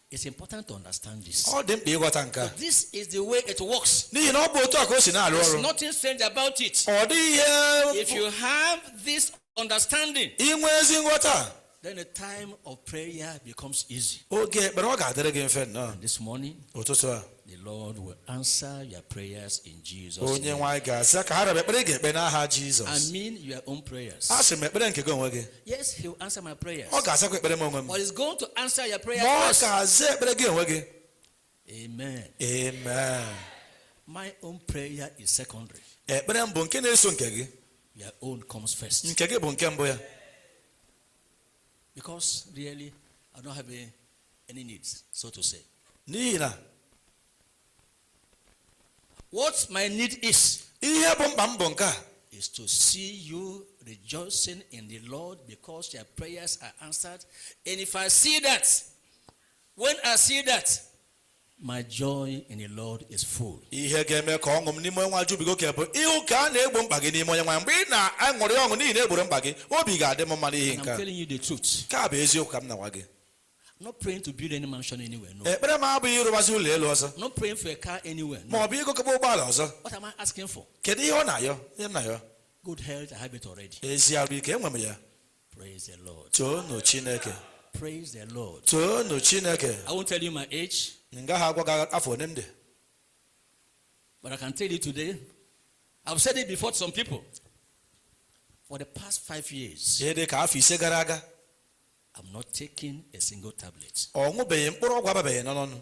It's important to understand this. Ọ dị mkpa ịghọta nke a. This is the way it works. N'ihi na ọ bụ otu a ka o si na-arụ There's ọrụ. nothing strange about it. Ọ dịghị ihe. If you have this understanding, Inwe ezi nghọta, then the time of prayer becomes easy. Oge ekpere ọ ga-adịrị gị mfe nnọọ. And this morning, Ụtụtụ a, the Lord will answer your prayers in Jesus' Onye name. nwe anyị ga-aza ka ha rịọrọ ekpere ị ga-ekpe n'aha Jizọs. I mean your own prayers. A sị m ekpere nke gị onwe gị. Yes, He will answer my prayers. Ọ ga-azakwa ekpere m onwe m. But He's going to answer your prayers Ma ọ first. ga-aza ekpere gị onwe gị. Amen. Amen. My own prayer is secondary. Ekpere m bụ nke na-eso nke gị. Your own comes first. Nke gị bụ nke mbụ ya. Because really, I don't have any needs, so to say. N'ihi na What my need is, ihe bụ mkpa m bụ nke a, is to see you rejoicing in the Lord because your prayers are answered. And if I see that, when I see that, my joy in the Lord is full. Ihe ga-eme ka ọṅụ m n'ime onye jubiga oke bụ ịhụ ka a na-egbo mkpa gị n'ime Onye nwe. Mgbe ị na-aṅụrị ọṅụ n'ihi na egboro mkpa gị, obi ga-adị m mma n'ihi And nke I'm a. telling you the truth. Nke a bụ eziokwu ka m na-agwa gị. I'm not praying to build any mansion anywhere. No. Ekpere m abụghị ịrụbazi ụlọ elu ọzọ. I'm not praying for a car anywhere. Ma No. ọ bụ ịgokọba ụgbọala ọzọ. What am I asking for? Kedu ihe ọ na-ayọ, ihe m na-ayọ? Good health, I have it already. Ezi arụ ike, enwe m ya. Praise the Lord. Toonu Chineke. Praise the Lord. Toonu Chineke. I won't tell you my age, M gaghị agwa gị afọ one m dị, but I can tell you today. I've said it before to some people. For the past 5 years, ihe dị ka afọ 5 gara aga, I'm not taking a single tablet. ọ ṅụbeghị mkpụrụ ọgwụ ababeghị n'ọnụ.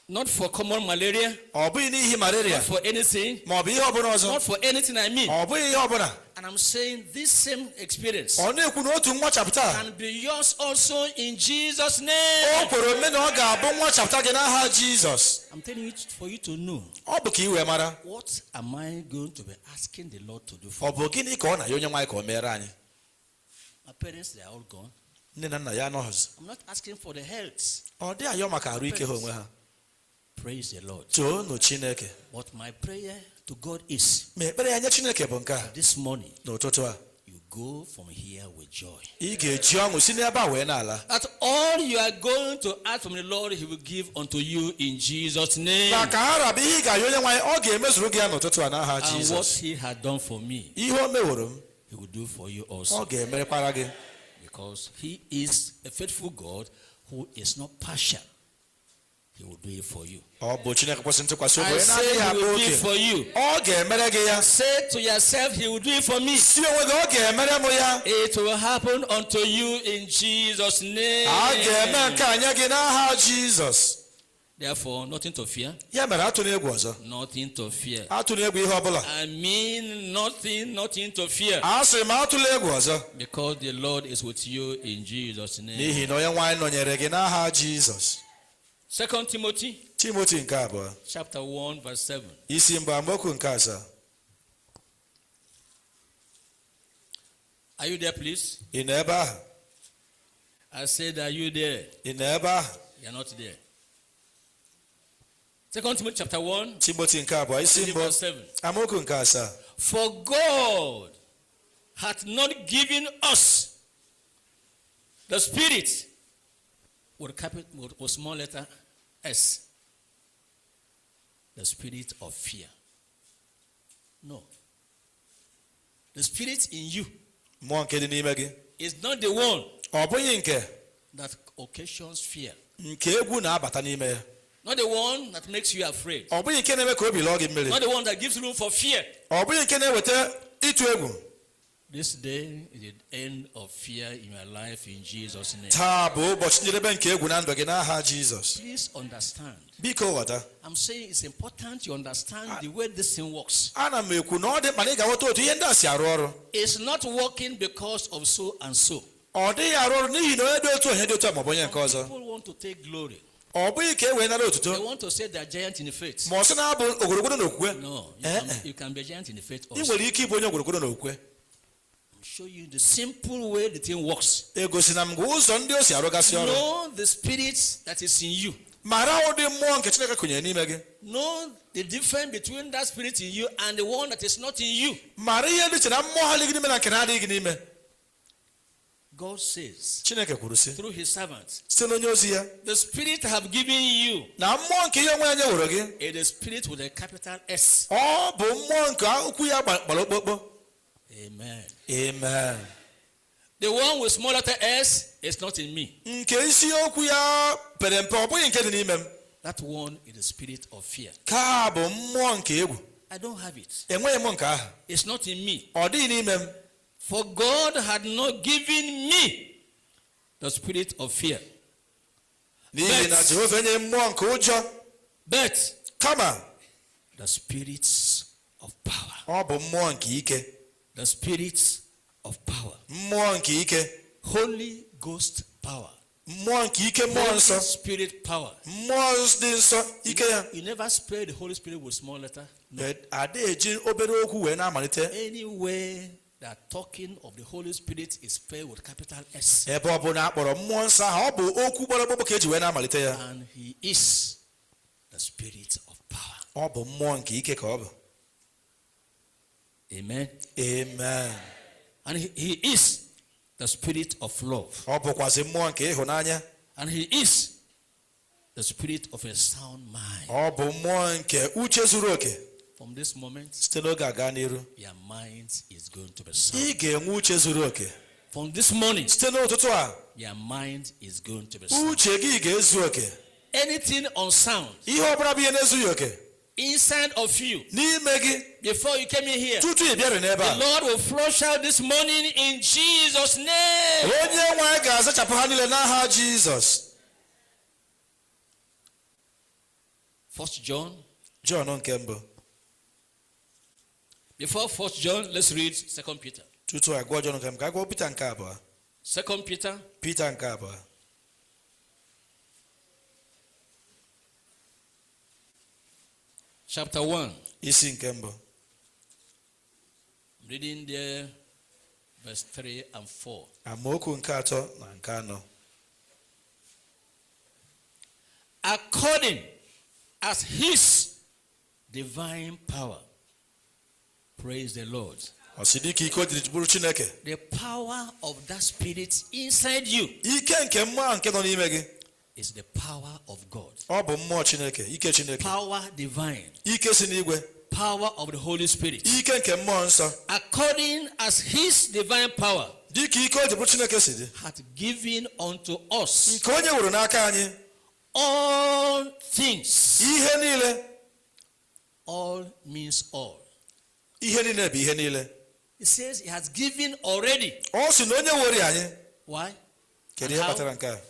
Not for common malaria, Ọ bụghị n'ihi malaria, not for anything, ma ọ bụ ihe ọbụla ọzọ. not for anything I mean. Ọ bụghị ihe ọbụla. And I'm saying this same experience Ọ na-ekwu na otu nwachapụta a, can be yours also in Jesus' o name. kwere ome na ọ ga-abụ nwachapụta gị n'aha Jizọs. I'm telling you for you to know, Ọ bụ ka ị wee mara, what am I going to be asking the Lord to do for ọ bụ gịnị ka ọ na-ya onye nwaanyị ka o mere anyị? my parents? They are all gone. Nne na nna ya anọghịzi. I'm not asking for the health. Ọ dị ayọ maka arụ ike ha onwe ha. Praise the Lord. Toonu Chineke. But my prayer to God is, Ma ekpere ya nye Chineke bụ nke a, this morning, n'ụtụtụ a, you go from here with joy. ị ga-eji ọṅụ si n'ebe a wee na-ala. That all you are going to ask from the Lord, He will give unto you in Jesus' name. Na ka ha rabụ ihe ị ga-ayọ onye nwaanyị, ọ ga-emezuru gị ya n'ụtụtụ a n'aha And what Jizọs. He had done for me, Ihe o meworo m, He will do for you ọ also. ga-emerekwara gị. Because He is a faithful God who is not partial. He will do it for you. Ọ bụ Chineke kwesịrị ntụkwasị obi, I onye say na-adịghị He akpa will do oke. it for you. Ọ ga-emere gị ya. Say to yourself, He will do it for me. Si onwe gị, ọ ga-emere m ya. It will happen unto you in Jesus' name. A ga-eme nke a nye gị n'aha Jizọs. Therefore, nothing to fear. Ya mere, atụla egwu ọzọ. Nothing to fear. Atụla egwu ihe ọbụla. I mean, nothing, nothing to fear. A sịrị m atụla egwu ọzọ. Because the Lord is with you in Jesus' name. N'ihi na onye nwaanyị nọnyere gị n'aha Jizọs. Second Timothy Timoti nke abụọ, chapter 1, verse 7. isi mbụ, amaokwu nke asaa. Are you there, please? Ị nọ ebe ahụ? I said, are you there? Ị nọ ebe ahụ? You're not there. Second Timothy chapter 1, Timoti nke abụọ, isi mbụ, verse 7. amaokwu nke asaa. For God hath not given us the spirit with capital with small letter S, the spirit of fear. No. The spirit in you Mmụọ nke dị n'ime gị is not the one ọ bụghị nke that occasions fear. nke egwu na-abata n'ime ya. Not the one that makes you afraid. Ọ bụghị nke na-eme ka obi lọọ gị mmiri. Not the one that gives room for fear. Ọ bụghị nke na-eweta ịtụ egwu. This day is the end of fear in your life in Jesus' name. Taa bụ ụbọchị njedebe nke egwu na ndụ gị n'aha Jizọs. Please understand. Biko ghọta. I'm saying it's important you understand the way this thing works. Ana m ekwu na ọ dị mkpa na ị ga-aghọta otu ihe ndị a si arụ ọrụ. It's not working because of so and so. Ọ dịghị arụ ọrụ n'ihi na onye dị otu, onye dị otu a, maọbụ onye nke ọzọ. People want to take glory. Ọ bụghị ka e wee nara They otuto, want to say they're giant in the faith. ma ọ sị na-abụ ogologodo n'okwukwe. No, you Eh, can, eh. you can be a giant in the faith Ị also. nwere ike ịbụ onye ogologodo n'okwukwe. I'm show you the simple way the thing works. Egosi na m gị ụzọ ndị o si arụgasị ọrụ. Know the spirit that is in you. Mara ụdị mmụọ nke Chineke kụnyere n'ime gị. Know the difference between that spirit in you and the one that is not in you. Mara ihe dị iche na mmụọ ha dị gị n'ime na nke na-adịghị gị n'ime. God says Chineke kwuru sị, through his servants, site n'onye ozi ya, the spirit have given you na mmụọ nke ihe onwe ya nyeworo gị is the spirit with a capital S. ọ bụ mmụọ nke okwu ya gbara okpokpo. Amen. Amen. The one with small letter S is not in me. Nke isiokwu ya pere mpe ọ bụghị nke dị n'ime m. That one is the spirit of fear. Ka bụ mmụọ nke egwu. I don't have it. Enweghị m nke ahụ. It's not in me. Ọ dịghị n'ime m. For God had not given me the spirit of fear, N'ihi na Jehova enyeghị mmụọ nke ụjọ, but kama the spirits of power. ọ bụ mmụọ nke ike. The spirits of power. Mmụọ nke ike. Holy Ghost power. Mmụọ nke ike, mmụọ nsọ. Holy Spirit power. Mmụọ dị nsọ ike ya. You never spell the Holy Spirit with small letter. Ada eji obere okwu wee na-amalite. Anywhere that talking of the Holy Spirit is spelled with capital S. Ebe ọ bụla a kpọrọ mmụọ nsọ ahụ, ọ bụ okwu gbara ọkpụkpụ ka eji wee na-amalite ya. And he is the spirit of power. Ọ bụ mmụọ nke ike ka ọ bụ. Amen. Amen. And he is the spirit of love. Ọ bụkwazi mmụọ nke ịhụnanya. And he is the spirit of a sound mind. Ọ bụ mmụọ nke uche zuru oke. From this moment, Site n'oge a gaa n'iru, your mind is going to be sound. ị ga-enwe uche zuru oke. From this morning, Site n'ụtụtụ a, your mind is going to be sound. uche gị ga-ezu oke. Anything unsound Ihe ọbụla bụ ihe na-ezughị oke inside of you n'ime gị before you came in here, tutu ị bịara n'ebe the a, Lord will flush out this morning in Jesus' name. Onye nwe anyị ga-azachapụ ha niile n'aha Jizọs. First John. Jọn nke mbụ. Before First John, let's read Second Peter. Tutu agụọ Jọn nke mbụ, ka agụọ Pita nke abụọ. Second Peter Pita nke abụọ, chapter 1. Isi nke mbụ. I'm reading there verse 3 and 4. Amaokwu nke atọ na nke anọ. According as his divine power. Praise the Lord. Ọ sị dịka ike o jiri bụrụ Chineke. The power of that spirit inside you Ike nke mmụọ ahụ nke nọ n'ime gị is the power of God. ọ bụ mmụọ Chineke, ike Chineke. Power divine. Ike si n'igwe. Power of the Holy Spirit. Ike nke mmụọ nsọ. According as his divine power Dịka ike o ji bụrụ Chineke si dị, hath given unto us nke onye wuru n'aka anyị all things. ihe niile. All means all. Ihe niile bụ ihe niile. It says he has given already. Ọ sị na onye were anyị. Why? Kedu ihe How? kpatara nke a?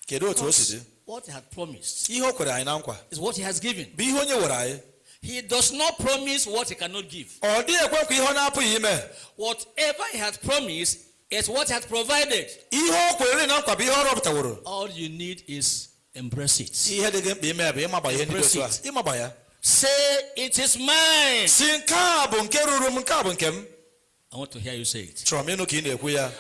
Kedu otu o si dị? What he had promised Ihe o kwere anyị na nkwa is what he has given. bụ ihe onye were anyị. He does not promise what he cannot give. Ọ dịghị ekwe nkwa ihe ọ na-apụghị ime. Whatever he has promised is what he has provided. Ihe o kwere na nkwa bụ ihe ọ rọpụtaworo. All you need is embrace it. Ihe dị gị mkpa ime bụ ịmagba ihe ndị dị otu a, ịmagba ya. Say, "It is mine." Si nke a bụ nke ruru m, nke a bụ nke m. I want to hear you say it. Chọrọ m ịnụ ka ị na-ekwu ya.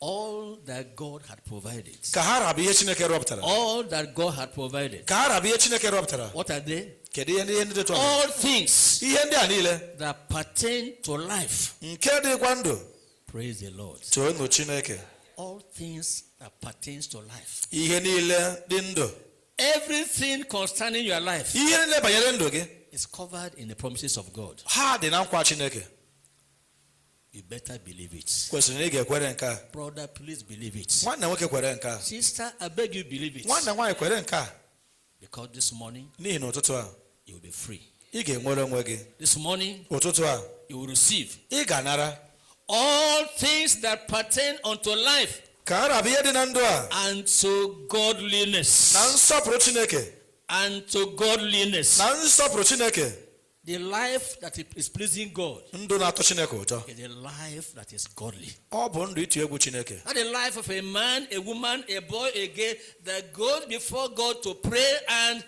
All that God had provided. Ka ha rabụ ihe Chineke rọpụtara. All that God had provided. Ka ha rabụ ihe Chineke rọpụtara. What are they? Kedu ihe ndị dị otu a? All things Ihe ndị a niile that pertain to life. nke dịkwa ndụ. Praise the Lord. Toonu Chineke. All things that pertains to life. Ihe niile dị ndụ. Everything concerning your life Ihe niile banyere ndụ gị is covered in the promises of God. ha dị na nkwa Chineke. You better believe it. Kwesịrị na ị ga-ekwere nke a. Brother, please believe it. Nwanne nwoke, kwere nke a. Sister, I beg you, believe it. Nwanne nwaanyị, kwere nke a. Because this morning, N'ihi na ụtụtụ a, you will be free. ị ga-enwere onwe gị. This morning, Ụtụtụ a, you will receive ị ga-anara all things that pertain unto life ka a rabụ ihe dị na ndụ a and to godliness. na nsọpụrụ Chineke. And to godliness. Na nsọpụrụ Chineke. The life that is pleasing God Ndụ na-atọ Chineke ụtọ is a life that is godly. ọ bụ ndụ ịtụ egwu Chineke. Not the life of a man, a woman, a boy, a girl that goes before God to pray and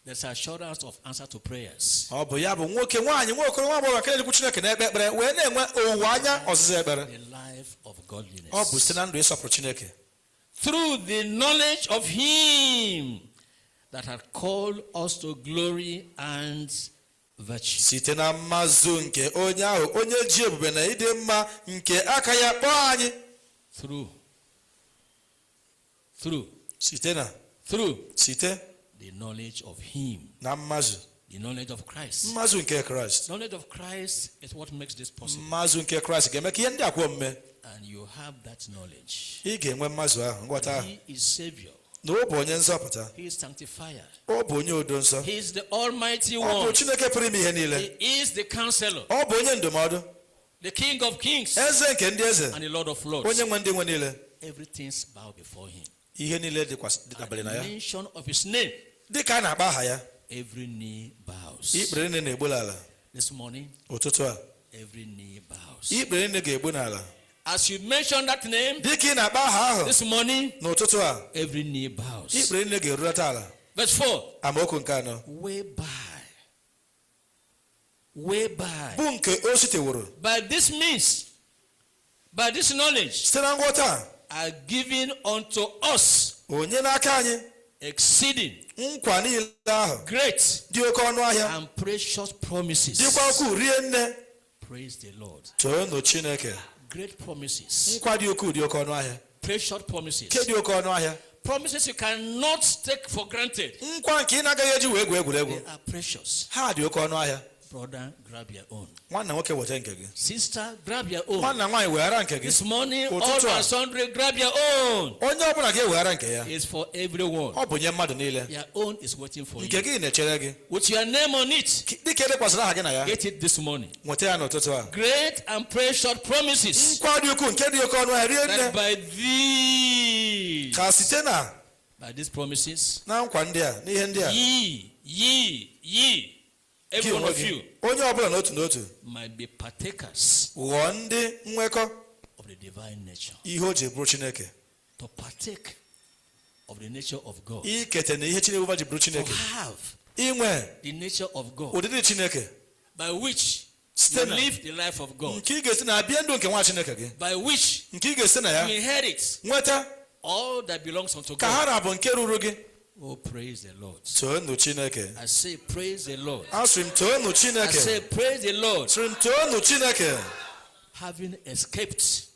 there's assurance of answer to prayers. Ọ bụ ya bụ nwoke, nwaanyị, nwa okoro, nwa agbọghọ nke na-ekwu Chineke na-ekpe ekpere wee na-enwe owuwe anya ọzịza ekpere. The life of godliness. Ọ bụ site na ndụ ịsọpụrụ Chineke. Through the knowledge of Him that had called us to glory and virtue. Site na mmazụ nke onye ahụ onye ji ebube na ịdị mma nke aka ya kpọọ anyị. Through. Through. Site na Through site the knowledge of Him. na mmazụ. The knowledge of Christ. Mmazụ nke Kraịst. Knowledge of Christ is what makes this possible. Mmazụ nke Kraịst ga-eme ka ihe ndị a kwe omume. And you have that knowledge. Ị ga-enwe mmazụ ahụ, nghọta ahụ He is Savior. na ọ bụ onye nzọpụta. He is Sanctifier. Ọ bụ onye odo nsọ. He is the Almighty Ọ bụ One. Chineke pụrụ ime ihe niile. He is the Counselor, Ọ bụ onye ndụmọdụ, the King of Kings, eze nke ndị eze, and the Lord of Lords. onye nwe ndị nwe niile. Everything's bow before him. Ihe niile dịkwasị dabere na At ya. the mention of his name, Dịka a na-akpa aha ya, every knee bows. ikpere niile na-egbu n'ala. This morning, Ụtụtụ a, every knee bows. ikpere niile ga-egbu n'ala. As you mention that name Dịka ị na-akpa aha ahụ this morning, n'ụtụtụ a, every knee bows. ikpere niile ga-erulata ala. Verse 4. Amaokwu nke anọ. Whereby, Bụ nke o siteworo by this means, by this knowledge, site na nghọta a, are given unto us onye n'aka anyị exceeding nkwa niile ahụ great dị oke ọnụ ahịa and precious promises. dịkwa ukwuu rie nne. Praise the Lord. Toonu Chineke. Great promises. Nkwa dị ukwuu dị oke ọnụ ahịa. Precious promises. Nke dị oke ọnụ ahịa. Promises you cannot take for granted. Nkwa nke ị na-agaghị eji wee gwuo egwuregwu. They are precious. Ha dị oke ọnụ ahịa. Brother, grab your own. Nwanna nwoke, weta nke gị. Sister, grab your own. Nwanna nwaanyị, weghara nke gị. This morning, all Ụtụtụ a. and sundry, grab your own. Onye ọbụla ga-eweghara nke ya. It's for everyone. Ọ bụ nye mmadụ niile. Your own is waiting for Nke you. gị na-echere gị. With your name on it, Dịka edekwasịrị aha gị na ya. get it this morning. Nweta ya n'ụtụtụ a. Great and precious promises Nkwa dị ukwuu nke dị oke ọnụ ahịa rie nne. that by these, Ka site na by these promises, na nkwa ndị a, n'ihe ndị a, ye, ye, ye, every gị one onwe of gị, you onye ọbụla n'otu n'otu, might be partakers ghọọ ndị nwekọ of the divine nature. ihe o ji bụrụ Chineke. To partake of the nature of God. Ikete na ihe Chineke ji bụrụ To Chineke. have Inwe the nature of God, ụdịdị Chineke, by which site you na live the life of God, nke ị ga-esi na bie ndụ nke nwa Chineke gị, by which nke ị ga-esi na you ya inherit nweta all that belongs unto ka ha God. rabụ nke ruru gị. Oh, praise the Lord. Toonu Chineke. I say, praise the Lord. Asịrị m toonu I Chineke. say, praise the Lord. Sịrị m toonu Chineke. Having escaped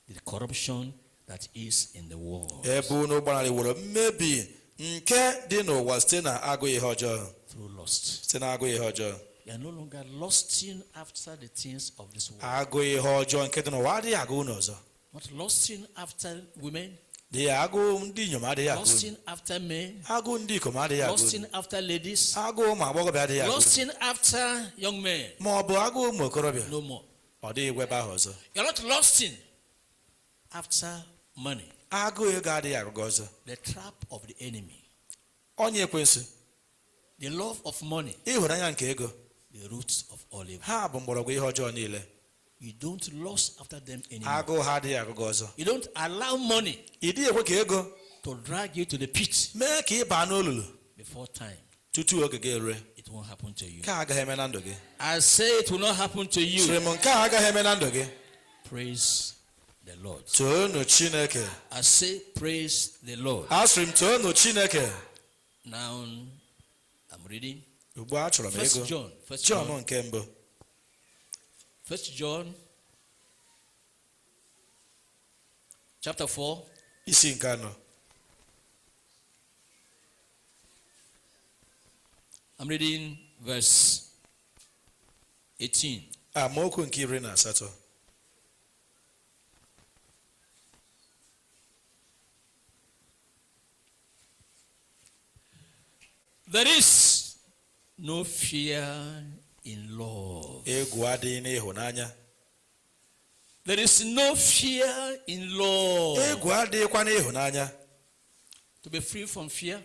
the corruption that is in the world Ebe unu gbanarịworo mmebi nke dị n'ụwa site na agụ ihe ọjọọ. Through lust. Site na agụ ihe ọjọọ. You are no longer lusting after the things of this world. Agụ ihe ọjọọ nke dị n'ụwa adịghị agụ unu ọzọ. Not lusting after women, Dị ya agụụ ndị inyom adịghị agụ unu. Lusting after men, Agụụ ndị ikom adịghị agụ unu. Lusting after ladies, Agụụ ụmụ agbọghọbịa adịghị agụ unu. Lusting after young men. Ma ọ bụ agụụ ụmụ okorobịa. No more. Ọ dịghị ebe ahụ ọzọ. You're not lusting after money, Agụụ ego adịghị agụ gị ọzọ. The trap of the enemy, Ọnya ekwensu. The love of money, Ịhụnanya nke ego. The roots of all evil. Ha bụ mgbọrọgwụ ihe ọjọọ niile. You don't lust after them anymore. Agụụ ha adịghị agụ gị ọzọ. You don't allow money Ị dịghị ekwe ka ego to drag you to the pit mee ka ị baa n'olulu before time. Tutu oge gị erue. It won't happen to you. Nke a agaghị eme na ndụ gị. I say it will not happen to you. Sịrị m nke a agaghị eme na ndụ gị. Praise the Lord. Toonu Chineke. I say, praise the Lord. Asịrị m toonu Chineke. Now, I'm reading Ugbu a achọrọ m First ịgụ John. First Jọn John. nke mbụ. First John, chapter 4, Isi nke anọ. I'm reading verse 18. Amaokwu nke 18. There is no fear in love. Egwu adịghị n'ịhụnanya. There is no fear in love. Egwu adịghịkwa n'ịhụnanya. To be free from fear,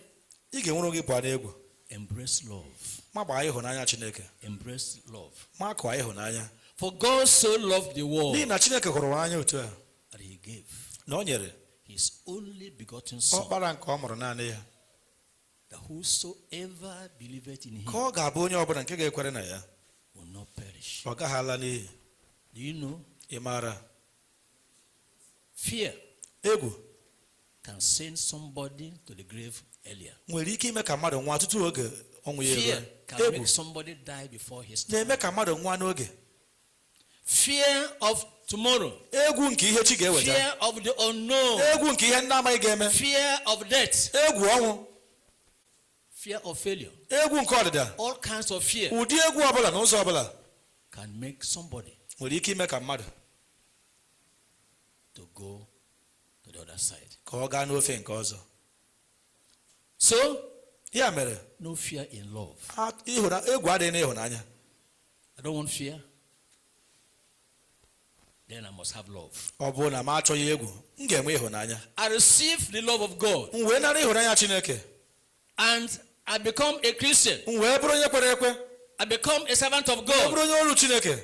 Ị ga-enwere onwe gị pụọ n'egwu. Embrace love. Ma gbaa ịhụnanya Chineke. Embrace love. Ma kụọ ịhụnanya. For God so loved the world N'ihi na Chineke hụrụ ụwa anya otu a that he gave na o nyere his only begotten Son, ọkpara nke ọ mụrụ naanị ya, that whosoever believeth in him ka ọ ga-abụ onye ọbụla nke ga-ekwere na ya will not perish. ọ gaghị ala n'iyi. Do you know? Ị maara? Fear Egwu can send somebody to the grave earlier. Nwere ike ime ka mmadụ nwụọ tutu oge ọnwụ ya Fear eruo. can Egwu make somebody die before his time. na-eme ka mmadụ nwụọ n'oge. Fear of tomorrow. Egwu nke ihe chi ga-eweta. Fear of the unknown. Egwu nke ihe ndị amaghị ga-eme. Fear of death. Egwu ọnwụ. Fear of failure. Egwu nke ọdịda. All kinds of fear Ụdị egwu ọbụla na ụzọ ọbụla can make somebody nwere ike ime ka mmadụ to go to the other side. Ka ọ gaa n'ofe nke ọzọ. So, Ya mere, no fear in love. Egwu adịghị n'ịhụnanya. I don't want fear. Then I must have love. Ọ bụrụ na m achọghị egwu, m ga-enwe ịhụnanya. I receive the love of God M wee nara ịhụnanya Chineke. And I become a Christian. M wee bụrụ onye kwere ekwe. I become a servant of Wee God. bụrụ onye ọrụ Chineke.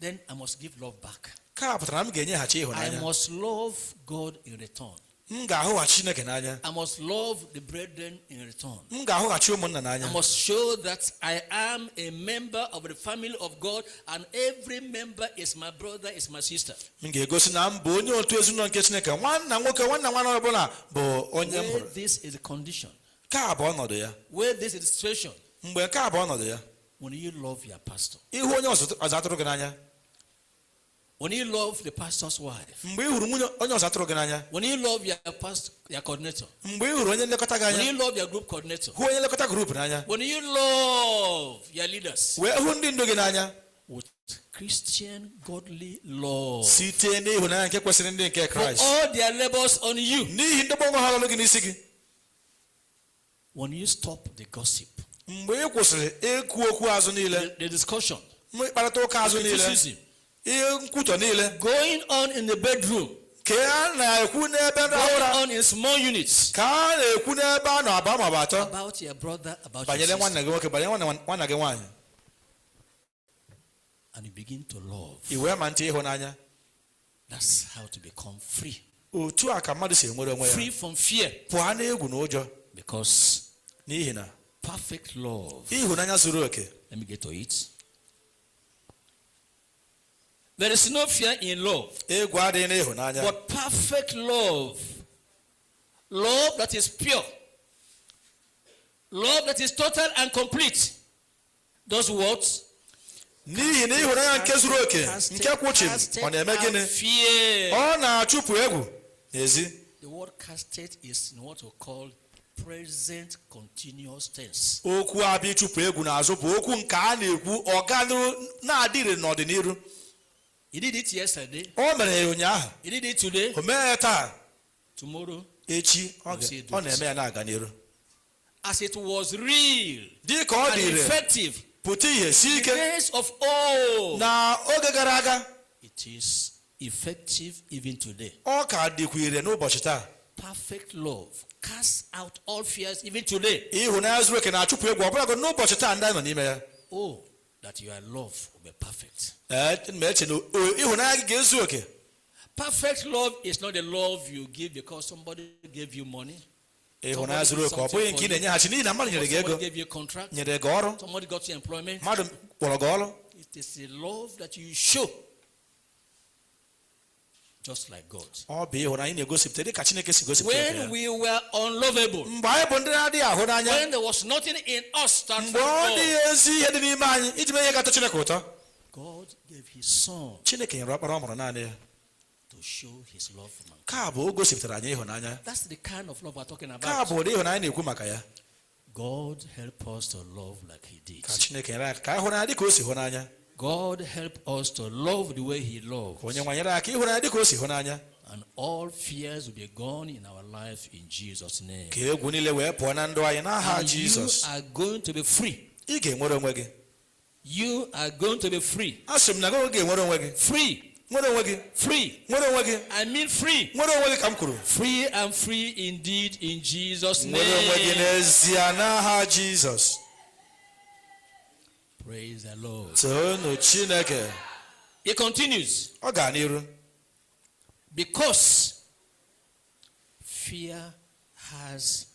Then I must give love back. Ka a pụtara na m ga-enyeghachi I ịhụnanya. Must love God in return. M ga-ahụghachi Chineke n'anya. I must love the brethren in return. M ga-ahụghachi ụmụnna I n'anya. Must show that I am a member of the family of God and every member is my brother, is my sister. M ga-egosi na m bụ onye otu ezinụlọ nke Chineke, nwanna nwoke, nwanna nwanne ọbụla bụ onye m Where hụrụ. this is the condition, Nke a bụ ọnọdụ ya. Where this is the situation, Mgbe nke a bụ ọnọdụ ya, when you love your pastor, ịhụ onye ọzọ atụrụ gị n'anya, When you love the pastor's wife, Mgbe ị hụrụ nwunye onye ọzọ atụrụ gị n'anya, when you love your pastor, your coordinator, mgbe ị hụrụ onye nlekọta gị when anya, you love your group coordinator, hụ onye nlekọta group n'anya, when you love your leaders wee hụ ndị ndu gị n'anya with Christian godly love site n'ịhụnanya nke kwesịrị ndị nke for Kraịst, all their labors on you. n'ihi ndọgbu onwe ha lụrụ gị n'isi gị. When you stop the gossip, Mgbe ị kwụsịrị ịkwu okwu azụ niile, the discussion, mkparịta ụka azụ niile, criticism ihe nkwutọ niile going on in the bedroom, ka a na-ekwu n'ebe nrahụ going ụra, on in small units ka a na-ekwu n'ebe a nọ abụọ maọbụ atọ about your brother, about your banyere sister, nwanne gị nwoke, banyere nwanna gị nwaanyị, and you begin to love. I wee ma ntị ịhụnanya. That's how to become free. Otu a ka mmadụ si enwere onwe ya, Free from fear. pụọ n'egwu na ụjọ. Because N'ihi na perfect love. ịhụnanya zuru oke. Let me get to it. There is no fear in love, Egwu adịghị n'ịhụnanya, but perfect love, love that is pure, love that is total and complete, does what? N'ihi na ịhụnanya nke zuru oke, nke kwụchim, ọ na-eme gịnị? Out fear. Ọ na-achụpụ egwu n'ezi. The word casted is in what we call present continuous tense. Okwu abịa ịchụpụ egwu n'azụ bụ okwu nke a na-ekwu ọganụ na-adịrị n'ọdịnihu. He did it yesterday. O mere ya ụnyaahụ. He did it today. O mee ya taa. Tomorrow, Echi ọ na-eme ya na-aga n'iru. as it was real Dị ka ọ and dị ire, effective pụta ihe si in ike the days of old, na oge gara aga, it is effective even today. Ọ ka dịkwa ire n'ụbọchị taa. Perfect love casts out all fears even today. Ịhụnanya zuru oke na-achụpụ egwu ọbụlagodi n'ụbọchị taa ndị anyị nọ n'ime ya. Oh, that your love will be perfect. Ee, ma eche na ịhụnanya gị ga-ezu oke. Perfect love is not the love you give because somebody gave you money, Ịhụnanya zuru oke ọ bụghị nke ị na-enyeghachi n'ihi na mmadụ nyere gị ego, somebody gave you a contract, nyere gị ọrụ, somebody got you employment. Mmadụ kpọrọ gị ọrụ. It is the love that you show, just like God. Ọ bụ ịhụnanya ị na-egosipụta dị ka Chineke si gosipụta nke When ya. we were unlovable, Mgbe anyị bụ ndị na-adịghị ahụ n'anya, when there was nothing in us that mgbe ọ God, dịghị ezi ihe dị n'ime anyị iji mee ihe ga-atọ Chineke ụtọ, God gave His Son Chineke nyere ọkpara ọ mụrụ naanị ya to show His love for mankind. Ka bụ o gosipụtara anyị ịhụnanya. That's the kind of love we're talking Ka about. bụ ụdị ịhụnanya na-ekwu maka ya. God help us to love like He did. Ka Chineke nyere aka ka anyị hụ n'anya dịka o si hụ n'anya. God help us to love the way He loved. Ka onye nwa nyere aka ịhụnanya dịka o si hụ n'anya. And all fears will be gone in our life in Jesus' name. Ka egwu niile wee pụọ na ndụ anyị n'aha And you Jizọs. are going to be free. Ị ga-enwere onwe gị. You are going to be free. A sị m na gị ga-enwere onwe gị. Free. Nwere onwe gị. Free. Nwere onwe gị. I mean free. Nwere onwe gị ka m kwuru. Free and free indeed in Jesus' Nwere onwe gị name. N'ezie n'aha Jizọs. Praise the Lord. Toonu Chineke. It continues. Ọ gaa n'iru. Because fear has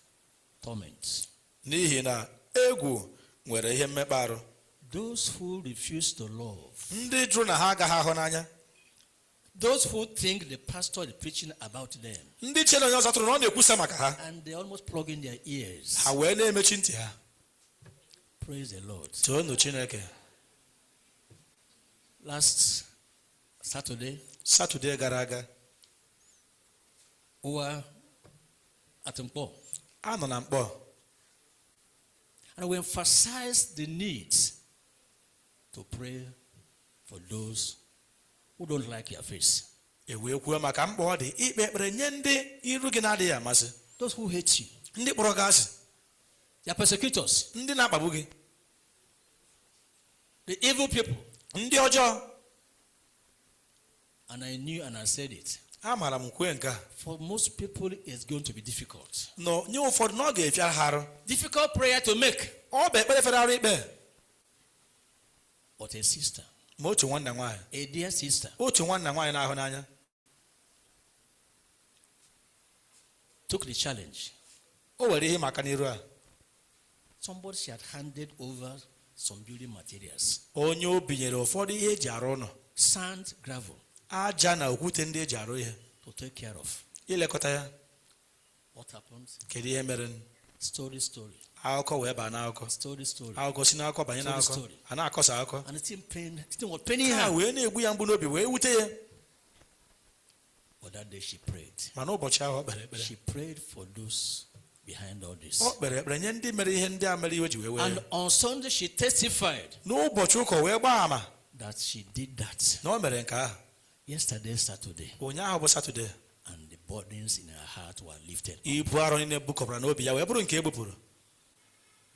torment. N'ihi na egwu nwere ihe mmekpa arụ. Those who refuse to love, Ndị jụrụ na ha agaghị ahụ n'anya, those who think the pastor is preaching about them, ndị chere onye ọzọ tụrụ na ọ na-ekwusa maka ha, and they almost plug in their ears. Ha wee na-emechi ntị ha. Praise the Lord. Toonu Chineke. Last Saturday, Satọde gara aga, we were at Mpo, a nọ na Mkpọ, and we emphasized the need to pray for those who don't like your face, e wee kwuo maka mkpa ọ dị ikpe ekpere nye ndị iru gị na-adịghị amasị, those who hate you, ndị kpọrọ gị asị, their persecutors, ndị na-akpagbu gị, the evil people. Ndị ọjọọ. And I knew and I said it. Amaara m kwue nke a. For most people, it's going to be difficult. Nọ nye ụfọdụ na ọ ga-efiara ha arụ. Difficult prayer to make. Ọ bụ ekpere fere arụ ikpe. But a sister, Ma otu nwanna nwaanyị, a dear sister, otu nwanna nwaanyị na-ahụ n'anya, took the challenge. O were ihe maka n'iru a. Somebody she had handed over some building materials, Onye o binyere ụfọdụ ihe eji arụ ụlọ, sand, gravel, aja na okwute ndị eji arụ ihe, to take care of. Ilekọta ya. What happened? Kedu ihe mere? Story, story, Akụkọ wee baa n'akụkọ. Story, story. Akụkọ si n'akụkọ banye Story, n'akụkọ. Story. A na-akọsa akụkọ. And the thing pain, the thing was paining Ha her. wee na-egbu ya mgbu n'obi wee wute ya. But that day she prayed. Mana ụbọchị ahụ ọ kpere ekpere. She prayed for those behind all this. Ọ kpere ekpere nye ndị mere ihe ndị a mere iwe ji wee wee And ya. on Sunday she testified N'ụbọchị ụka o wee gbaa ama that she did that. na o mere nke ahụ. Yesterday, Saturday, Ụnyaahụ bụ Satọde. And the burdens in her heart were lifted. Ibu arọ niile bukọbara n'obi ya wee bụrụ nke e bupụrụ.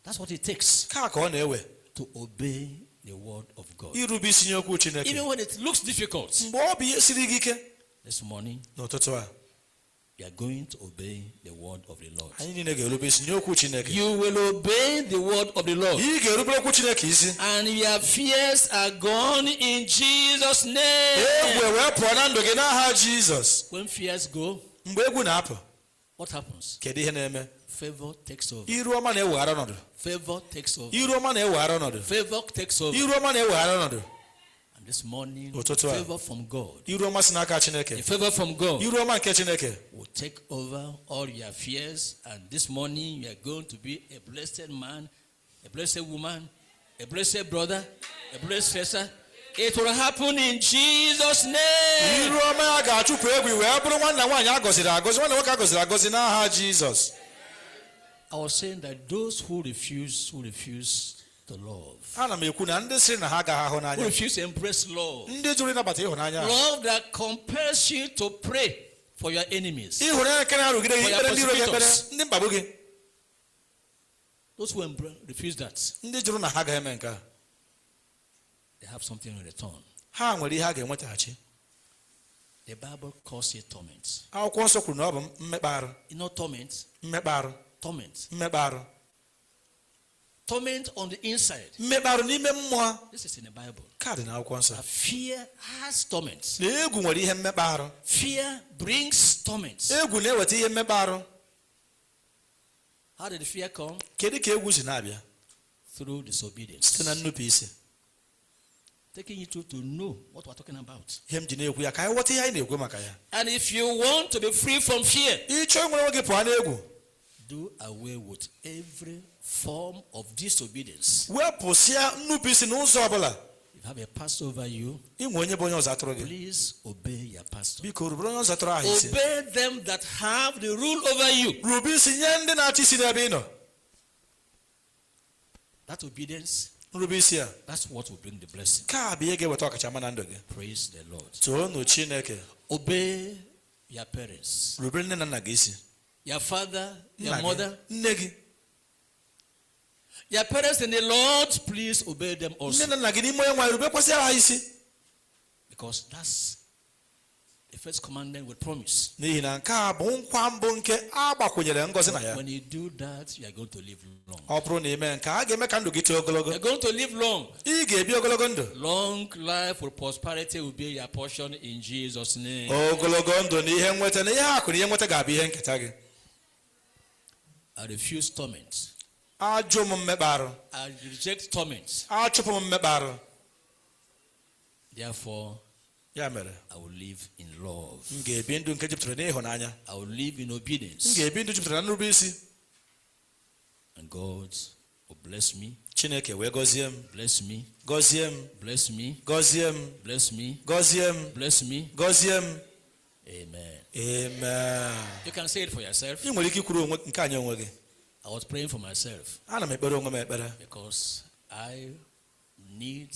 That's what it takes Ka ka ọ na-ewe to obey the word of God. irube isi nye okwu Chineke. Even when it looks difficult. Mgbe ọ bụ ihe siri gị ike. This morning, N'ụtụtụ a, you are going to obey the word of the Lord. anyị niile ga-erube isi nye okwu Chineke. You will obey the word of the Lord. Ị ga-erubere okwu Chineke isi. And your fears are gone in Jesus' name. Egwu wee pụọ na ndụ gị n'aha Jizọs. When fears go, Mgbe egwu na-apụ, what happens? kedu ihe na-eme? Favor takes over. Iru ọma na-eweghara ọnọdụ. Favor takes over. Iru ọma na-eweghara ọnọdụ. Favor takes over. Iru ọma na-eweghara ọnọdụ. And this morning, Ụtụtụ a. favor from God, Iru ọma si n'aka the Chineke. favor from God Iru ọma nke Chineke will take over all your fears. And this morning, you are going to be a blessed man, a blessed woman, a blessed brother, a blessed sister. It will happen in Jesus' name. Iru ọma ya ga-achụpụ egwu wee bụrụ nwanna nwaanyị a gọziri agọzi, nwanna nwoke a gọziri agọzi n'aha Jizọs. I was saying that those who refuse to love, Ana m ekwu na ndị sịrị na ha agaghị ahụ who n'anya, refuse to embrace love, ndị jụrụ ịnabata ịhụnanya, love that compels you to pray for your enemies, ịhụnanya nke na-arụgide gị For your ikpere ndị iro gị ekpere, persecutors. ndị mkpagbu gị, Those who refuse that, ndị jụrụ na ha agaghị eme nke a, they have something in return. Ha nwere ihe a ga-enwetaghachi. The Bible calls it torment. Akwụkwọ nsọ kwuru na ọ bụ mmekpa arụ. You know torment? Mmekpa arụ. Torment. Mmekpa arụ. Torment on the inside. Mmekpa arụ n'ime mmụọ. This is in the Bible. Kaadị na akwụkwọ nsọ. That fear has torment. Na egwu nwere ihe mmekpa arụ. Fear brings torment. Egwu na-eweta ihe mmekpa arụ. How did the fear come? Kedu ka egwu si na-abịa? Through disobedience. Site na nnupụ isi. Taking you through to know what we're talking about. Ihe m ji na-ekwu ya ka anyị ghọta ihe anyị na-ekwu maka ya. And if you want to be free from fear, Ịchọ inwere onwe gị pụọ n'egwu, do away with every form of disobedience. Wepụsịa nnupụ isi n'ụzọ ọbụla. If you have a pastor over you, Inwe onye bụ onye ọzọ atụrụ gị, please obey your pastor. biko rubere onye ọzọ atụrụ ahụ isi. Obey them that have the rule over you. Rube isi nye ndị na-achị isi n'ebe ị nọ. That obedience, Nrube isi a, that's what will bring the blessing. ka bụ ihe ga-eweta ọkachamma na ndụ gị. Praise the Lord. Toonu Chineke. Obey your parents, Rubere nne na nna gị isi. Your father, your Nna gị, mother, nne gị, your parents in the Lord, please obey them also. Nne na nna gị n'ime onye nwaanyị, rubekwasị ha isi. Because that's the first commandment with promise. N'ihi na nke a bụ nkwa mbụ nke a gbakwunyere ngọzi na ya. When you do that, you are going to live long. Ọ bụrụ na ime nke a ga-eme ka ndụ gị too ogologo. You're going to live long. Ị ga-ebi ogologo ndụ. Long life with prosperity will be your portion in Jesus' name. Ogologo ndụ na ihe nweta na ihe akụ na ihe nweta ga-abụ ihe nketa gị. I refuse torment. Ajụ m mmekpa arụ. I reject torment. Achụpụ m mmekpa arụ. Therefore, Ya mere, I will live in love. M ga-ebi ndụ nke jupụtara n'ịhụnanya. I will live in M obedience. ga-ebi ndụ jupụtara na nrube isi. And God will bless me, Chineke wee gọzie m. Bless me, Gọzie m. Bless me, Gọzie m. Bless me, Gọzie m. Bless me. Gọzie m. Amen. Amen. You can say it for yourself. Ị nwere ike ikwuru onwe nke anyị onwe gị. I was praying for myself Ana m ekpere onwe m ekpere because I need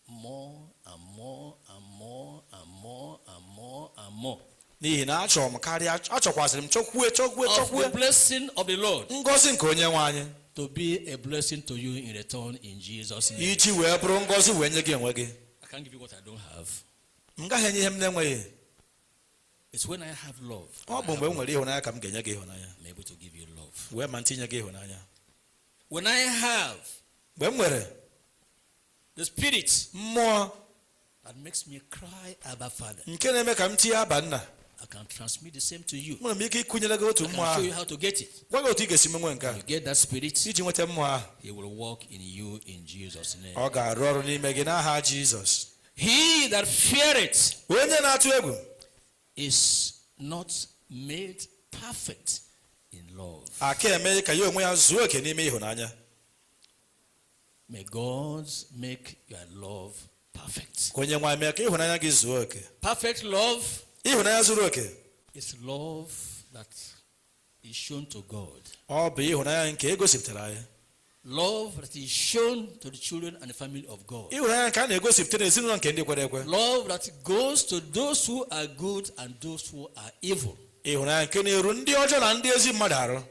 more and more and more and more and more and more n'ihi na achọrọ m karịa, achọkwasịrị m chọkwue chọkwue of the chọkwue blessing of the Lord ngọzi nke onye nwe anyị to be a blessing to you in return in Jesus' name. iji wee bụrụ ngọzi wee nye gị onwe gị. I can't give you what I don't have. M gaghị enye ihe m na-enweghị. It's when I have love Ọ bụ mgbe m nwere ịhụnanya ka m ga-enye gị ịhụnanya, I'm able to give you love. Wee ma ntinye gị ịhụnanya. When I have Mgbe m nwere the Spirit mmụọ that makes me cry, "Abba, Father," nke na-eme ka m tinye aba nna, I can transmit the same to you. Nwere m ike ịkụnyere gị otu I mmụọ can show you ahụ, how to get it. gwa gị otu ị ga-esi menwe nke a. You get that Spirit, Iji nweta mmụọ ahụ, He will work in you in Jesus' name. ọ ga-arụ ọrụ n'ime gị n'aha Jizọs. He that feareth Onye na-atụ egwu is not made perfect in love. Aka eme ka ya onwe ya zuo oke n'ime ịhụnanya. May God make your love perfect. Ka onye nwe anyị mee ka ịhụnanya gị zuo oke. Perfect love Ịhụnanya zuru oke is love that is shown to God. ọ bụ ịhụnanya nke e gosipụtara anyị. Love that is shown to the children and the family of God. Ịhụnanya nke a na-egosipụta n'ezinụlọ nke ndị kwere ekwe. Love that goes to those who are good and those who are evil. Ịhụnanya nke na-eru ndị ọjọọ na ndị ezi mmadụ arụ.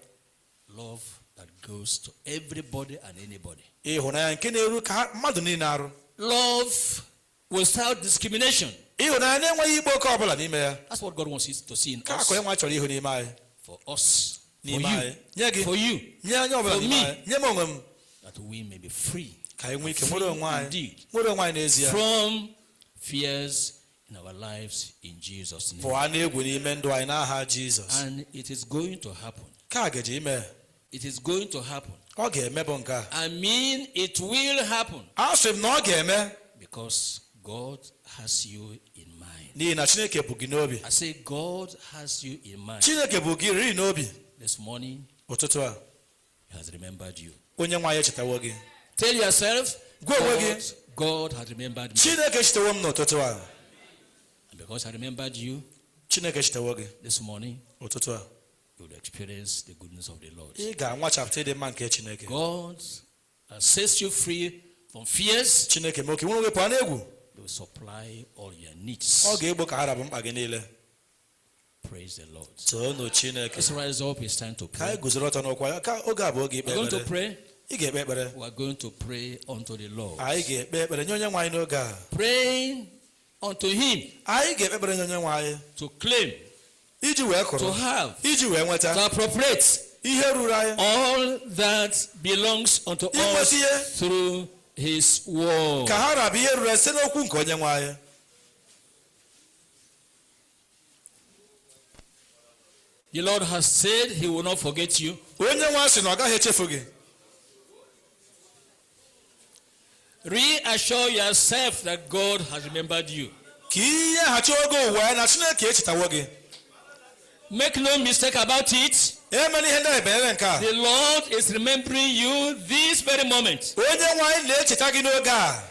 Love that goes to everybody and anybody. Ịhụnanya nke na-eru ka mmadụ niile arụ. Love without discrimination. Ịhụnanya na-enweghị ikpe oke ọbụla n'ime ya. That's what God wants us to see in Ka us. akụ nwa chọrọ ịhụ n'ime anyị. For us. For N'ime you. anyị. Nye gị. For you. Nye onye ọbụla For n'ime me. anyị. Nye m onwe m. That we may be free. Ka anyị nwee ike nwere onwe anyị. Indeed. Nwere onwe anyị n'ezie. From fears in our lives in Jesus' name. Pụọ n'egwu n'ime ndụ anyị n'aha Jizọs. And it is going to happen. Ka a gaje ime. It is going to happen. Ọ ga-eme bụ nke a. I mean, it will happen A sị m na ọ ga-eme because God has you in mind. n'ihi na Chineke bụ gị n'obi. I say, God has you in mind. Chineke bụ gị riri n'obi. This morning, Ụtụtụ a, He has remembered you. onye nwe anyị echetawo gị. Tell yourself, Gwa onwe gị. God has remembered me. Chineke echetawo m n'ụtụtụ a. And because I remembered you Chineke echetawo gị this morning, ụtụtụ a. you will experience the goodness of the Lord. Ị ga-anwachapụta ịdị mma nke Chineke. God has set you free from fears. Chineke mee oke nwere onwe pụọ n'egwu. He will supply all your needs. Ọ ga-egbo ka ha rabụ mkpa gị niile. Praise the Lord. Toonu Chineke. Let's rise up. It's time to Ka pray. anyị guzoro ọtọ n'ụkwụ anyị. Ka oge a bụ oge ikpe We're going to ekpere. pray. Ị ga-ekpe ekpere. We are going to pray unto the Lord. Anyị ga-ekpe ekpere nye onye nwe anyị n'oge a. Praying unto Him Anyị ga-ekpe ekpere nye onye nwe anyị to claim, iji wee to kụrụ, have, iji wee nweta to appropriate ihe ruru anyị, all that belongs unto us Inweta ihe. through His word. Ka ha rabụ ihe ruru anyị site n'okwu nke onye nwe anyị. The Lord has said He will not forget you. Onye nwe anyị sị na ọ gaghị echefu gị. Reassure yourself that God has remembered you. Ka ihe ghachi oge ụwa ya na Chineke echetawo gị. Make no mistake about it. Emela ihe ndị a banyere nke a. The Lord is remembering you this very moment. Onye nwe anyị na-echeta gị n'oge a.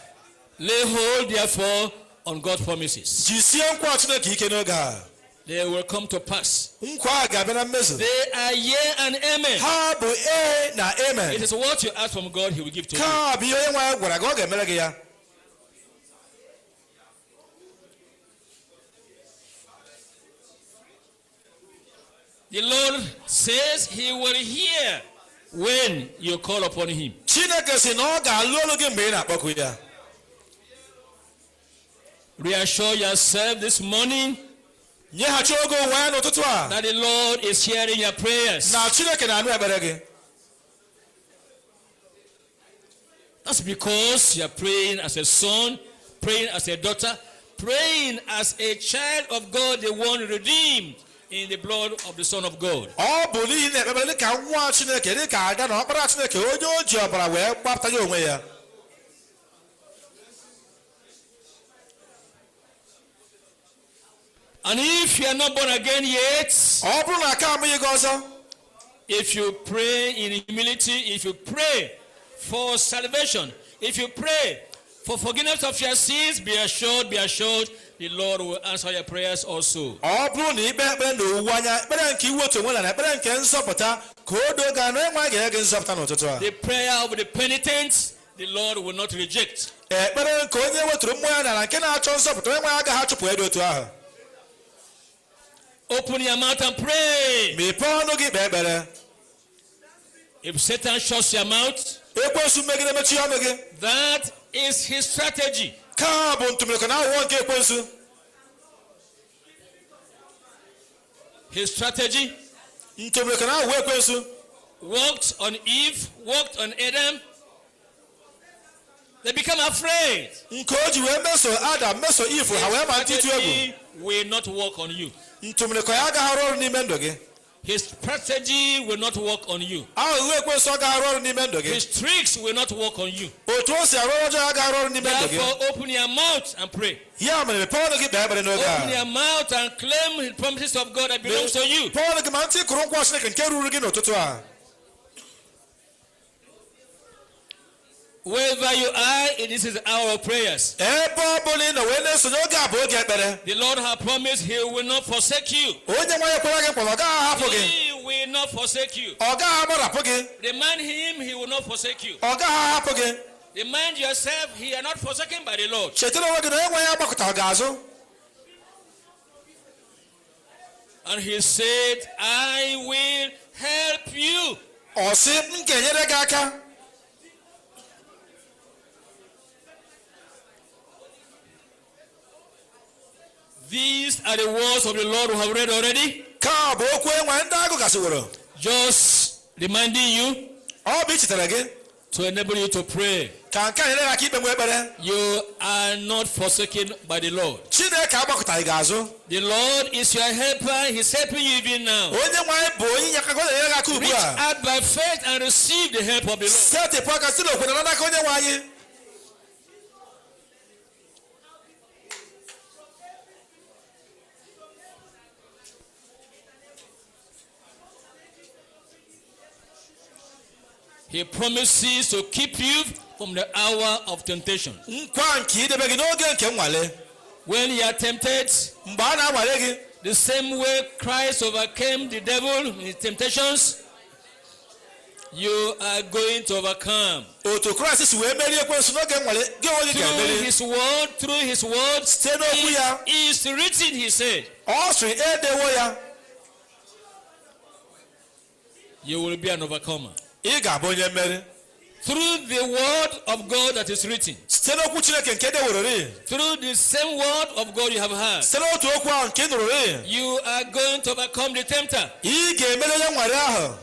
Lay hold, therefore, on God's promises. Jisie nkwa Chineke ike n'oge a. They will come to pass. Nkwa a ga-abịa na mmezu. They are yea and amen. Ha bụ ee na amen. It is what you ask from God, He will give to you. Ka bụ ihe onye nwe anyị gwara gị, ọ ga-emere gị ya. The Lord says He will hear when you call upon Him. Chineke sị na ọ ga-alụ olu gị mgbe ị na-akpọku ya. Reassure yourself this morning Nyeghachi oge ụwa ya n'ụtụtụ a that the Lord is hearing your prayers. na Chineke na-anụ ekpere gị. That's because you are praying as a son, praying as a daughter, praying as a child of God, the one redeemed in the blood of the Son of God. Ọ bụ n'ihi na ekpere dịka nwa Chineke, dịka ada na ọkpara Chineke, onye o ji ọbara wee gbapụta ya onwe ya. And if you are not born again yet, Ọ bụrụ na aka amụghị gị ọzọ, if you pray in humility, if you pray for salvation, if you pray for forgiveness of your sins, be assured, the Lord will answer your prayers also. Ọ bụrụ na ikpe ekpere na owuwe anya, ekpere nke iwetu onwe na ekpere nke nzọpụta, ka o doo gị anya enwe ga-enye gị nzọpụta n'ụtụtụ a. The prayer of the penitent, the Lord will not reject. Ekpere nke onye weturu mmụọ ya n'ala nke na-achọ nzọpụta, onye nwe agaghị achụpụ ya dị otu ahụ. Open your mouth and pray. Mepee ọnụ gị kpee ekpere. If Satan shuts your mouth, Ekwensu megide mechie ọnụ gị, that is his strategy. Ka bụ ntụmịrịkọ na aghụghọ nke ekwensu. His strategy Ntụmịrịkọ na aghụghọ ekwensu worked on Eve, worked on Adam. They become afraid. Nke o ji wee meso Adam, meso Ifu, ha wee malite ịtụ egwu. Strategy will not work on you. Ntụmịrịkọ ya agaghị arụ ọrụ n'ime ndụ gị. His strategy will not work on you. Aghụghọ ekwensu ọ ga-arụ ọrụ n'ime ndụ gị. His tricks will not work on you. Otu o si arụ ọrụ ọjọọ agaghị arụ ọrụ n'ime ndụ gị. Therefore, open your mouth and pray. Ya mere mepee ọnụ gị kpee ekpere n'oge Open a. your mouth and claim the promises of God that belongs to you. Mepee ọnụ gị ma ntị kụrụ nkwa Chineke nke ruru gị n'ụtụtụ a. Wherever you are, this is the hour of prayers. Ebe ọ bụla ị nọ wee na-esonye, oge a bụ oge ekpere. The Lord has promised He will not forsake you. Onye nwe anyị ekwela gị nkwa na ọ gaghị ahapụ gị. He will not forsake you. Ọ gaghị agbarapụ gị. Remind Him, He will not forsake you. Ọ gaghị ahapụ gị. Remind yourself, He are not forsaken by the Lord. Chetara onwe gị na onye nwe ya agbakọta gị azụ. And He said, "I will help you." Ọ sị m ga-enyere gị aka. These are the words of the Lord we have read already. Ka ọ bụ okwu enwe ndị agụ gasịworo. Just reminding you Ọ bụ ichetara gị to enable you to pray. ka nke a nyere gị aka ikpe nwe ekpere. You are not forsaken by the Lord. Chineke agbakọtaghị gị azụ. The Lord is your helper. He's helping you even now. Onye nwe anyị bụ onye inye aka, ọ na-enyere gị aka ugbu Reach a. out by faith and receive the help of the Lord. Setịpụ aka site n'okwere na n'aka onye nwe anyị. He promises to keep you from the hour of temptation. Nkwa nke idebe gị n'oge nke nnwale. When you are tempted, Mgbe a na-anwale gị, the same way Christ overcame the devil in his temptations, you are going to overcome. Otu Kraịst si wee merie ekwensu n'oge nnwale, gị onwe gị Through ga-emeri. his word, through his word, Site n'okwu ya. it is written, he said, Ọ sịrị edewo ya. You will be an overcomer. Ị ga-abụ onye mmeri. Through the word of God that is written, Site n'okwu Chineke nke deworori. Through the same word of God you have heard, Site n'otu okwu ahụ nke ị nụrụrị, you are going to overcome the tempter. Ị ga-emeri onye nnwale ahụ.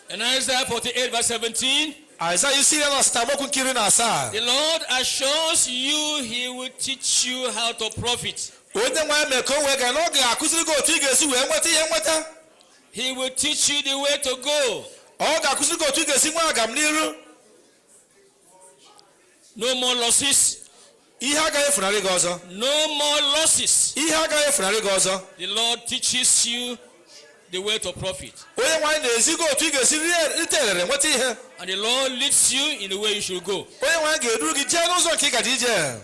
In Isaiah 48, verse 17, Aịzaya isi 48 amaokwu nke 17. The Lord assures you He will teach you how to profit. Onye nwe anyị mee ka o wee gaa na ọ ga-akụziri gị otu ị ga-esi wee nweta ihe nweta. He will teach you the way to go. Ọ ga-akụziri gị otu ị ga-esi nwee agam n'iru. No more losses. Ihe agaghị efunarị gị ọzọ. No more losses. Ihe agaghị efunarị gị ọzọ. The Lord teaches you the way to profit. Onye nwe anyị na-ezi gị otu ị ga-esi rite erere nweta ihe. And the Lord leads you in the way you should go. Onye nwe anyị ga-eduru gị jee n'ụzọ nke ị gaji ije.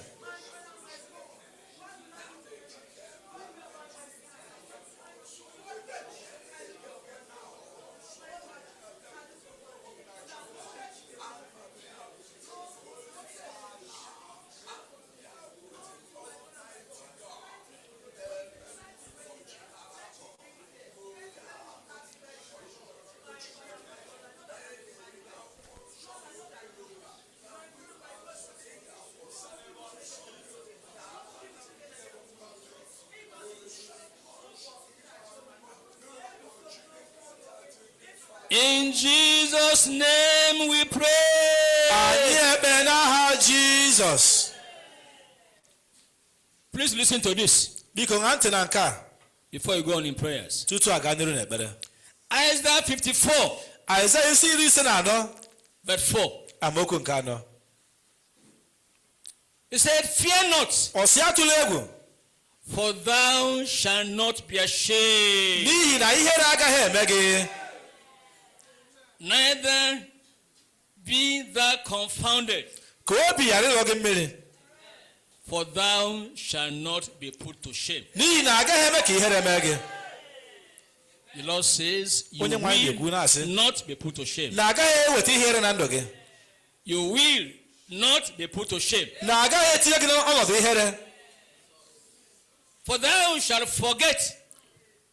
In Jesus' name we Anyị pray. ekpe n'aha Jizọs. Please listen to this Biko ṅaa ntị na nke a before you go on in prayers. tutu aga n'iru n'ekpere. Isaiah 54, Aịzaya isi 54, verse 4. amaokwu nke 4. He said, "Fear not, Ọ sị atụla egwu, for thou shalt not be ashamed, n'ihi na ihere agaghị eme gị, neither be thou confounded, ka obi ghara ịlọ gị mmiri, for thou shalt not be put to shame." n'ihi na agaghị eme ka ihere mee gị. The Lord says, "You Onye nwe anyị ga-ekwu na-asị, will not be put to shame." na agaghị eweta ihere na ndụ gị. You will not be put to shame. Na agaghị etinye gị n'ọnọdụ ihere. For thou shalt forget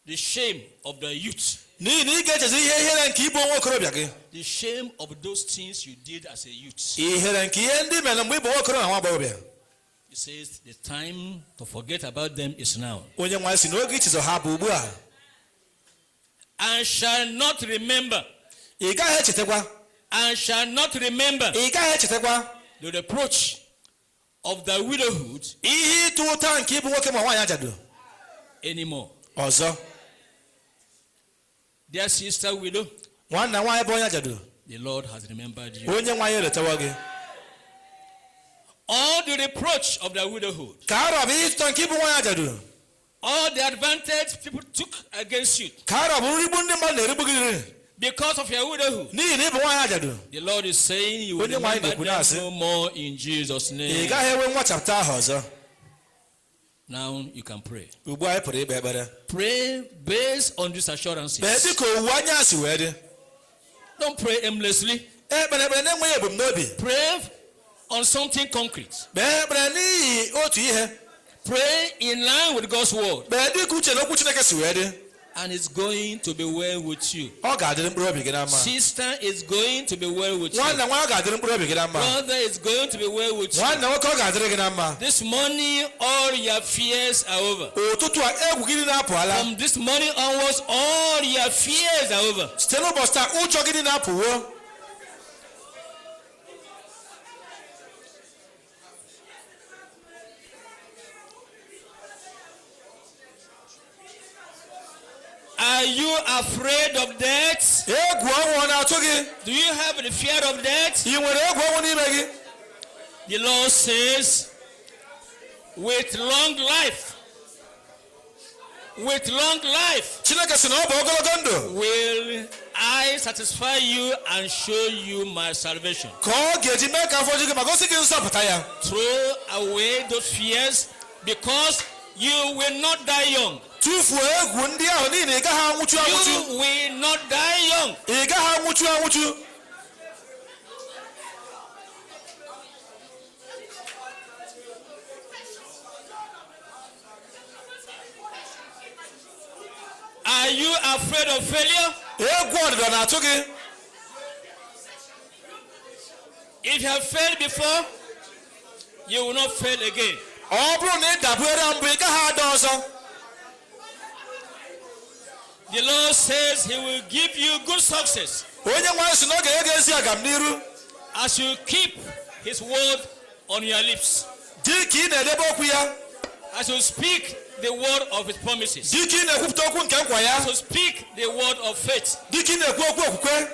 The shame of the youth. N'ihi na ị ga-echezi ihe ihere nke ịbụ nwa okorobịa gị. The shame of those things you did as a youth. Ihere nke ihe ndị mere mgbe ị bụ nwa okorobịa na nwa agbọghọbịa. He says the time to forget about them is now. Onye nwe anyị si na oge ichezọ ha bụ ugbu a. And shall not remember. Ị gaghị echetakwa. And shall not remember Ị gaghị echetakwa the reproach of the widowhood ihe ịtụ ụta nke ịbụ nwoke ma nwaanyị ajadu anymore. ọzọ. Dear sister widow, Nwanna nwaanyị bụ onye ajadu, the Lord has remembered you. onye nwaanyị eletawa gị. All the reproach of the widowhood, Ka arọ bụ ihe ịtụta nke ịbụ nwaanyị ajadu, all the advantage people took against you ka arọ bụ nrigbu ndị mmadụ na-erigbu gị because of your widowhood. n'ihi na ịbụ nwaanyị ajadu. The Lord is saying you will Onye nwaanyị remember na-ekwu them na-asị, no more in Jesus' ị name. gaghị enwe nwachapụta ahụ ọzọ. Now you can pray. Ugbu a anyị pụrụ ikpe ekpere. Pray based on these assurances. Kpee dịka owuwe anya si wee dị. Don't pray aimlessly. Ekpere ekpere na-enweghị ebumnobi. Pray on something concrete. Kpee ekpere n'ihi otu ihe. Pray in line with God's word. Kpee dịka uche na okwu Chineke si wee dị. And it's going to be well with you. Ọ ga-adịrị mkpụrụ obi gị na mma. Sister, it's going to be well with you. Nwanna nwa, ọ ga-adịrị mkpụrụ obi gị na mma. Brother, it's going to be well with you. Nwanna nwoke, ọ ga-adịrị gị na mma. This morning, all your fears are over. Ụtụtụ a egwu gị niile apụọla. From this morning onwards, all your fears are over. Site n'ụbọchị taa ụjọ gị niile apụwo. Are you afraid of death? Egwu ọnwụ ọ na-atụ gị? Do you have the fear of death? Ị nwere egwu ọnwụ n'ime gị? The Lord says, with long life, with long life, Chineke sị na ọ bụ ogologo ndụ will I satisfy you and show you my salvation. ka ọ ga-eji mee ka afọ ju gị ma gosi gị nzọpụta ya. Throw away those fears because you will not die young. Tụfuo egwu ndị ahụ n'ihi na ị gaghị anwụchu anwụchu. You will not die young. Ị gaghị anwụchu anwụchu. Are you afraid of failure? Egwu ọdịda na-atụ gị? If you have failed before, you will not fail again. Ọ bụrụ na ị dabere mbụ ị gaghị ada ọzọ. The Lord says He will give you good success Onye nwe anyị sị na ọ ga-enye gị ezi agamniru as you keep His word on your lips, dị ka ị na-edebe okwu ya, as you speak the word of His promises, dị ka ị na-ekwupụta okwu nke nkwa ya, as you speak the word of faith. dị ka ị na-ekwu okwu okwukwe.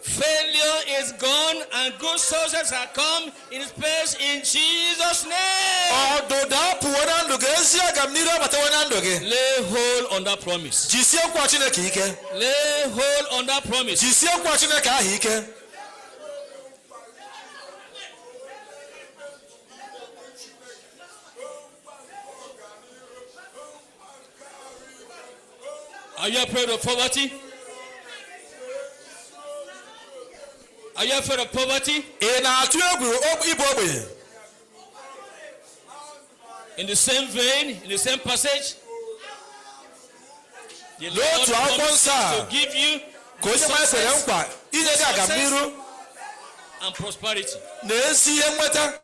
Failure is gone and good success has come in its place in Jesus' name. Ọdụda apụwo na ndụ gị, ezi agamniru abatawo na ndụ gị. Lay hold on that promise. Jisie nkwa Chineke ike. Lay hold on that promise. Jisie nkwa Chineke ahụ ike. Are you afraid of poverty? Are you afraid of poverty? Ị na-atụ egwu ịbụ ogbenye? In the same vein, in the same passage, the Lord N'otu akwụkwọ promises nsọ a, to give you ka onye nwe kwere nkwa inye gị agamniru and prosperity. Na ezi ihe nweta.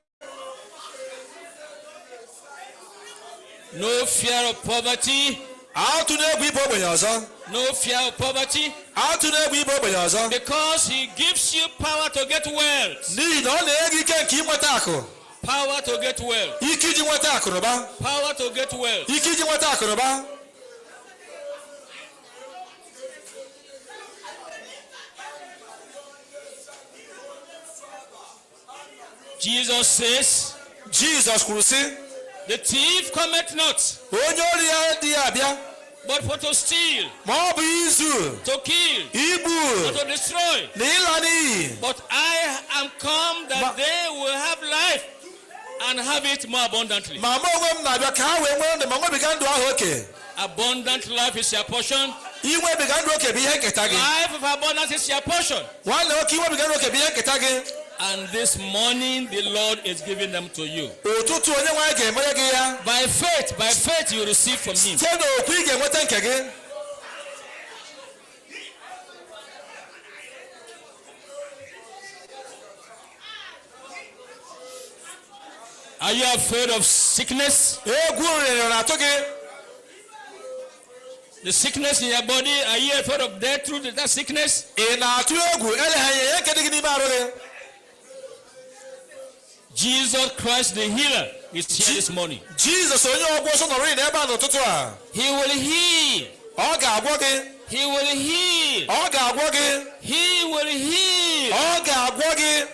No fear of poverty, Atụ na egwu ịbụ ogbenye ọzọ. No fear of poverty, Atụ na egwu ịbụ ogbenye ọzọ, because He gives you power to get wealth. n'ihi na ọ na-enye gị ike nke inweta akụ. Power to get wealth. Ike iji nweta akụnụba. Power to get wealth. Ike iji nweta akụnụba. Jesus says, Jizọs kwuru sị, the thief cometh not, onye ori ya adịghị abịa, but for to steal, ma ọ bụ izu, to kill, igbu, and to destroy. Na ịla n'iyi. But I am come that they will have life and have it more abundantly. Ma mụ onwe m na-abịa ka ha wee nwee ndụ ma nwebiga ndụ ahụ oke. Abundant life is your portion. Inwebiga ndụ oke bụ ihe nketa gị. Life of abundance is your portion. Nwanne nwoke, inwebiga ndụ oke bụ ihe nketa gị. And this morning, the Lord is giving them to you. Ụtụtụ onye nwe anyị ga-emere gị ya. By faith you receive from Him. Site n'okwu ị ga-enweta nke gị. Are you afraid of sickness? Egwu nrịrị na-atụ gị? The sickness in your body, are you afraid of death through that sickness? Ị na-atụ egwu eleghị anya ihe nke dị gị n'ime arụ gị? Jesus Christ, the healer, is here this morning. Jizọs onye ọgwụ ọsọ nọrọ n'ebe a n'ụtụtụ a. He will heal. Ọ ga-agwọ gị. He will heal. Ọ ga-agwọ gị. He will heal. Ọ ga-agwọ gị.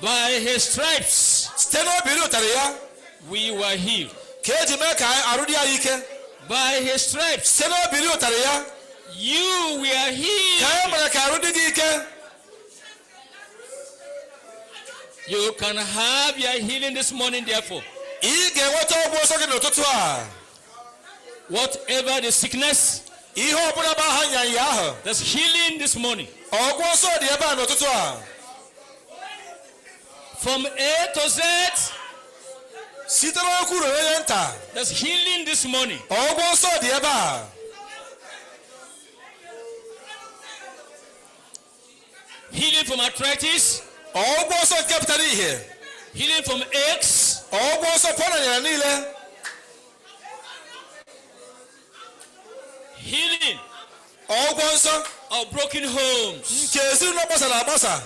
By his stripes, Site n'obi ụtarị ya we were healed. ka eji mee ka arụ dị anyị ike. By his stripes, Site n'obiri ụtarị ya you were ka e healed. mere ka arụ dị gị ike. You can have your healing this morning, therefore. Ị ga-enweta ọgwụ ọsọ gị n'ụtụtụ a. Whatever the sickness, Ihe ọbụla bụ aha nyanya ahụ, there's healing this morning. ọgwụ ọsọ dị ebe a n'ụtụtụ a. From A to Z, Site n'okwu ruo onye nta, there's healing this morning. ọgwụ ọsọ dị ebe a. Healing from arthritis, Ọgwụ ọsọ nke pụtara ihe, healing from aches, ọgwụ ọsọ pụọ na nyanya niile, healing ọgwụ nsọ of broken homes, nke ezinụlọ gbasara agbasa,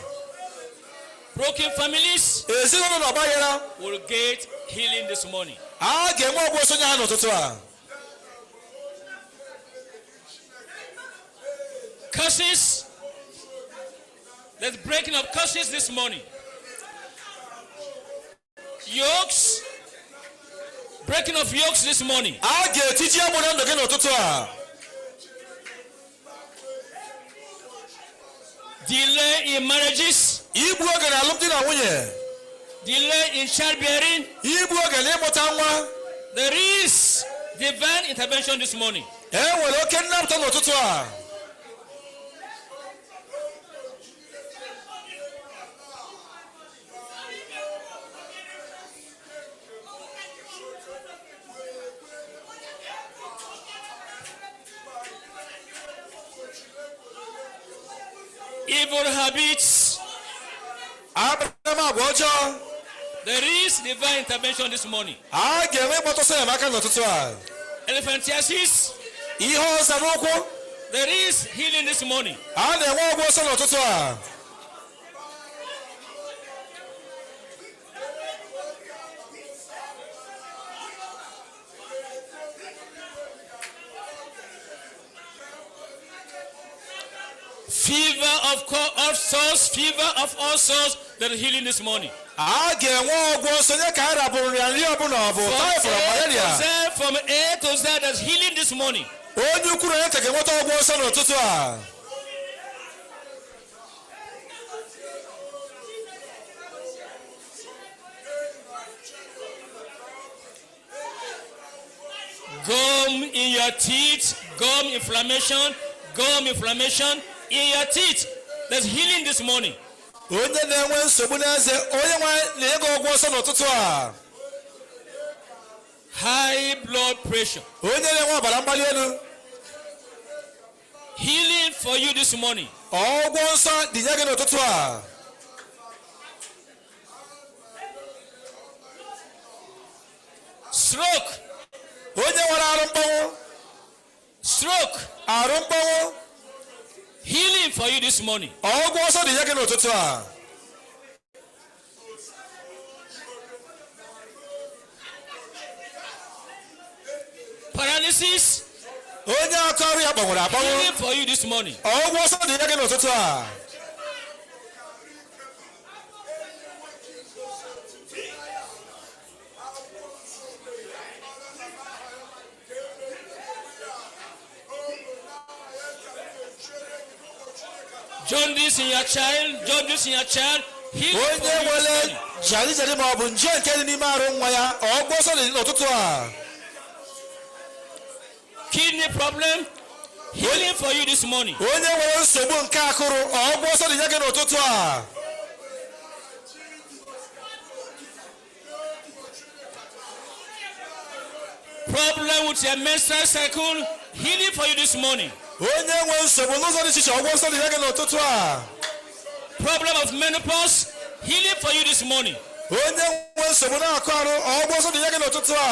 broken families ezinụlọ na ọgbaghara, will get healing this morning. A ga-enwe ọgwụ ọsọ nye ha n'ụtụtụ a. Curses, there's breaking of curses this morning. Yokes, breaking of yokes this morning. A ga-etiji agbụ na ndụ gị n'ụtụtụ a. Delay in marriages, Igbu oge na alụmdi na nwunye, delay in childbearing. Igbu oge na ịmụta nwa. There is divine intervention this morning. E nwere oke nnapụta n'ụtụtụ a. Evil habits, Akparamagwa ọjọọ, there is divine intervention this morning. A ga-enwe ịgbata ọsọ enyemaka n'ụtụtụ a. Elephantiasis, Ihe ọza n'ụkwụ, there is healing this morning. A na-enwe ọgwụ ọsọ n'ụtụtụ a. Fever of all sorts, fever of all sorts, there is healing this morning. A ga-enwe ọgwụ ọsọ nye ka a rabụrụ nrịanrịa ọbụla ọ bụ From typhoid, A to malaria. Z, from A to Z, there's healing this morning. Onye ukwu na onye nta ga-enweta ọgwụ ọsọ n'ụtụtụ a. Gum in your teeth, gum inflammation in your teeth. There's healing this morning. Onye na-enwe nsogbu n'eze, onye nwe na-enye gị ọgwụ ọsọ n'ụtụtụ a. High blood pressure. Onye na-enwe ọbara mgbali elu, Healing for you this morning. Ọgwụ nsọ dị nye gị n'ụtụtụ a. Stroke, Onye nwere arụ mkpọnwụ, stroke. Arụ mkpọnwụ, Healing for you this morning. Ọgwụ ọsọ dị nye gị n'ụtụtụ a. Paralysis, Onye aka ọrụ ya kpọnwụrụ akpọnwụ, healing for you this morning. Ọgwụ ọsọ dị nye gị n'ụtụtụ a. Jaundice in your child, jaundice in your child, healing for Onye you this nwere morning. jari jari ma ọ bụ nje nke dị n'ime arụ nwa ya, ọgwụ ọsọ dị n'ụtụtụ a. Kidney problem, healing for you this morning. Onye nwere nsogbu nke akụrụ, ọgwụ ọsọ dị nye gị n'ụtụtụ a. Problem with your menstrual cycle, healing for you this morning. Onye nwe nsogbu n'ụzọ dị iche iche, ọgwụ ọsọ dị nye gị n'ụtụtụ a. Problem of menopause, Healing for you this morning. Onye nwe nsogbu na-akụ arụ, ọgwụgwọ nsọ dị nye gị n'ụtụtụ a.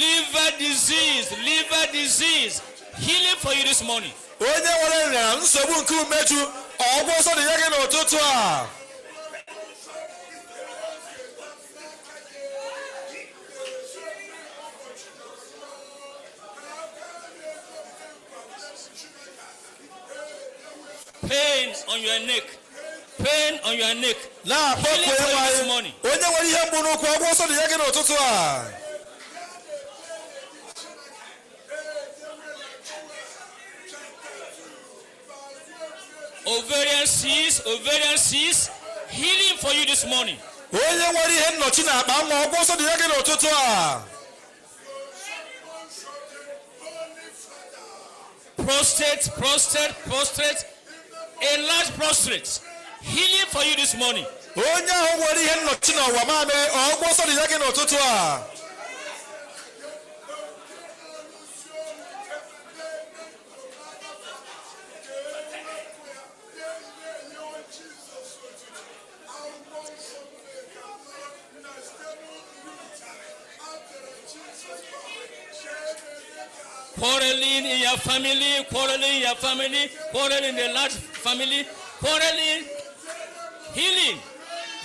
Liver disease, liver disease. Healing for you this morning. Onye nwere nrịara nsogbu nke umeju, ọgwụgwọ nsọ dị nye gị n'ụtụtụ a. Pain on your neck. Pain on your neck. Na-akpọku Healing for onye you this anyị morning. onye nwere ihe mgbu n'ụkwụ, ọgwụgwọ nsọ dị nye gị n'ụtụtụ a. Ovarian cyst, ovarian cyst. Healing for you this morning. Onye nwere ihe nnọchi na akpa nwa, ọgwụgwọ nsọ dị nye gị n'ụtụtụ a. Prostate, prostate, prostate. Enlarged prostate. Healing for you this morning. Onye ahụ nwere ihe nnọchi na ọwa mamịrị, ọgwụgwọ nsọ dị nye gị n'ụtụtụ a. Quarreling in your family, quarreling in your family, quarreling in the large family, quarreling, healing,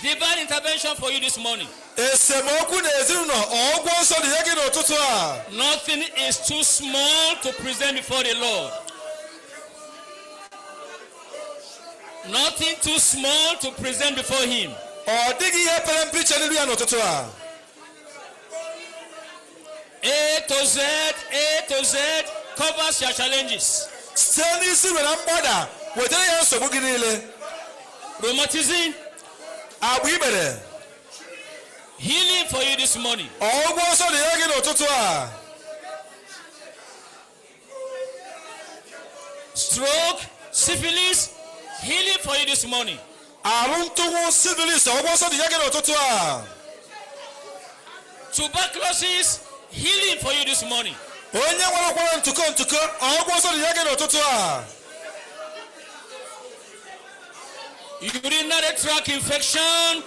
divine intervention for you this morning. Esemokwu na ezinụlọ, ọgwụgwọ nsọ dị nye gị n'ụtụtụ a. Nothing is too small to present before the Lord. Nothing too small to present before Him. Ọ dịghị ihe pere mpe iche n'iru ya n'ụtụtụ a. A to Z, A to Z covers your challenges. Site n'isi ruo na mgbada, wetara ya nsogbu gị niile. Rheumatism, Agba ikpere, healing for you this morning. Ọgwụgwọ nsọ dị nye gị n'ụtụtụ a. Stroke, syphilis, healing for you this morning. Arụ ntụnwụ, syphilis, ọgwụgwọ nsọ dị nye gị n'ụtụtụ a. Tuberculosis, healing for you this morning. Onye nwere ụkwara ntụkọ ntụkọ, ọgwụgwọ nsọ dị nye gị n'ụtụtụ a. Urinary tract infection,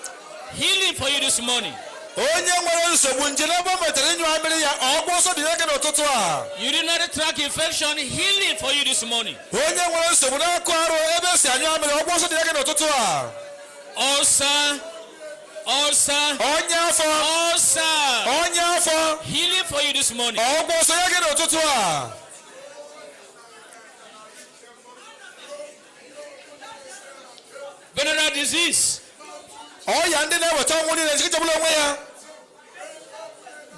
healing for you this morning. Onye nwere nsogbu nje n'ebe o metere ịnyụ amịrị ya, ọgwụgwọ nsọ dị nye gị n'ụtụtụ a. Urinary tract infection, healing for you this morning. Onye nwere nsogbu n'akụ arụ ebe esi anyụ amịrị, ọgwụgwọ nsọ dị nye gị n'ụtụtụ a. Ulcer, ulcer, Ọnya afọ, ulcer, ọnya afọ, healing for you this morning. Ọgwụgwọ nsọ nye gị n'ụtụtụ a. Venereal disease, Ọya ndị na-eweta ọnwụ niile njikọtabụla onwe ya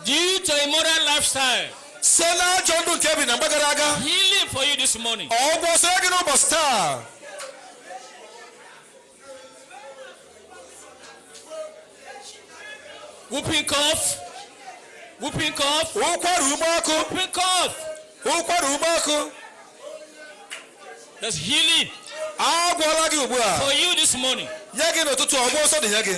due to immoral lifestyle, site n'ajọ ndụ nke ebi na mgbe gara aga, healing for you this morning. Ọgwụgwọ nsọ nye gị n'ụbọchị taa. Whooping cough, whooping cough, Ụkwara ume ọkụ, whooping cough. ụkwara ume ọkụ, There's healing agwọla gị ugbu a for you this morning. nye gị n'ụtụtụ, ọgwụgwọ nsọ dị nye gị.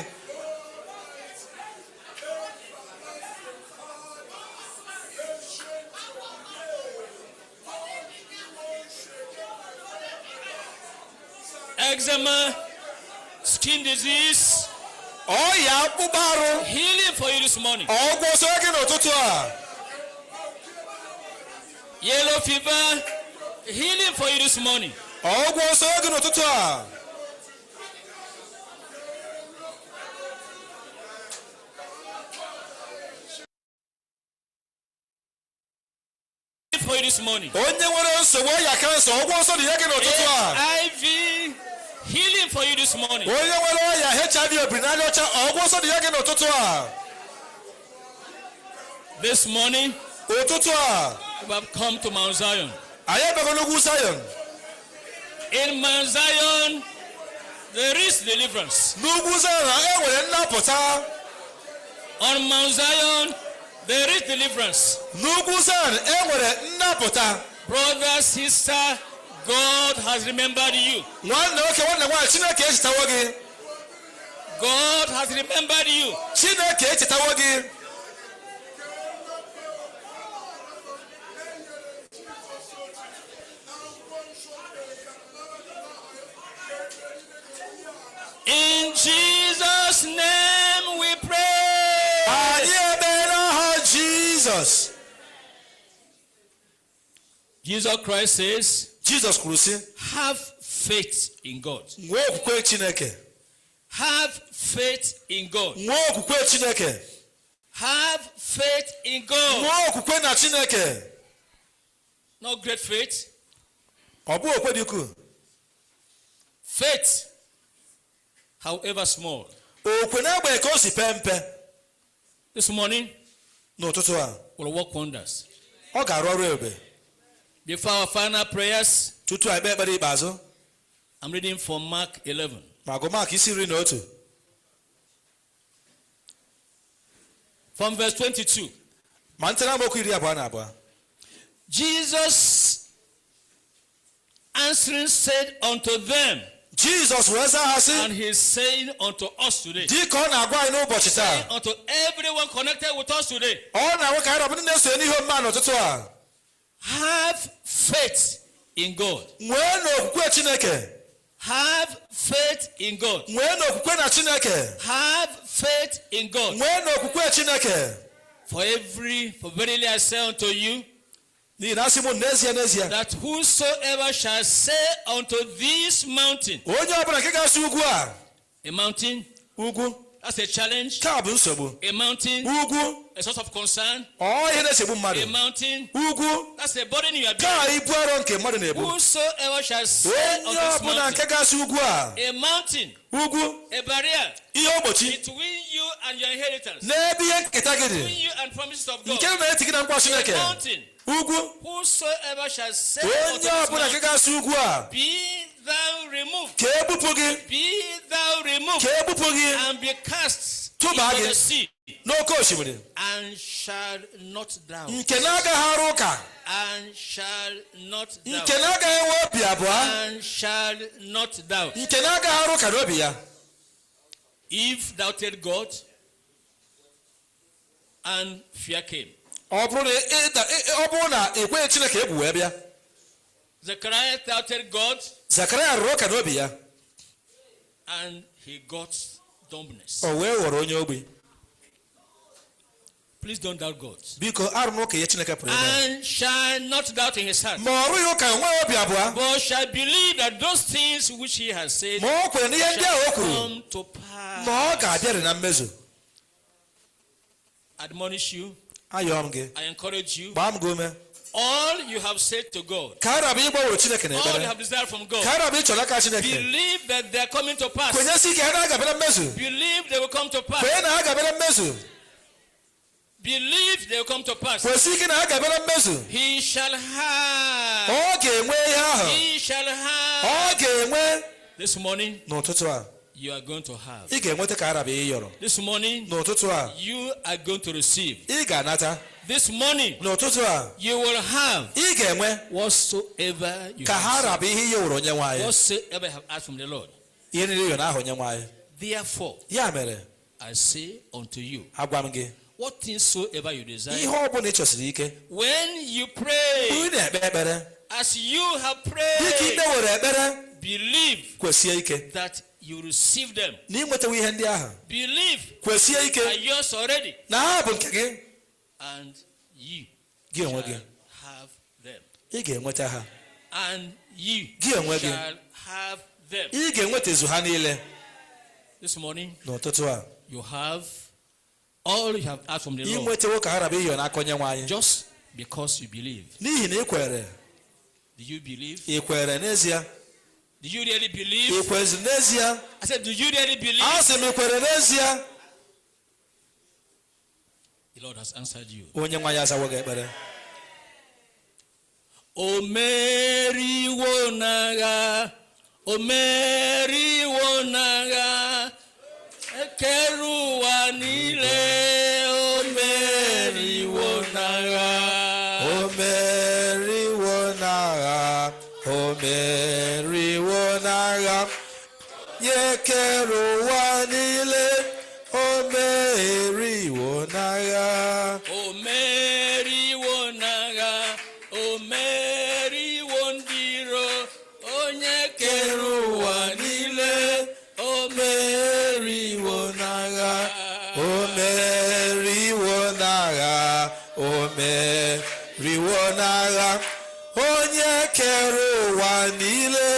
Eczema, skin disease, Ọya akpụkpọ arụ, healing for you this morning. Ọgwụgwọ nsọ nye gị n'ụtụtụ a. Yellow fever, healing for you this morning. Ọgwụgwọ nsọ nye gị n'ụtụtụ a. For you this morning. Onye nwere nsogbu ọya kansa, ọgwụgwọ nsọ dị nye gị n'ụtụtụ a. HIV, healing for you this morning. Onye nwere ọya HIV, obiri n'anya ọcha, ọgwụgwọ nsọ dị nye gị n'ụtụtụ a. This morning, Ụtụtụ a, we have come to Mount Zion. Anyị abịago n'ugwu Zion. In Mount Zion, there is deliverance. N'ugwu Zion e nwere nnapụta. On Mount Zion, there is deliverance. N'ugwu Zion e nwere nnapụta. Brother, sister, God has remembered you. Nwanne nwoke, nwanne nwaanyị, Chineke echetawo gị. God has remembered you. Chineke echetawo gị. Jesus Christ says, Jizọs kwuru sị, "Have faith in God." Nwee okwukwe Chineke. Have faith in God. Nwee okwukwe Chineke. Have faith in God. Nwee okwukwe na Chineke. Not great faith. Ọ bụghị okwe dị ukwuu. Faith, however small. Okwe na-agbanyeghị ka o si pee mpe. This morning N'ụtụtụ a will work wonders. Ọ ga-arụ ọrụ ebube. Before our final prayers, Tutu anyị kpee ekpere ikpeazụ, I'm reading from Mark 11. Ma gụ Mak isi 11. From verse 22. Ma ntị na amaokwu 22. Jesus answering said unto them, Jizọs wee zaa ha sị, and he's saying unto us today, dị ka ọ na-agwa anyị n'ụbọchị taa, unto everyone connected with us today, ọ na-agwa ka anyị rabụ ndị na-esonye n'ihe omume a n'ụtụtụ a, have faith in God. Nwee n'okwukwe Chineke. Have faith in God. Nwee n'okwukwe na Chineke. Have faith in God. Nwee n'okwukwe Chineke. For verily I say unto you, N'ihi na asị m n'ezie n'ezie, that whosoever shall say unto this mountain, onye ọbụla nke ga-asị ugwu a, a mountain, ugwu, that's a challenge, nke a bụ nsogbu, a mountain, ugwu, a source of concern, ọ ihe na-echegbu mmadụ, a mountain, ugwu, that's a burden you are nke a bearing. ibu arọ nke mmadụ na-ebu. Whosoever shall say Onye unto this ọbụla mountain, nke ga-asị ugwu a, a mountain, ugwu, a barrier ihe ogbochi between you and your inheritance, n'ebe ihe nketa gị dị, between you and promises of God, nke nọ n'etiti gị na nkwa a Chineke, mountain, ugwu, whosoever shall say unto onye this ọbụla nke mountain, ga-asị ugwu a, be thou removed, ka ebupụ gị, be thou removed, ka ebupụ gị and be cast Tụbaa into gị the sea, n'oké osimiri, and shall not doubt, nke na-agaghị arụ ụka, and shall not doubt, nke na-agaghị enwe obi abụọ, and shall not doubt. Nke na-agaghị arụ ụka n'obi ya. Eve doubted God, and fear came. Ọ bụrụ na ekweghị Chineke, egwu wee bịa. Zechariah doubted God, Zakaraya rụrụ ụka n'obi ya, and he got dumbness. O wee ghọrọ onye ogbi. Please don't doubt God. Biko arụrụ ụka ihe Chineke pụrụ ime. And shall not doubt in his heart, Ma ọ rụghị ụka enweghị obi abụọ, but shall believe that those things which he has said ma ọ kwere na ihe ndị ahụ o shall kwuru come to pass. na ọ ga-abịarị na mmezu. Admonish you, Ayọọ m gị, I encourage you. Gbaa m gị ume, All you have said to God, ka arabụ ịgbanwere Chineke all you n'ekpere, have desired from ka God, arabụ ịchọrọ aka Chineke, believe that they are coming to pass. Kwenyesi ike ha na-agabịa na mmezu. Believe they will come to pass. Kwenye na ha ga-abịa na mmezu. Believe they will come to pass. Kwesị ike na ha ga-abịa na mmezu. He shall have. Ọ ga-enwe ihe ahụ. He shall have. Ọ ga-enwe. This morning, N'ụtụtụ a, you are going to have. Ị ga-enweta ka arabụ ị yọrọ. This morning, N'ụtụtụ a, you are going to receive. Ị ga-anata. This morning, N'ụtụtụ a, you will have ị ga-enwe whatsoever you ka ha have rabụ ihe ihe wụrụ onye nwe anyị. Whatsoever you have asked from the Lord. Ihe niile yọrọ n'aha onye nwe anyị. Therefore, Ya mere, I say unto you, agwa m gị, what things soever you desire, ihe ọ bụla ị chọsiri ike, when you mgbe pray, ị na-ekpe ekpere, as you have dịka prayed, ikpe were ekpere, believe kwesie ike that you receive them. Na ịnwetawo ihe ndị ahụ. Believe Kwesie ike are yours already, na ha bụ nke gị. And you Gị onwe gị, shall have them. Ị ga-enweta ha. And you Gị onwe gị, shall have them. Ị ga-enwetazu ha niile. This morning, N'ụtụtụ a, you have all you have asked from the ị Lord nwetawo ka ha raba ịyọ n'aka onye nwe anyị. just because you believe. N'ihi na ị kwere. Do you believe? Ị kwere n'ezie? Do you really Ị believe? kwezi n'ezie? I said, do you really believe? A sị m ị kwere n'ezie? The Lord has answered you. Onye nwe anyị azawo gị ekpere. O meriwo n'agha, o meriwo n'agha, ekere ụwa niile, o meriwo n'agha. O meriwo n'agha, o meriwo n'agha, ya kere ụwa niile, o meriwo n'agha. O meriwo n'agha, o meriwo ndị iro, onye kere ụwa niile, o Meriwo n'agha, o meriwo n'agha, o meriwo n'agha, onye kere ụwa niile,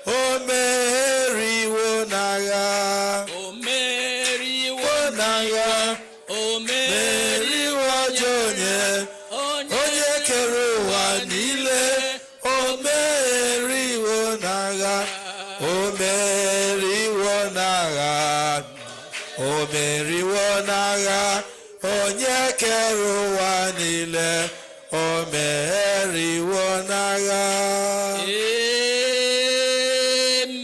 o meriwo n'agha. O meriwo. O n'agha. O meriwo ajọ onye. Onye Onye kere ụwa niile, o meriwo n'agha. O meriwo n'agha. O meriwo n'agha. Onye kere ụwa niile, o meriwo n'agha.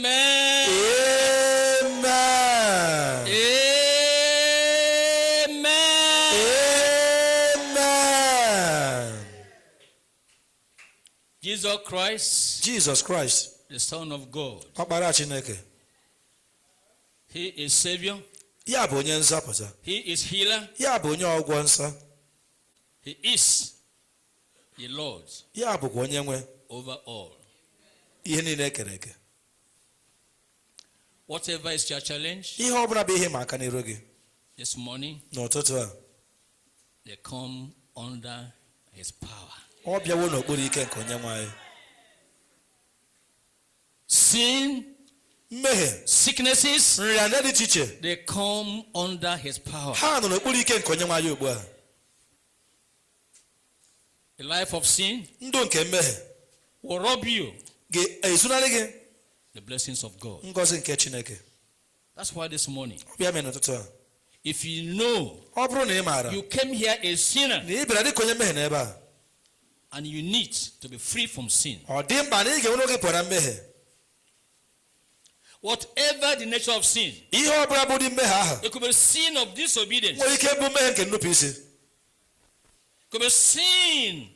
Amen. Amen. Amen. Amen. Jesus Christ, Jesus Christ, the Son of God, Ọkpara Chineke, He is Savior, ya bụ onye nzọpụta, He is healer, ya bụ onye ọgwọ nsọ, He is the Lord ya bụkwa onye nwe over all. ihe niile ekere eke. Whatever is your challenge Ihe ọ bụla bụ ihe ịma aka n'iru gị this morning, n'ụtụtụ a, they come under His power. Ọ bịawo n'okpuru ike nke onye nwe anyị. Sin, Mmehie, sicknesses, nrịanrịa dị iche iche, they come under His power. Ha nọ n'okpuru ike nke onye nwe anyị ugbu a. The life of sin Ndụ nke mmehie will rob you ga-ezunarị gị the blessings of God. ngọzi nke Chineke. That's why this morning, Ọ bịa mere n'ụtụtụ a, if you know ọ bụrụ na ị maara you came here a sinner na ị bịara dịka onye mmehie n'ebe a, and you need to be free from sin, ọ dị mkpa na ị ga-enwere oge pụọ na mmehie. Whatever the nature of sin, Ihe ọ bụla bụ ụdị mmehie ahụ, it could be sin of disobedience, nwere ike bụ mmehie nke nnupụ isi, it could be sin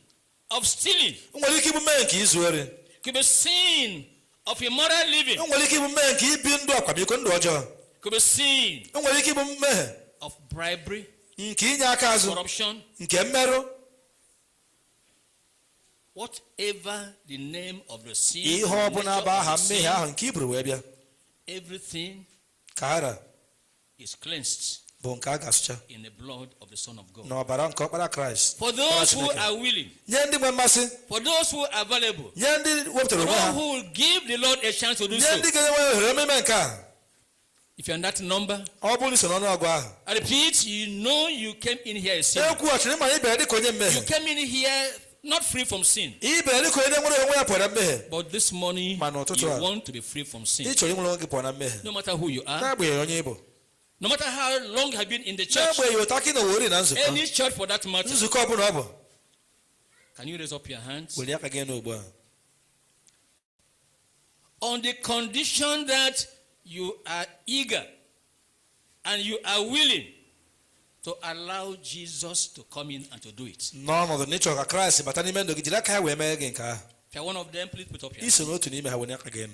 of stealing, nwere ike ịbụ mmehie nke izu ori, it could be sin of immoral living, nwere ike ịbụ mmehie nke ibi ndụ akwamiko, ndụ ọjọọ, it could be sin nwere ike ịbụ mmehie of bribery, nke inye aka azụ, corruption. Nke mmerụ. Whatever the name of the sin, Ihe the ọ bụla nature bụ aha of the mmehie sin, ahụ nke i buru wee bịa, everything ka ara is cleansed bụ nke a ga-asụcha in the blood of the Son of God. n'ọbara nke ọkpara Kraịst. For those who Chineke. Are willing, Nye ndị nwe mmasị, for those who are available, nye ndị wepụtara for onwe all ha, who will give the Lord a chance to do nye so. ndị ga-enye ohere ememe nke a. If you're in that number, Ọ bụrụ iso n'ọnụọgụ ahụ, I repeat, you know you came in here a sinner. Ekwughachiri ma ị bịara dịka onye You mmehie. came in here not free from sin. Ị bịara dịka onye nwere onwe ya pụọ na mmehie. But this morning, Ma n'ụtụtụ you a, want to be free from sin. ị chọrọ inwere onwe gị pụọ na mmehie. No matter who you are, N'agbanyeghị onye ị bụ, no matter how long you have been in the church, n'agbanyeghị otu aka ị nọwori na nzukọ, any church for that matter, nzukọ ọbụla ọ bụ, can you raise up your hands? Welie aka gị elu ugbu a. On the condition that you are eager and you are willing to allow Jesus to come in and to do it. N'ọnọdụ na ịchọrọ ka Kraịst bata n'ime ndụ gị jiri aka ya wee mee gị nke ahụ. If you're one of them, please put up your hand. Iso n'otu n'ime ha, welie aka gị elu.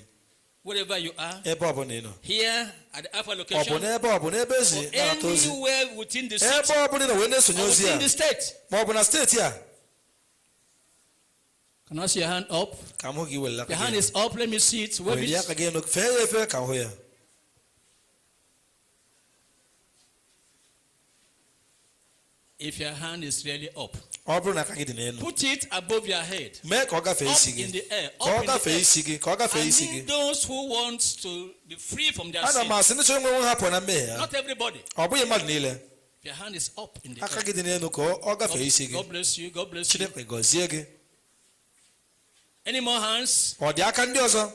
Wherever you are, Ebe ọbụla ị nọ, here at the Alpha ọ bụ location, n'ebe ọ bụ n'ebe ezi or nanata ozi, anywhere within the city, ebe ọbụla ị nọ wee na-esonye or ozi within a, the state. Ma ọ bụ na steeti a. Can I see your hand up? Ka m hụ gị weliri aka Your gị hand elu. is up. Let me see it. Wave Welie it. aka gị elu, fee ya efe ka m hụ ya. If your hand is really up, Ọ bụrụ na aka gị dị n'elu, put it above your head. Mee ka ọ gafee Up isi in gị, the air. ka Up ọ in the gafee air. isi gị, ka ọ gafee I isi gị. mean those who want to be free from their Ana sin. m asị ndị chọrọ inwe onwe ha pụọ na mmehie ha. Not everybody. Ọ bụghị mmadụ niile. If your hand is up in the Aka air. gị dị n'elu ka ọ gafee isi gị. God bless you. God bless you. Chineke gọzie gị. Any more hands? Ọ dị aka ndị ọzọ?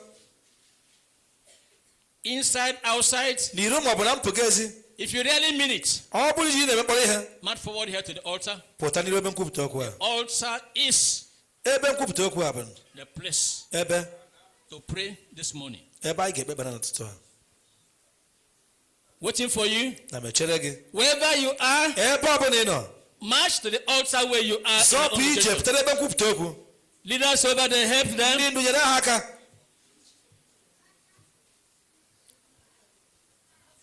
Inside, outside. N'iro ma ọ bụ na mpụga ezi. If you really mean it, Ọ bụrụ iji na-eme mkpọrọ ihe, march forward here to the altar. Pụta n'iru ebe nkwupụta okwu a. Altar is Ebe nkwupụta okwu a bụ the place ebe to pray this morning. Ebe anyị ga-ekpe ekpere n'ụtụtụ a. Waiting for you. Na mechere gị. Wherever you are, Ebe ọ bụla ị nọ, march to the altar where you are in your zọpụ own ije location. pụtara ebe nkwupụta okwu. Leaders over there, help them. Ndị ndu, nyere ha aka.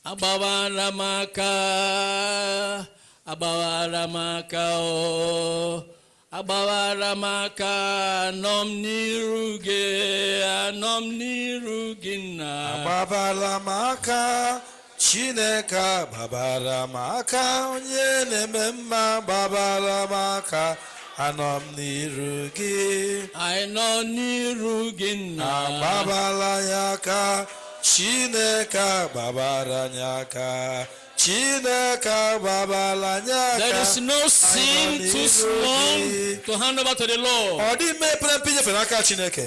Agbawara m aka, agbawara m aka o, agbawara m aka, anọ m n'iru gị, anọ m n'iru gị nna. Agbabala m aka, Chineke, agbabara m aka, onye na-eme mma, gbabara m aka. Anọ m n'iru gị. Anyị nọ n'iru gị, nna. Agbabala anyị aka, Chineke agbabara anyị aka, Chineke agbabala anyị aka. There is no sin too small to hand over to the Lord. Ọ dị mmehie pere mpe inyefe n'aka Chineke.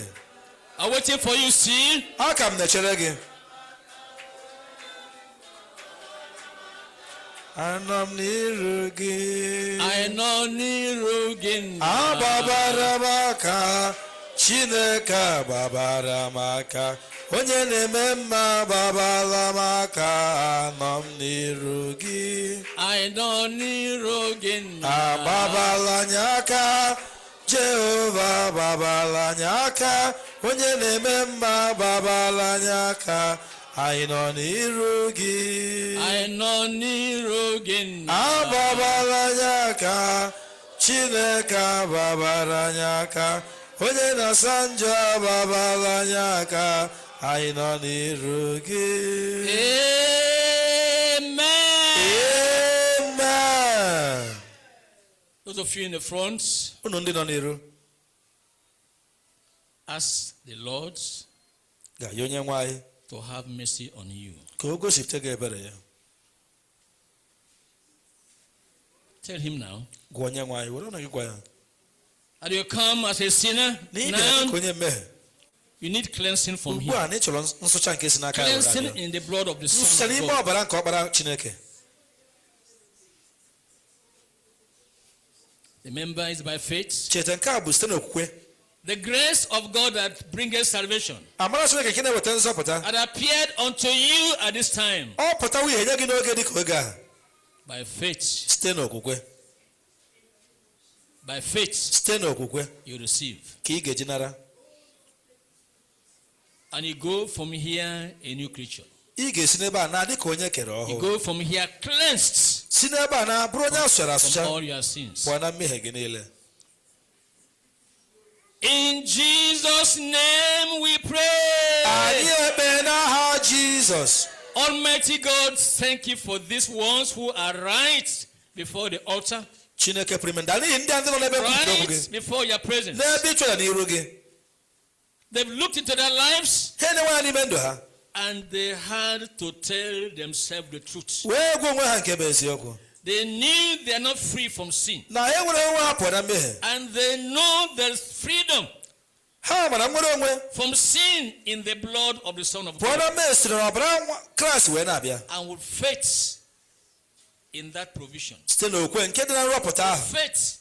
I'm waiting for you, see. Aka m na-echere gị. Anọ m n'iru gị. Anyị nọ n'iru gị, nna. Agbabara m aka, Chineke agbabara m aka, onye na-eme mma agbabala m aka. Anọ m n'iru gị. Anyị nọ n'iru gị, nna. Agbabala anyị aka, Jehova agbabala anyị aka, onye na-eme mma agbabala anyị aka. Anyị nọ n'iru gị. Anyị nọ n'iru gị, nna. Agbabala anyị aka, Chineke agbabara anyị aka, onye na-asa njọ agbabala anyị aka. Anyị nọ n'iru gị. Amen. Amen. Those of you in the front, Unu ndị nọ n'iru, ask the Lord ga-ayọ onye nwe anyị to have mercy on you. ka o gosipụta gị ebere ya. Tell him now. Gwa onye nwe anyị, were ọnụ gị gwa ya. And you come as a sinner. Na ị bịara Now dịka onye mmehie. you need cleansing from Ugbu him. a na ị chọrọ nsụcha nke si n'aka ya were Cleansing abịa. in the blood of the Nsụcha Son of n'ime God. ọbara nke ọkpara Chineke. Remember, it's by faith. Cheta, nke a bụ site n'okwukwe. The grace of God that bringeth salvation Amara Chineke nke na-eweta nzọpụta had appeared unto you at this time ọ pụtawo ihe nye gị n'oge dị ka oge a by faith. site n'okwukwe. By faith, Site n'okwukwe you receive. ka ị ga-eji nara. And you go from here a new creature. Ị ga-esi n'ebe a na dị ka onye kere You ọhụụ. go from here cleansed Si n'ebe a na bụrụ onye asụchara asụcha from all your sins. pụọ na mmehie gị niile. In Jesus' name we pray. Anyị ekpe n'aha Jizọs. Almighty God, thank you for these ones who are right before the altar, Chineke pụrụ ime nda n'ihi ndị a ndị nọ n'ebe nkwupụta okwu gị, right before your presence. n'ebe ịchụ ya n'iru gị. They've looked into their lives Ha enyewe ya n'ime ndụ ha and they had to tell themselves the truth. wee gwa onwe ha nke bụ eziokwu. They knew they are not free from sin. Na ha enwere onwe ha pụọ na mmehie. And they know there's freedom Ha mara nwere onwe from sin in the blood of the Son of pụọ God. na mmehie sitere n'ọbara nwa Kraịst wee na-abịa. And with faith in that provision. Site n'okwe nke dị na nrọpụta ahụ, Faith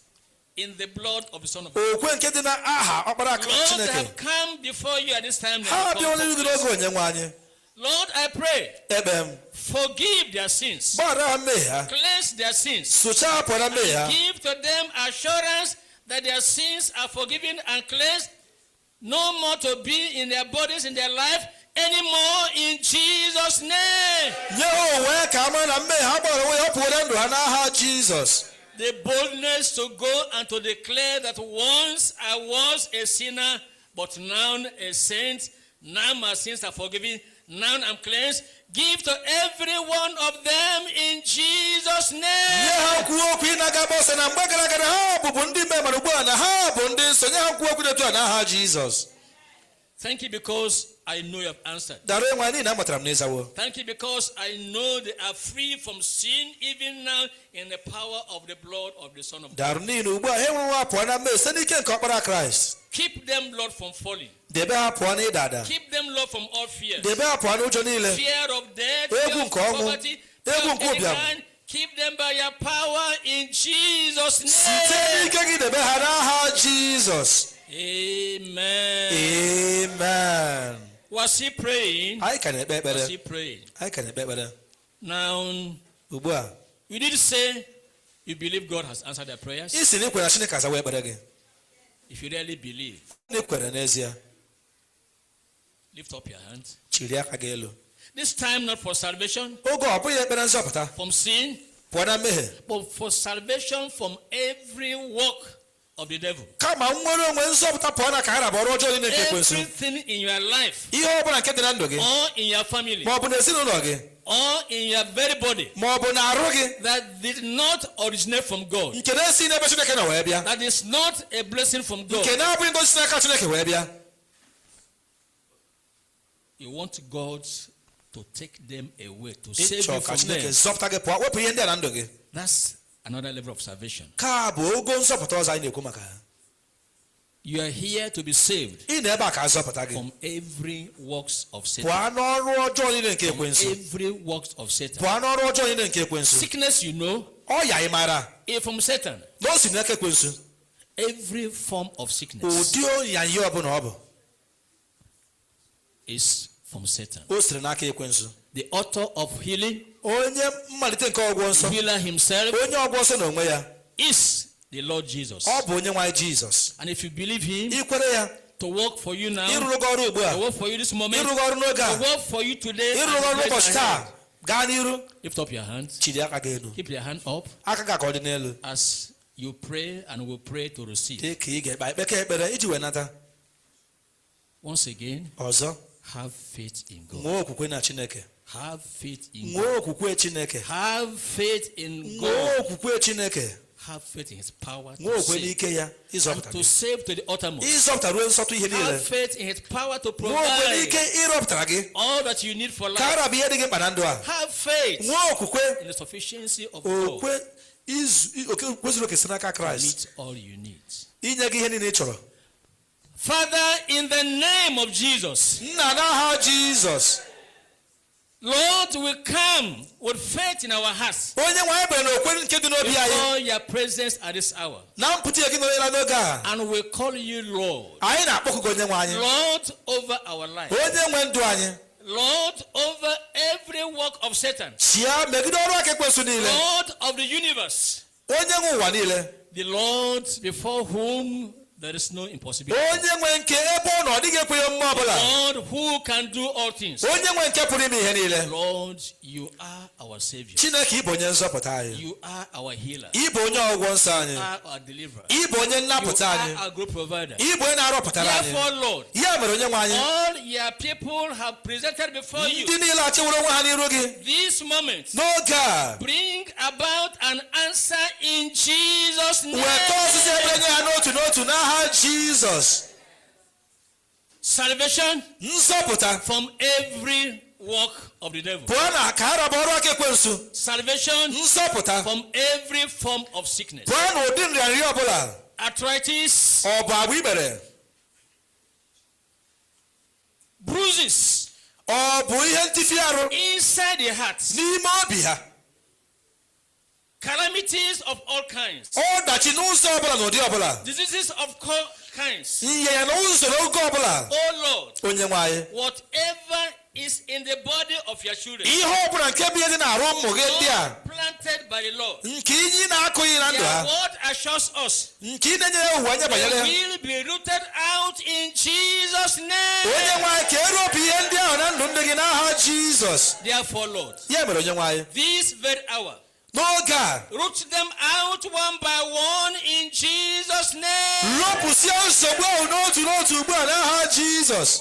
in the blood of the Son of God. okwe nke dị na aha ọkpara Lord, I Chineke, have come before you at this time. ha abịawo n'iru gị n'oge onye nwe anyị. Lord, I pray, Ekpe m, forgive their sins, gbaghara ha mmehie ha, cleanse their sins, sụchaa ha pụọ na mmehie ha, give to them assurance that their sins are forgiven and cleansed, no more to be in their bodies, in their life anymore, in Jesus' name. nye ha onwe ka a mara na mmehie ha gbara onwe ya ọ pụọ na ndụ ha n'aha Jizọs. The boldness to go and to declare that once I was a sinner, but now a saint. Now my sins are forgiven. Now I'm cleansed. Give to every one of them in Jesus' Nye name. ha nkwuwa okwu ị na-aga agba ọsọ na mgbe gara aga na ha bụbu ndị mmehie mana ugbu a na ha bụ ndị nsọ. Nye ha nkwuwa okwu dị otu a n'aha Jizọs. Thank you because I know you have answered. Dara enwe n'ihi na amatara m na ịzawo. Thank you because I know they are free from sin even now in the power of the blood of the Son of God. Darụ n'ihi na ugbu a ha enwere nwa pụọ na mmehie site n'ike nke ọkpara Kraịst. Keep them, Lord, from falling. Debe ha pụọ na ịda ada. Keep them, Lord, from all fears. Debe ha pụọ n'ụjọ niile. Fear of death, fear Egwu of nke ọnwụ, poverty, fear egwu of nke any ụbịam. kind. Keep them by your power in Jesus' Site name. n'ike gị debe ha n'aha Jizọs. Amen. Amen. Was he praying? Anyị ka na-ekpe Was ekpere. he praying? Anyị ka na-ekpe ekpere. Now, Ugbu a, you did say you believe God has answered their prayers. ị sị na ị kwere na Chineke azawa ekpere gị. If you really believe, Na ị kwere n'ezie, lift up your hand. chịrị aka gị elu. This time, not for salvation Oge ọ bụghị ekpere nzọpụta from sin, pụọ na mmehie, but for salvation from every work of the devil. Kama nnwere onwe nzọpụta pụọ na ka ha rabụ ọrụ ọjọọ niile nke ekwensu. Everything in your life Ihe ọ bụla nke dị na ndụ gị or in your family ma ọ bụ n'ezinụlọ gị or in your very body ma ọ bụ na arụ gị that did not originate from God, nke na-esi n'ebe Chineke nọ wee bịa, that is not a blessing from God. nke na-abụghị ngozi si n'aka Chineke wee bịa. You want God to take them away, to save Ịchọ you ka from Chineke them. zọpụta gị pụọ wepụ ihe ndị a na ndụ gị. That's another level of salvation. Ka bụ ogo nzọpụta ọzọ anyị na-ekwu maka ya. You are here to be saved Ị nọ ebe a ka a zọpụta gị from every works of Satan. pụọ n'ọrụ ọjọọ niile nke From ekwensu. every works of Satan. Pụọ n'ọrụ ọjọọ niile nke ekwensu. Sickness, Ọya ị maara is from Satan. na o si n'aka ekwensu. Every form of sickness Ụdị ọnya ihe ọbụla ọ bụ is from Satan. o siri n'aka ekwensu. The author of healing, Onye mmalite nke ọgwụ nsọ, healer himself, onye ọgwụ nsọ n'onwe ya, is the Lord Jesus. ọ bụ onye nwe anyị Jizọs. And if you believe him Ikwere ya to work for you now, ịrụrụ gị ọrụ ugbu a, to work for you this moment, ịrụrụ gị ọrụ n'oge to a, work for you today, ịrụrụ gị and ọrụ raise n'ụbọchị your taa, hand. Gaa n'iru. Lift up your hands. Chiri aka gị elu. Keep your hand up Aka gị ka ọ dị n'elu as you pray and will pray to receive. Dị ka ị ga-ekpe ekpeke ekpere iji wee nata. Once again, Ọzọ, have faith in God. nwee okwukwe na Chineke. Have faith in God. Nwee okwukwe Chineke. Have faith in Nwee God. okwukwe Chineke. Have faith in His power Nwee to okwukwe save. n'ike ya And ịzọpụta to gị, save to the uttermost. ịzọpụta ruo nsọtụ ihe niile. Have faith in His power to Nwee okwukwe n'ike provide ịrọpụtara gị all that you need for ka life. arabụ ihe dị gị mkpa na ndụ a. Have faith Nwee okwukwe in the sufficiency of God okwe izu oke kwesịrị oke si n'aka to Kraịst meet all you need. inye gị ihe niile ị chọrọ. Father, in the name of Jesus, Nna, n'aha Jizọs, Lord, we come with faith in our hearts onye nwe anyị bịara n'okwe nke dị n'obi anyị before your presence at this hour. na mpụta ihe gị nọrela n'oge a. And we call you Lord. Anyị na-akpọku gị onye nwe anyị, Lord over our life. onye nwe ndụ anyị. Lord over every work of Satan. Chịa megide ọrụ aka ekwensu niile. Lord of the universe. Onye nwe ụwa niile. The Lord before whom there is no impossibility. Onye nwe nke ebe ọ nọ ọ dịghị ekweghị omume ọbụla. Lord who can do all things. Onye nwe nke pụrụ ime ihe niile. Lord, you are our Savior. Chineke, ịbụ onye nzọpụta anyị. You are our healer. Ịbụ onye ọgwụgwọ nsọ anyị. You are our deliverer. Ịbụ onye You nnapụta are anyị. our great provider. Ịbụ onye na-arọpụtara anyị. Therefore, Lord, Ya mere, onye nwe anyị, all your people have presented before you ndị niile achịworo onwe ha n'iru gị this moment. n'oge a, Bring about an answer in Jesus' weta ọsịsọ name. ekpere nye ha n'otu n'otu n'aha Jizọs. Salvation Nzọpụta from every work of the devil. pụọ na ka ha rabụ ọrụ aka ekwensu. Salvation Nzọpụta from every form of sickness. pụọ na ụdị nrịanrịa ọbụla. Arthritis, Ọ bụ agba ikpere, bruises ọ bụ ihe ntifi arụ inside the heart, n'ime obi ha, calamities of all kinds, ọdachi n'ụzọ ọbụla na ụdị ọbụla, diseases of all kinds. nye ya n'ụzọ n'oge ọbụla. Oh Lord, Onye nwe anyị, whatever is in the body of your children, ihe ọbụla nke bụ ihe dị n'arụ ụmụ gị ndị a, not planted by the Lord, nke inyi na-akụghị na ndụ their ha, word assures us nke ị na-enye ya ụwa anya they banyere ha, will be rooted out in Jesus' onye name. nwe anyị, ka eropụ ihe ndị ahụ na ndụ ndị gị n'aha Jizọs. Therefore, Lord, Ya mere, onye nwe anyị, this very hour, n'oge a, root them out one by one in Jesus' name. rọpụsịa nsogbu ahụ n'otu n'otu ugbu a n'aha Jizọs.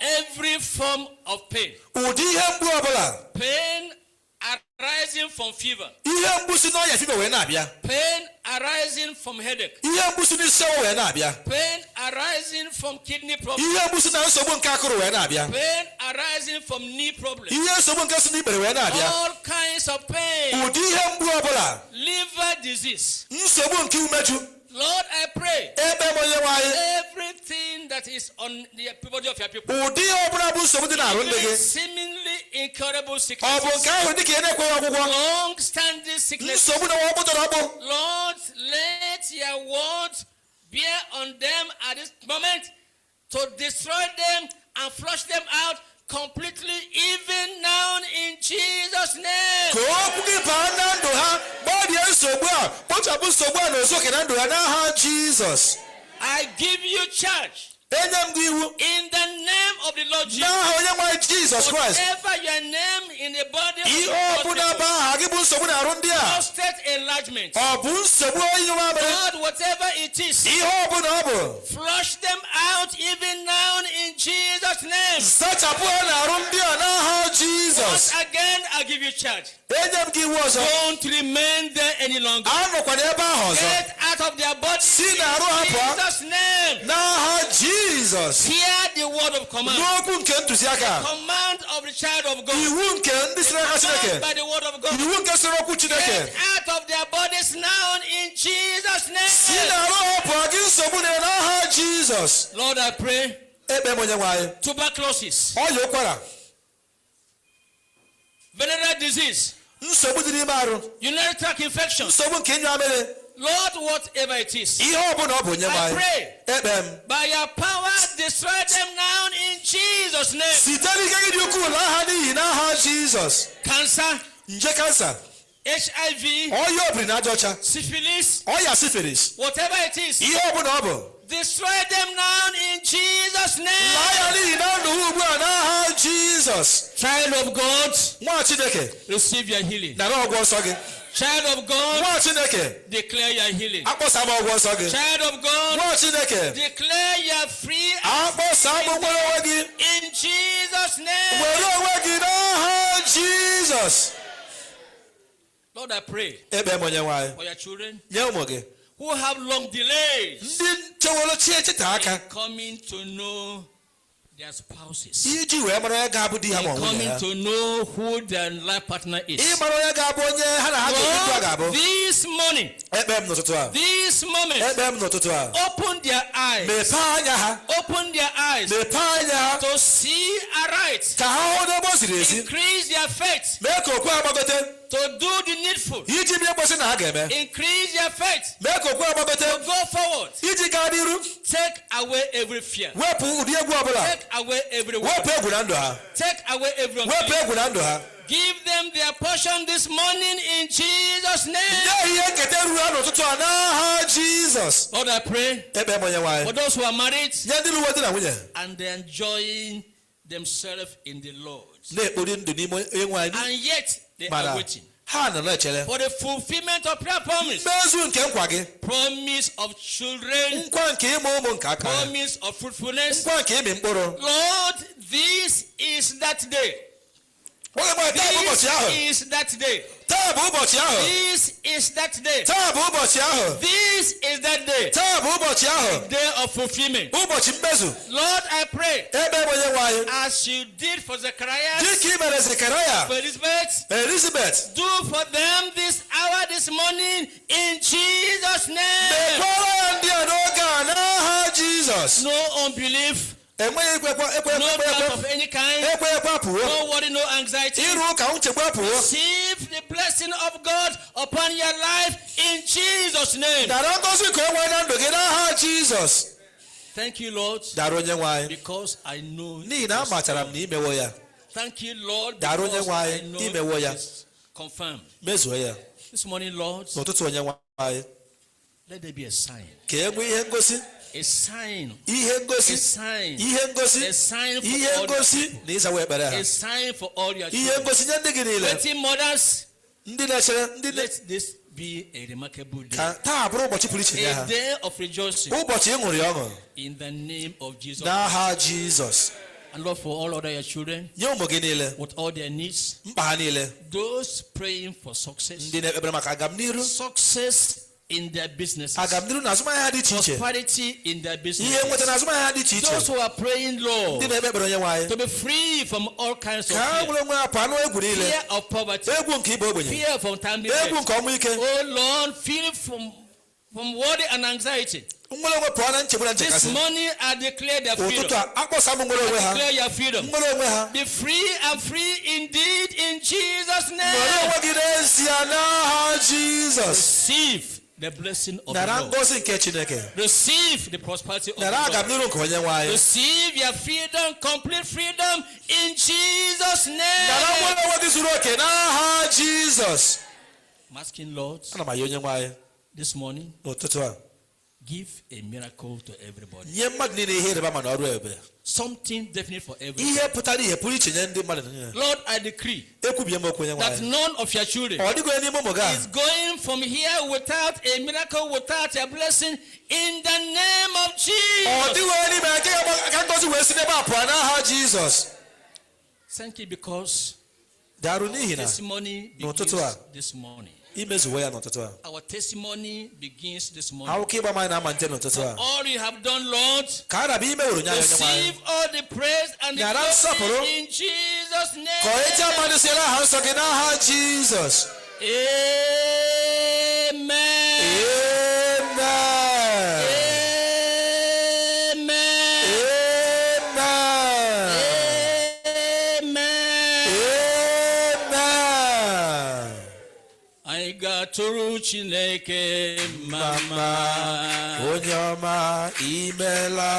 Every form of pain, Ụdị ihe mgbu ọbụla, pain arising from fever, ihe mgbu si n'ọnya fever wee na-abịa, pain arising from headache, ihe mgbu si n'isi ọwụwa wee na-abịa, pain arising from kidney problem, ihe mgbu si na nsogbu nke akụrụ wee na-abịa, pain arising from knee problem, ihe nsogbu nke si n'ikpere wee na-abịa, all kinds of pain, ụdị ihe mgbu ọbụla, liver disease. Nsogbu nke umeju. Lord, I pray Ebe m onye nwe anyị, everything that is on the body of your people, ụdị ihe ọbụla bụ nsogbu dị n'arụ ndị gị, even seemingly incurable ọ bụ sicknesses, nke ahụ dịka ihe na-ekweghị ọgwụgwọ, long standing sicknesses. nsogbu na ọkpụ tọrọ ọkpụ, Lord, let your word bear on them at this moment to destroy them and flush them out completely, even now in Jesus' name. Ka okwu gị baa na ndụ ha gbarie nsogbu a kpochapụ nsogbu a na ozuoke na ndụ ha n'aha Jizọs. I give you charge Enye m gị iwu in the name of the Lord Jesus. n'aha onye nwe anyị Jizọs Kraịst. Whatever your name in the body of Ihe God's ọbụla bụ people. aha gị bụ nsogbu na-arụ ndị a. Prostate enlargement. Ọ bụ nsogbu ịnyụ mamịrị. Lord, whatever it is, Ihe ọbụla ọ bụ, flush them out even now in Jesus' name. Sachapụ ha na-arụ ndị a n'aha Jizọs. Once again, I give you charge. Enye m gị iwu ọzọ. Don't remain there any longer. Anọkwana ebe ahụ ọzọ. Get out of their body. Si n'arụ ha In pụọ. Jesus' name. N'aha Jizọs. Hear the word of command. N'okwu nke ntụziaka. Command of the child of God. Iwu nke ndị siri aka Command Chineke. by the word of God. Iwu nke siri okwu Chineke. Get out of their bodies now in Jesus' Si name. n'arụ ha pụọ gị nsogbu na n'aha Jizọs. Lord, I pray. Ekpe m onye nwe anyị. Tuberculosis, Ọya ụkwara. venereal disease, Nsogbu dị n'ime arụ. urinary tract infection. Nsogbu nke ịnyụ amịrị. Lord, whatever it is, Ihe ọbụla ọ bụ onye nwe I anyị. pray Ekpe m. by your power, destroy them now in Jesus' name. Site n'ike gị dị ukwuu laa ha n'iyi n'aha Jizọs. Cancer, Nje kansa. HIV, Ọya obiri na aja ọcha. syphilis, Ọya syphilis. whatever it is, Ihe ọbụla ọ bụ. destroy them now in Jesus' name. Laa ya n'iyi na ndụ ha ugbu a n'aha Jizọs. Child of God, Nwa Chineke, receive your healing. nara ọgwọ nsọ gị. Child of God, Nwa Chineke, declare your healing. akpọsa m ọgwọ nsọ gị. Child of God, Nwa Chineke, declare your free akpọsa m nwere onwe gị. in Jesus' name. Were onwe gị n'aha Jizọs. Lord, I pray Ekpe m onye nwe anyị. for your children Nye ụmụ gị. who have long delays Ndị chewere chi echeta aka coming to know their spouses, iji wee mara onye ga-abụ di ha ma ọ nwunye coming ha. to know who their life partner is. Ịmara onye ga-abụ onye ha na ha ga-ebi ndụ a Lord, ga-abụ. this morning, Ekpe m n'ụtụtụ a. this moment, Ekpe m n'ụtụtụ a. open their eyes, Mepee anya ha. open their eyes Mepee anya ha. to see aright, Ka ha hụ n'ebe o ziri ezi. increase their faith Mee ka okwu ha gbagote. to do the needful, Iji bie kwesị na ha ga-eme. increase their faith Mee ka okwu ha gbagote. to go forward. Iji gaa n'iru. Take away every fear, Wepụ ụdị egwu ọbụla. take away every worry, Wepụ egwu na ndụ ha. take away every Wepụ unbelief. egwu na ndụ ha. Give them their portion this morning in Jesus' name. Nye ha ihe nketa ruru ha n'ụtụtụ a n'aha Jizọs. Lord, I pray Ekpe m onye nwe anyị. for those who are married Nye ndị lụrụ di na nwunye and they're enjoying themselves in the Lord. na-ekpori ndụ n'ime onye nwe anyị And yet they are mana waiting ha nọ na-echere for the fulfillment of prayer promise. mmezu nke nkwa gị. Promise of children, Nkwa nke ịmụ ụmụ nke aka ha. promise of fruitfulness. Nkwa nke ịmị mkpụrụ. Lord, this is that day. Onye nwe taa bụ ụbọchị ahụ. This is that day. Taa bụ ụbọchị ahụ. This is that day. Taa bụ ụbọchị ahụ. This is that day. Taa bụ ụbọchị ahụ. Day of fulfillment. Ụbọchị mmezu. Lord, I pray Ebe m onye nwe anyị. as you did for Zechariah, Dịka i mere Zekaraya, for Elizabeth, Elizabeth, do for them this hour, this morning, in Jesus' name. mekwara ya ndị a n'oge a n'aha Jizọs. No unbelief, Enweghị ekwekwe ekwe no ekwe doubt ekwe of any kind, ekwe ekwe apụwo. no worry, no anxiety. Ịrụ ụka nchegbu apụwo. Receive the blessing of God upon your life in Jesus' name. Dara ngọzi ka o nwee na ndụ gị n'aha Jizọs. Thank you, Lord, Dara onye nwe anyị. because I know. N'ihi na amatara m na imewo ya. Thank you, Lord, Dara onye because nwe I anyị, know imewo ya. it is confirmed. Mezuo ya. This morning, Lord, N'ụtụtụ onye nwe anyị. let there be a sign. Ka e nwee ihe ngosi. A sign. Ihe A ngosi. sign. Ihe ngosi. A sign for Ihe all your ngosi na ịzawa ekpere ha. A sign for all your Ihe children. ngosi nye ndị gị niile. Waiting mothers, Ndị na-echere ndị na let this be a remarkable day. ka taa bụrụ ụbọchị pụrụ iche nye A ha. day of rejoicing Ụbọchị ịṅụrị ọṅụ in the name of Jesus. n'aha Jizọs. And Lord, for all other your children, Nye ụmụ gị niile with all their needs, mkpa ha niile. those praying for success, Ndị na-ekpebere maka agamniru. success in their businesses, Agamniru na azụmahịa ha dị iche iche. prosperity in their Ihe businesses. nweta na azụmahịa ha dị iche iche. Those who are praying, Ndị Lord, na-ekpe ekpere onye nwe anyị. to be free from all kinds of Ka ha fear, nwere onwe ha pụọ anụ egwu niile. fear of poverty, Egwu nke ịba ogbenye. fear of untimely Egwu death. nke ọnwụ ike. Oh Lord, free from worry and anxiety. Nwere onwe pụọ na nchegbu na This nchekasị. morning I declare their Ụtụtụ freedom. a akpọsa m nwere onwe ha. Declare your freedom. Nwere onwe ha. Be free and free indeed in Jesus' Nwere name. onwe gị n'ezie n'aha Jizọs. Receive the blessing of the Nara Lord. ngọzi nke Chineke. Receive the prosperity of Nara the Lord. agamniru nke onye nwe anyị. Receive your freedom, complete freedom in Jesus' Nara name. nwere onwe gị zuru oke n'aha Jizọs. I'm asking Lord Ana m ayọ onye nwe anyị this morning, n'ụtụtụ a. Give a miracle to everybody. Nye mmadụ niile ihe ịrịba ama na ọrụ ebube. Something definite for everybody. Ihe pụtara ihe pụrụ iche nye ndị mmadụ niile. Lord, I decree Ekwubie m okwu, onye that nwe anyị. none of your children Ọ dịghị onye n'ime ụmụ gị a is going from here without a miracle, without a blessing, in the name of ọ Jesus. dịghị onye n'ime ya nke ga-agba ka ngọzi wee si n'ebe a pụọ n'aha Jizọs. Thank you because Darụ n'ihi na testimony n'ụtụtụ begins a this morning. Imezuwe ya n'ụtụtụ a. Our testimony begins this morning. Akụkọ ịgba ama anyị na-amalite n'ụtụtụ a. All you have done, Lord, Ka a rabịa ime were nye anyị, onye nwe anyị. receive all the praise and the Nyara nsọpụrụ. glory in Jesus' name. Ka eji mmadụ siere aha nsọ gị n'aha Jizọs. Amen. Amen. Amen. Amen. Amen. Amen. Anyị ga-atụrụ Chineke mma. Mama, onye ọma, imela.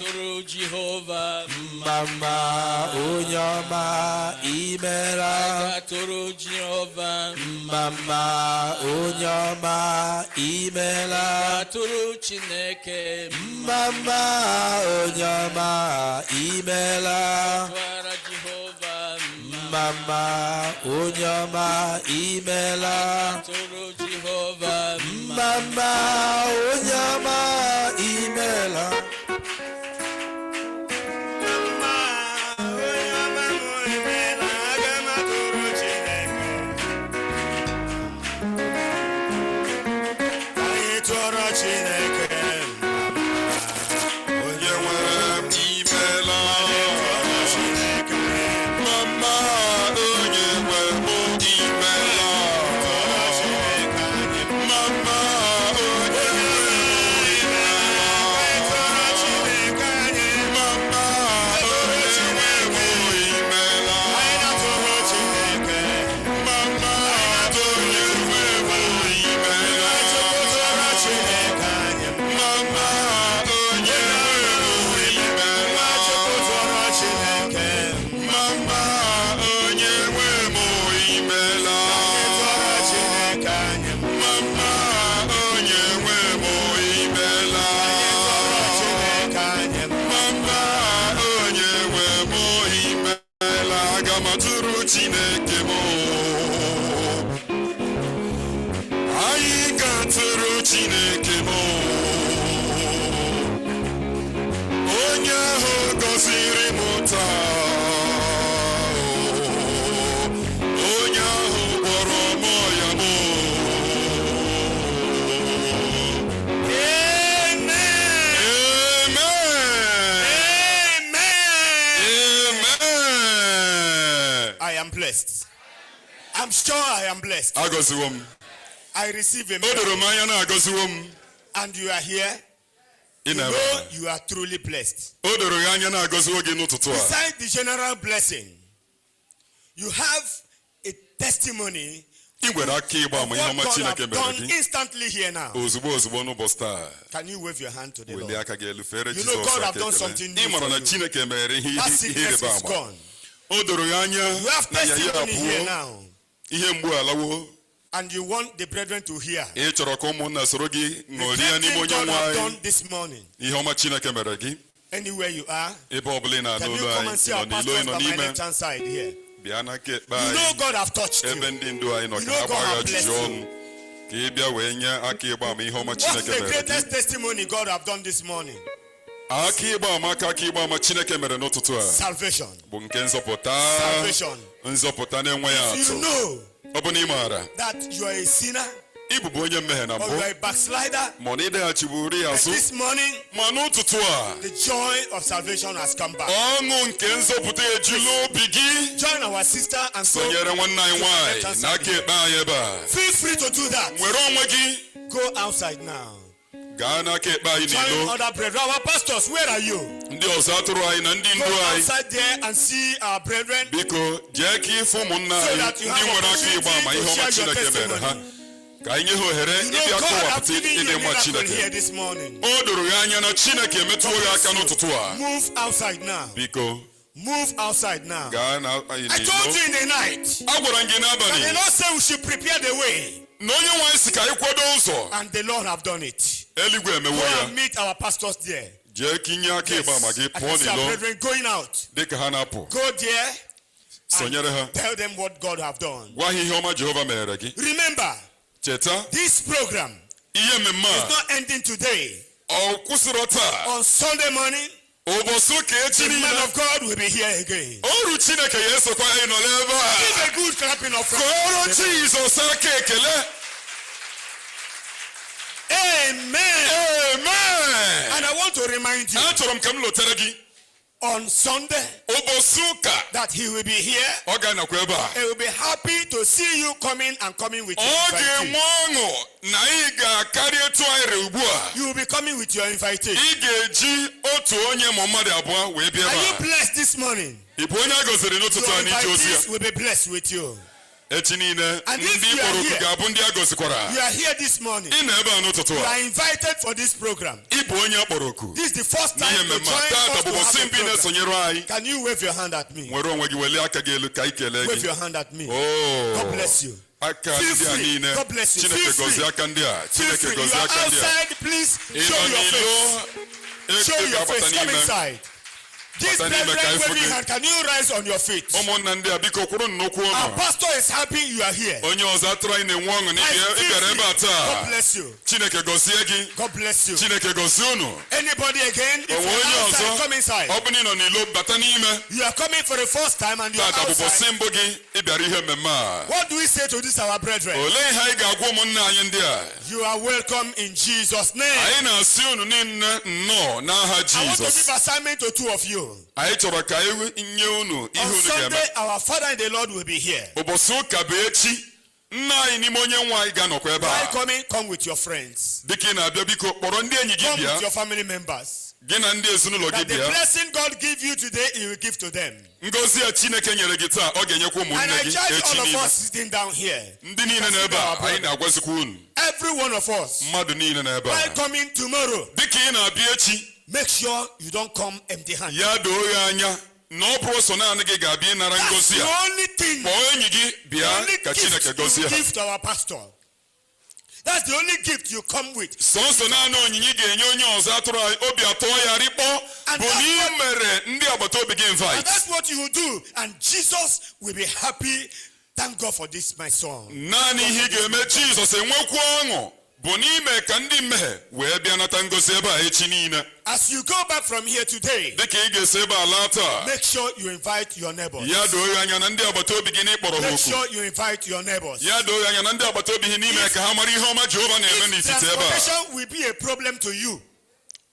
Tụrụ Jehova mma. Mama, onye ọma, imela. Ga-atụrụ Jehova mma. Mama, onye ọma, imela. Ga-atụrụ Chineke mma. Mama, onye ọma, imela. Tụara Jehova mma. Mama, onye ọma, imela. Tụrụ Jehova mma. Mama, onye ọma, imela. Mma, onye ọma m, imela, aga m atụrụ Chineke. Ka anyị tụọrọ Chineke mma. Onye nwere m, imela. Tụọrọ Chineke. Mama, onye nwe m, imela. Tụọrọ Chineke anyị. Mama, onye nwe m, imela. Tụọrọ Chineke anyị. Mama, onye nwe m, imela. Anyị na-atụrụ Chineke. Mama, onye nwe m, imela. Tụọrọ Chineke anyị. Mama, onye nwe m, imela. Tụọrọ Chineke. Mama, onye nwe m, imela. Tụọrọ Chineke anyị. Mama, onye nwe m, imela. Tụọrọ Chineke anyị. Mama, onye nwe m, imela. Aga m atụrụ Chineke m. Anyị ga-atụrụ Chineke m. Onye ahụ gọziri m taa. Onye ahụ gwọrọ m ọya m. Amen. Amen. Amen. Amen. I am blessed. I'm sure I am blessed. Agọziwo m. I receive a O doro miracle. m anya na agọziwo m. And you are here. Ị You na-ebe know a. you are truly blessed. O doro gị anya na agọziwo gị n'ụtụtụ a. Beside the general blessing, you have a testimony Ị nwere aka ịgba ama ihe what ọma God Chineke have mere done gị. instantly here now. Ozugbo ozugbo n'ụbọchị taa. Can you wave your hand to the Welie Lord? aka gị elu fere You know Jizọs God aka have done ekele. something new Ị mara for na you. Chineke mere ihe That ihe sickness ịrịba is ama. gone. O doro gị anya You have na ya ya testimony here apụwo. now. Ihe mgbu alawo. And you want the brethren to hear. Ị chọrọ ka ụmụnna soro gị The ṅụrịa great n'ime thing onye God nwe have anyị. done this morning. Ihe ọma Chineke mere gị. Anywhere you are, Ebe ọbụla ị na-anụ can you olu come anyị, and see ị nọ our n'ilo, ị pastors nọ by my n'ime. left hand side here? Bịa n'aka ekpe You know anyị. God have touched Ebe you. ndị ndu anyị nọ You ka ha know God gbaa gị have blessed ajụjụ you. ọnụ ka ị bịa wee nye aka ịgba ama ihe ọma What's Chineke the mere gị. greatest testimony God have done this morning? Aka ịgba ama aka ịgba ama Chineke mere n'ụtụtụ a Salvation. bụ nke nzọpụta. Salvation. Nzọpụta na-enweghị You atụ. know Ọ bụ na ị maara that you are a sinner ị bụbu onye mmehie na or you mbụ are a backslider. ma ọ na ịdaghachiburu ya But azụ this morning, ma n'ụtụtụ a the joy of salvation has come back. ọṅụ nke nzọpụta ejula obi gị. Join our sister and go. Sonyere nwanne anyị nwaanyị n'aka ekpe anyị ebe a. Feel free to do that. Nwere onwe gị. Go outside now. Gaa n'aka ekpe anyị Join n'ilo. other brethren. Our pastors, where are you? Ndị ọzọ atụrụ anyị na ndị Go ndu anyị, outside there and see our brethren. biko jee ka ịfụ ụmụnna So anyị that you ndị have nwere aka ịgba ama ihe ọma opportunity to share your Chineke mere ha testimony. ka anyị nye ha ohere You know ịbịa God have kọwapụta given you ịdị a mma miracle Chineke. here this morning. O doro gị anya na Chineke emetụwo gị aka n'ụtụtụ a. Move outside now. Biko Move outside now. gaa na I n'ilo. told you in the night Agwara m gị that the n'abalị Lord said we should prepare the way, na onye nwe anyị si ka anyị kwado ụzọ and the Lord have done it. Eluigwe emewo Go ya. and meet our pastors there. Jee ka inye aka Yes. ịgba ama gị I pụọ can see our n'ilo brethren going out. dịka ha na-apụ. Go there and Sonyere ha. tell them what God have done. Gwa ha ihe ọma Jehova mere gị. Remember, Cheta this program ihe mmemme is a not ending today. ọ kwụsịrị taa. On Sunday morning, Ụbọchị ụka echi the man niile of God will be here again. oru Chineke ya esokwa anyị nọ n'ebe a. Give a good clapping of Kụọrọ Jizọs aka ekele. Amen. Amen. And I want to remind you Achọrọ m ka m lotere gị on Sunday ụbọchị ụka that he will be here. ọ ga-anọkwa ebe a. He will be happy to see you coming and coming with your Ọ invitee. ga-enwe ọṅụ na ị ga-akarị etu anyị rere ugbu a. You will be coming with your invitee. Ị ga-eji otu onye ma mmadụ abụọ wee bịa Are you ebe a. blessed this morning? Ị bụ onye a gọziri n'ụtụtụ Your a n'ije ozi invitees a. will be blessed with you. Echi niile And if ndị you are kpọrọ oku here- ga-abụ ndị a gọzikwara. You are here this morning. Ị nọ ebe a n'ụtụtụ You a. are invited for this program. Ị bụ onye a kpọrọ oku This is the first time n'ihe to mmemme join a. us Taata to bụ ụbọchị have a mbụ ị program. na-esonyere anyị. Can you wave your hand at me? Nwere onwe gị welie aka gị elu ka anyị kelee Wave gị. your hand at me. Oh. God bless you. Aka Feel ndị a free. niile. God bless you. Chineke Feel free. gọzie aka ndị a. Feel Chineke free. You gọzie are aka ndị a. outside. Please Ị show nọ your n'ilo face. Show ego your ga-abata face. Come n'ime. inside. This Bata n'ime ka brethren anyị fụ waving gị. hand, can you rise on your feet? Ụmụnna ndị a biko kwụrụ nnukwu Our ụnụ. pastor is happy you are here. Onye ọzọ atụrụ anyị na-enwe ọṅụ na I ị feel bịara ebe a free. God taa. bless you. Chineke gọzie gị. God bless you. Chineke gọzie unu. Anybody again? If O you're nwee onye outside, ọzọ come inside. ọ bụ na ị nọ n'ilo bata n'ime. You are coming for the first time and you are Taata bụ ụbọchị outside. mbụ gị ị bịara ihe mmemme a. What do we say to this our brethren? Olee ihe anyị ga-agwa ụmụnna anyị ndị a? You are welcome in Jesus' name. Anyị na-asị unu niile nnọọ n'aha I want to Jizọs. give assignment to two of you. Anyị chọrọ ka anyị nye unu ihe On unu ga-eme. Sunday, our Father in the Lord will be here. Ụbọchị ụka bụ echi. Nna anyị n'ime onye nwe anyị ga-anọkwa ebe While a. coming, come with your friends. Dịka ị na-abịa biko kpọrọ ndị enyi gị Come with bịa. your family members. Gị na ndị ezinụlọ gị That the bịa. blessing God give you today, He will give to them. Ngọzi a Chineke nyere gị taa ọ ga-enyekwa And ụmụnne I gị charge echi all of niile. us sitting down here. Ndị niile nọ ebe a anyị na-agwazikwa unu. Every one of us. Mmadụ niile nọ ebe While a. coming tomorrow, Dịka ị na-abịa echi make sure you don't come empty handed. ya doo ya anya na ọ bụrụ sọ naanị gị ga-abịa ịnara That's ngọzi the a. only thing, Kpọọ enyi gị the bịa only ka Chineke gift you gọzie ha. give to our pastor. That's the only gift you come with. Sọnsọ naanị onyinye ị ga-enye onye ọzọ atụrụ anyị obi atọ ya rikpọ And bụ na that's ị what- mere ndị agbata obi gị And invite. that's what you will do. And Jesus will be happy. Thank God for this, my son. Naanị ihe ị ga-eme Jizọs enwekwu ọṅụ bụ n'ime ka ndị mmehie wee bịa nata ngọzi ebe a echi niile. As you go back from here today, Dịka ị ga-esi ebe a laa taa make sure you invite your neighbors. ya doo ya anya na ndị agbata obi gị na ịkpọrọ ha Make oku. sure you invite your neighbors. Ya doo ya anya na ndị agbata obi gị n'ime ka ha mara ihe ọma Jehova na-eme If n'etiti ebe a. transportation will be a problem to you,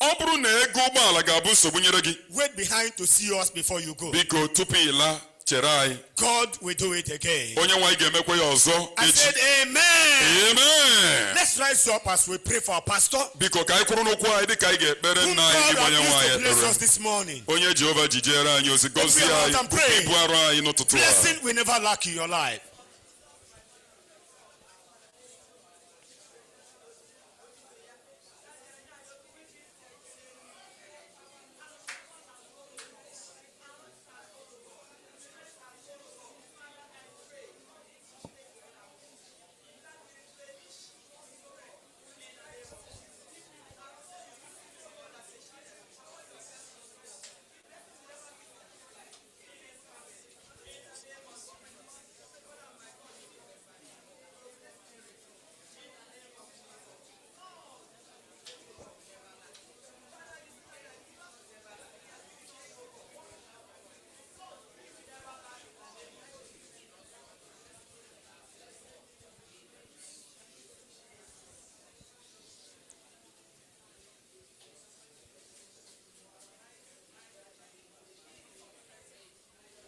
Ọ bụrụ na ego ụgbọala ga-abụ nsogbu nyere gị wait behind to see us before you go. biko tupu ị laa chere anyị. God will do it again. Onye nwe anyị ga-emekwa ya ọzọ I echi. said, Amen. Amen. Let's rise up as we pray for our pastor, Biko ka anyị kwụrụ n'ụkwụ anyị dịka anyị ga-ekpere whom nna anyị God n'ime has onye nwe used anyị to bless ekpere. us this morning. Onye Jehova ji jere anyị ozi gọzie Open your mouth anyị and pray. ibu arụ anyị n'ụtụtụ a. Blessing will never lack in your life.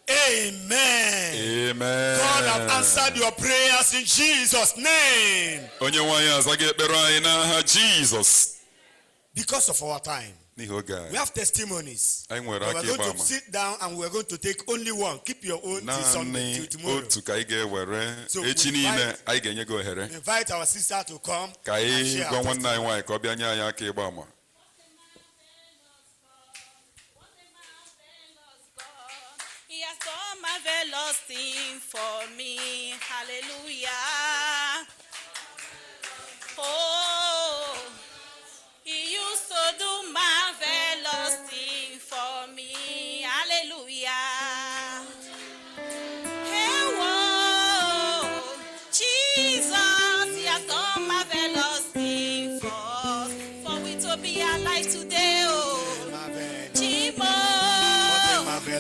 Amen. Amen. God have answered your prayers in Jesus' name. Onye nwe anyị azaghị ekpere anyị n'aha Jizọs. Because of our time, N'ihi oge we anyị have testimonies. anyị nwere But aka we're ịgba going to ama. sit down and we're going to take only one. Keep your own till Sunday, Naanị till tomorrow. otu ka anyị ga-ewere So echi we niile invite- anyị ga-enye gị ohere Invite our sister to come ka and anyị share gwa her nwanne testimony. anyị nwaanyị ka ọ bịa nye anyị aka ịgba ama. He has done marvelous things for me. Hallelujah. Oh,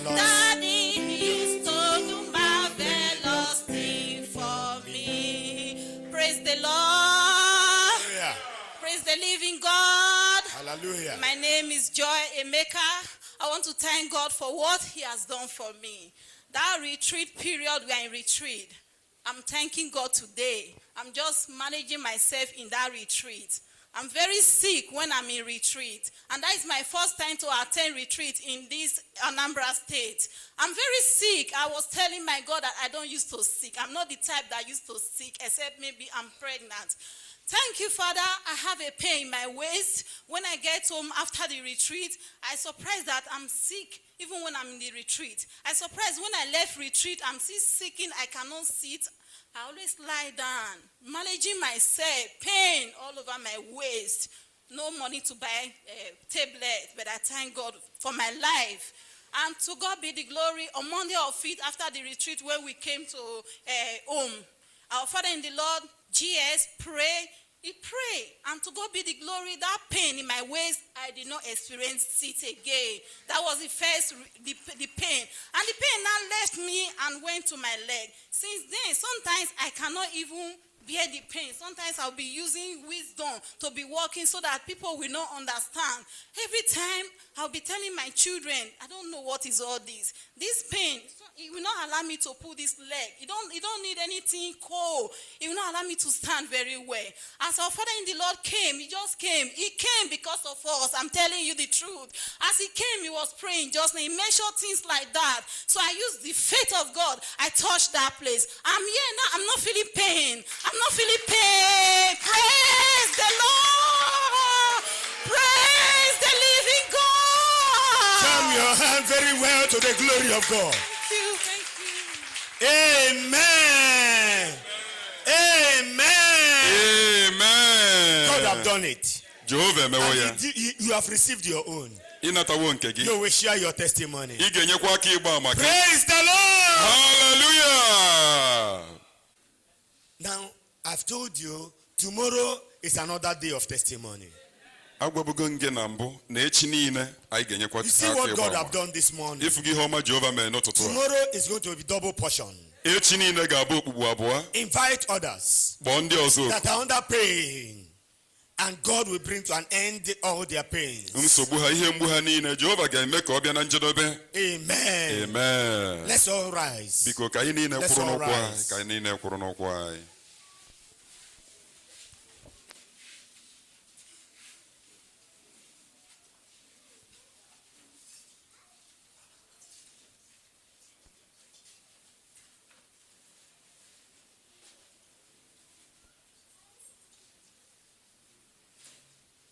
Marvelous. Daddy is to do marvelous thing for me. Praise the Lord. Hallelujah. Praise the living God. Hallelujah. My name is Joy Emeka. I want to thank God for what He has done for me. That retreat period, we are in retreat. I'm thanking God today. I'm just managing myself in that retreat. I'm very sick when I'm in retreat. And that is my first time to attend retreat in this Anambra State. I'm very sick. I was telling my God that I don't used to sick. I'm not the type that used to sick, except maybe I'm pregnant. Thank you, Father. I have a pain in my waist. When I get home after the retreat, I surprised that I'm sick even when I'm in the retreat. I surprised when I left retreat, I'm still seeking. I cannot sit. I always lie down, managing myself, pain all over my waist. No money to buy a tablet, but I thank God for my life. And to God be the glory. On Monday of it, after the retreat, when we came to home, our Father in the Lord, GS, pray. He prayed, and to God be the glory, that pain in my waist, I did not experience it again. That was the first, the pain. And the pain now left me and went to my leg. Since then, sometimes I cannot even bear the pain. Sometimes I'll be using wisdom to be walking so that people will not understand. Every time I'll be telling my children, "I don't know what is all this. This pain, it will not allow me to pull this leg. You don't need anything cold. It will not allow me to stand very well." As our Father in the Lord came, he just came. He came because of us. I'm telling you the truth. As he came, he was praying just now. He measured things like that. So I used the faith of God. I touched that place. I'm here now. I'm not feeling pain. I'm not feeling pain. Praise the Lord. Praise the living God. Clap your hand very well to the glory of God. Thank you. Thank you. Amen. Amen. Amen. God have done it. Jehova emewo ya. And you have received your own. Ịnatawo nke gị. You will share your testimony. Ị ga-enyekwa aka ịgba ama gị. Praise the Lord. Hallelujah. Now, I've told you, tomorrow is another day of testimony. Agwabugo m gị na mbụ na echi niile anyị ga-enyekwa You see aka what ịgba God ama. have done this morning. Ịfụ gị ihe ọma Jehova mere n'ụtụtụ a. Tomorrow is going to be double portion. Echi niile ga-abụ okpukpu abụọ. Invite others Kpọọ ndị ọzọ oku. that are under pain, and God will bring to an end all their pains. Nsogbu ha, ihe mgbu ha niile, Jehova ga-eme ka ọ bịa na njedebe. Amen. Amen. Let's all rise. Biko ka anyị niile Let's kwụrụ all n'ụkwụ anyị. rise. Ka anyị niile kwụrụ n'ụkwụ anyị.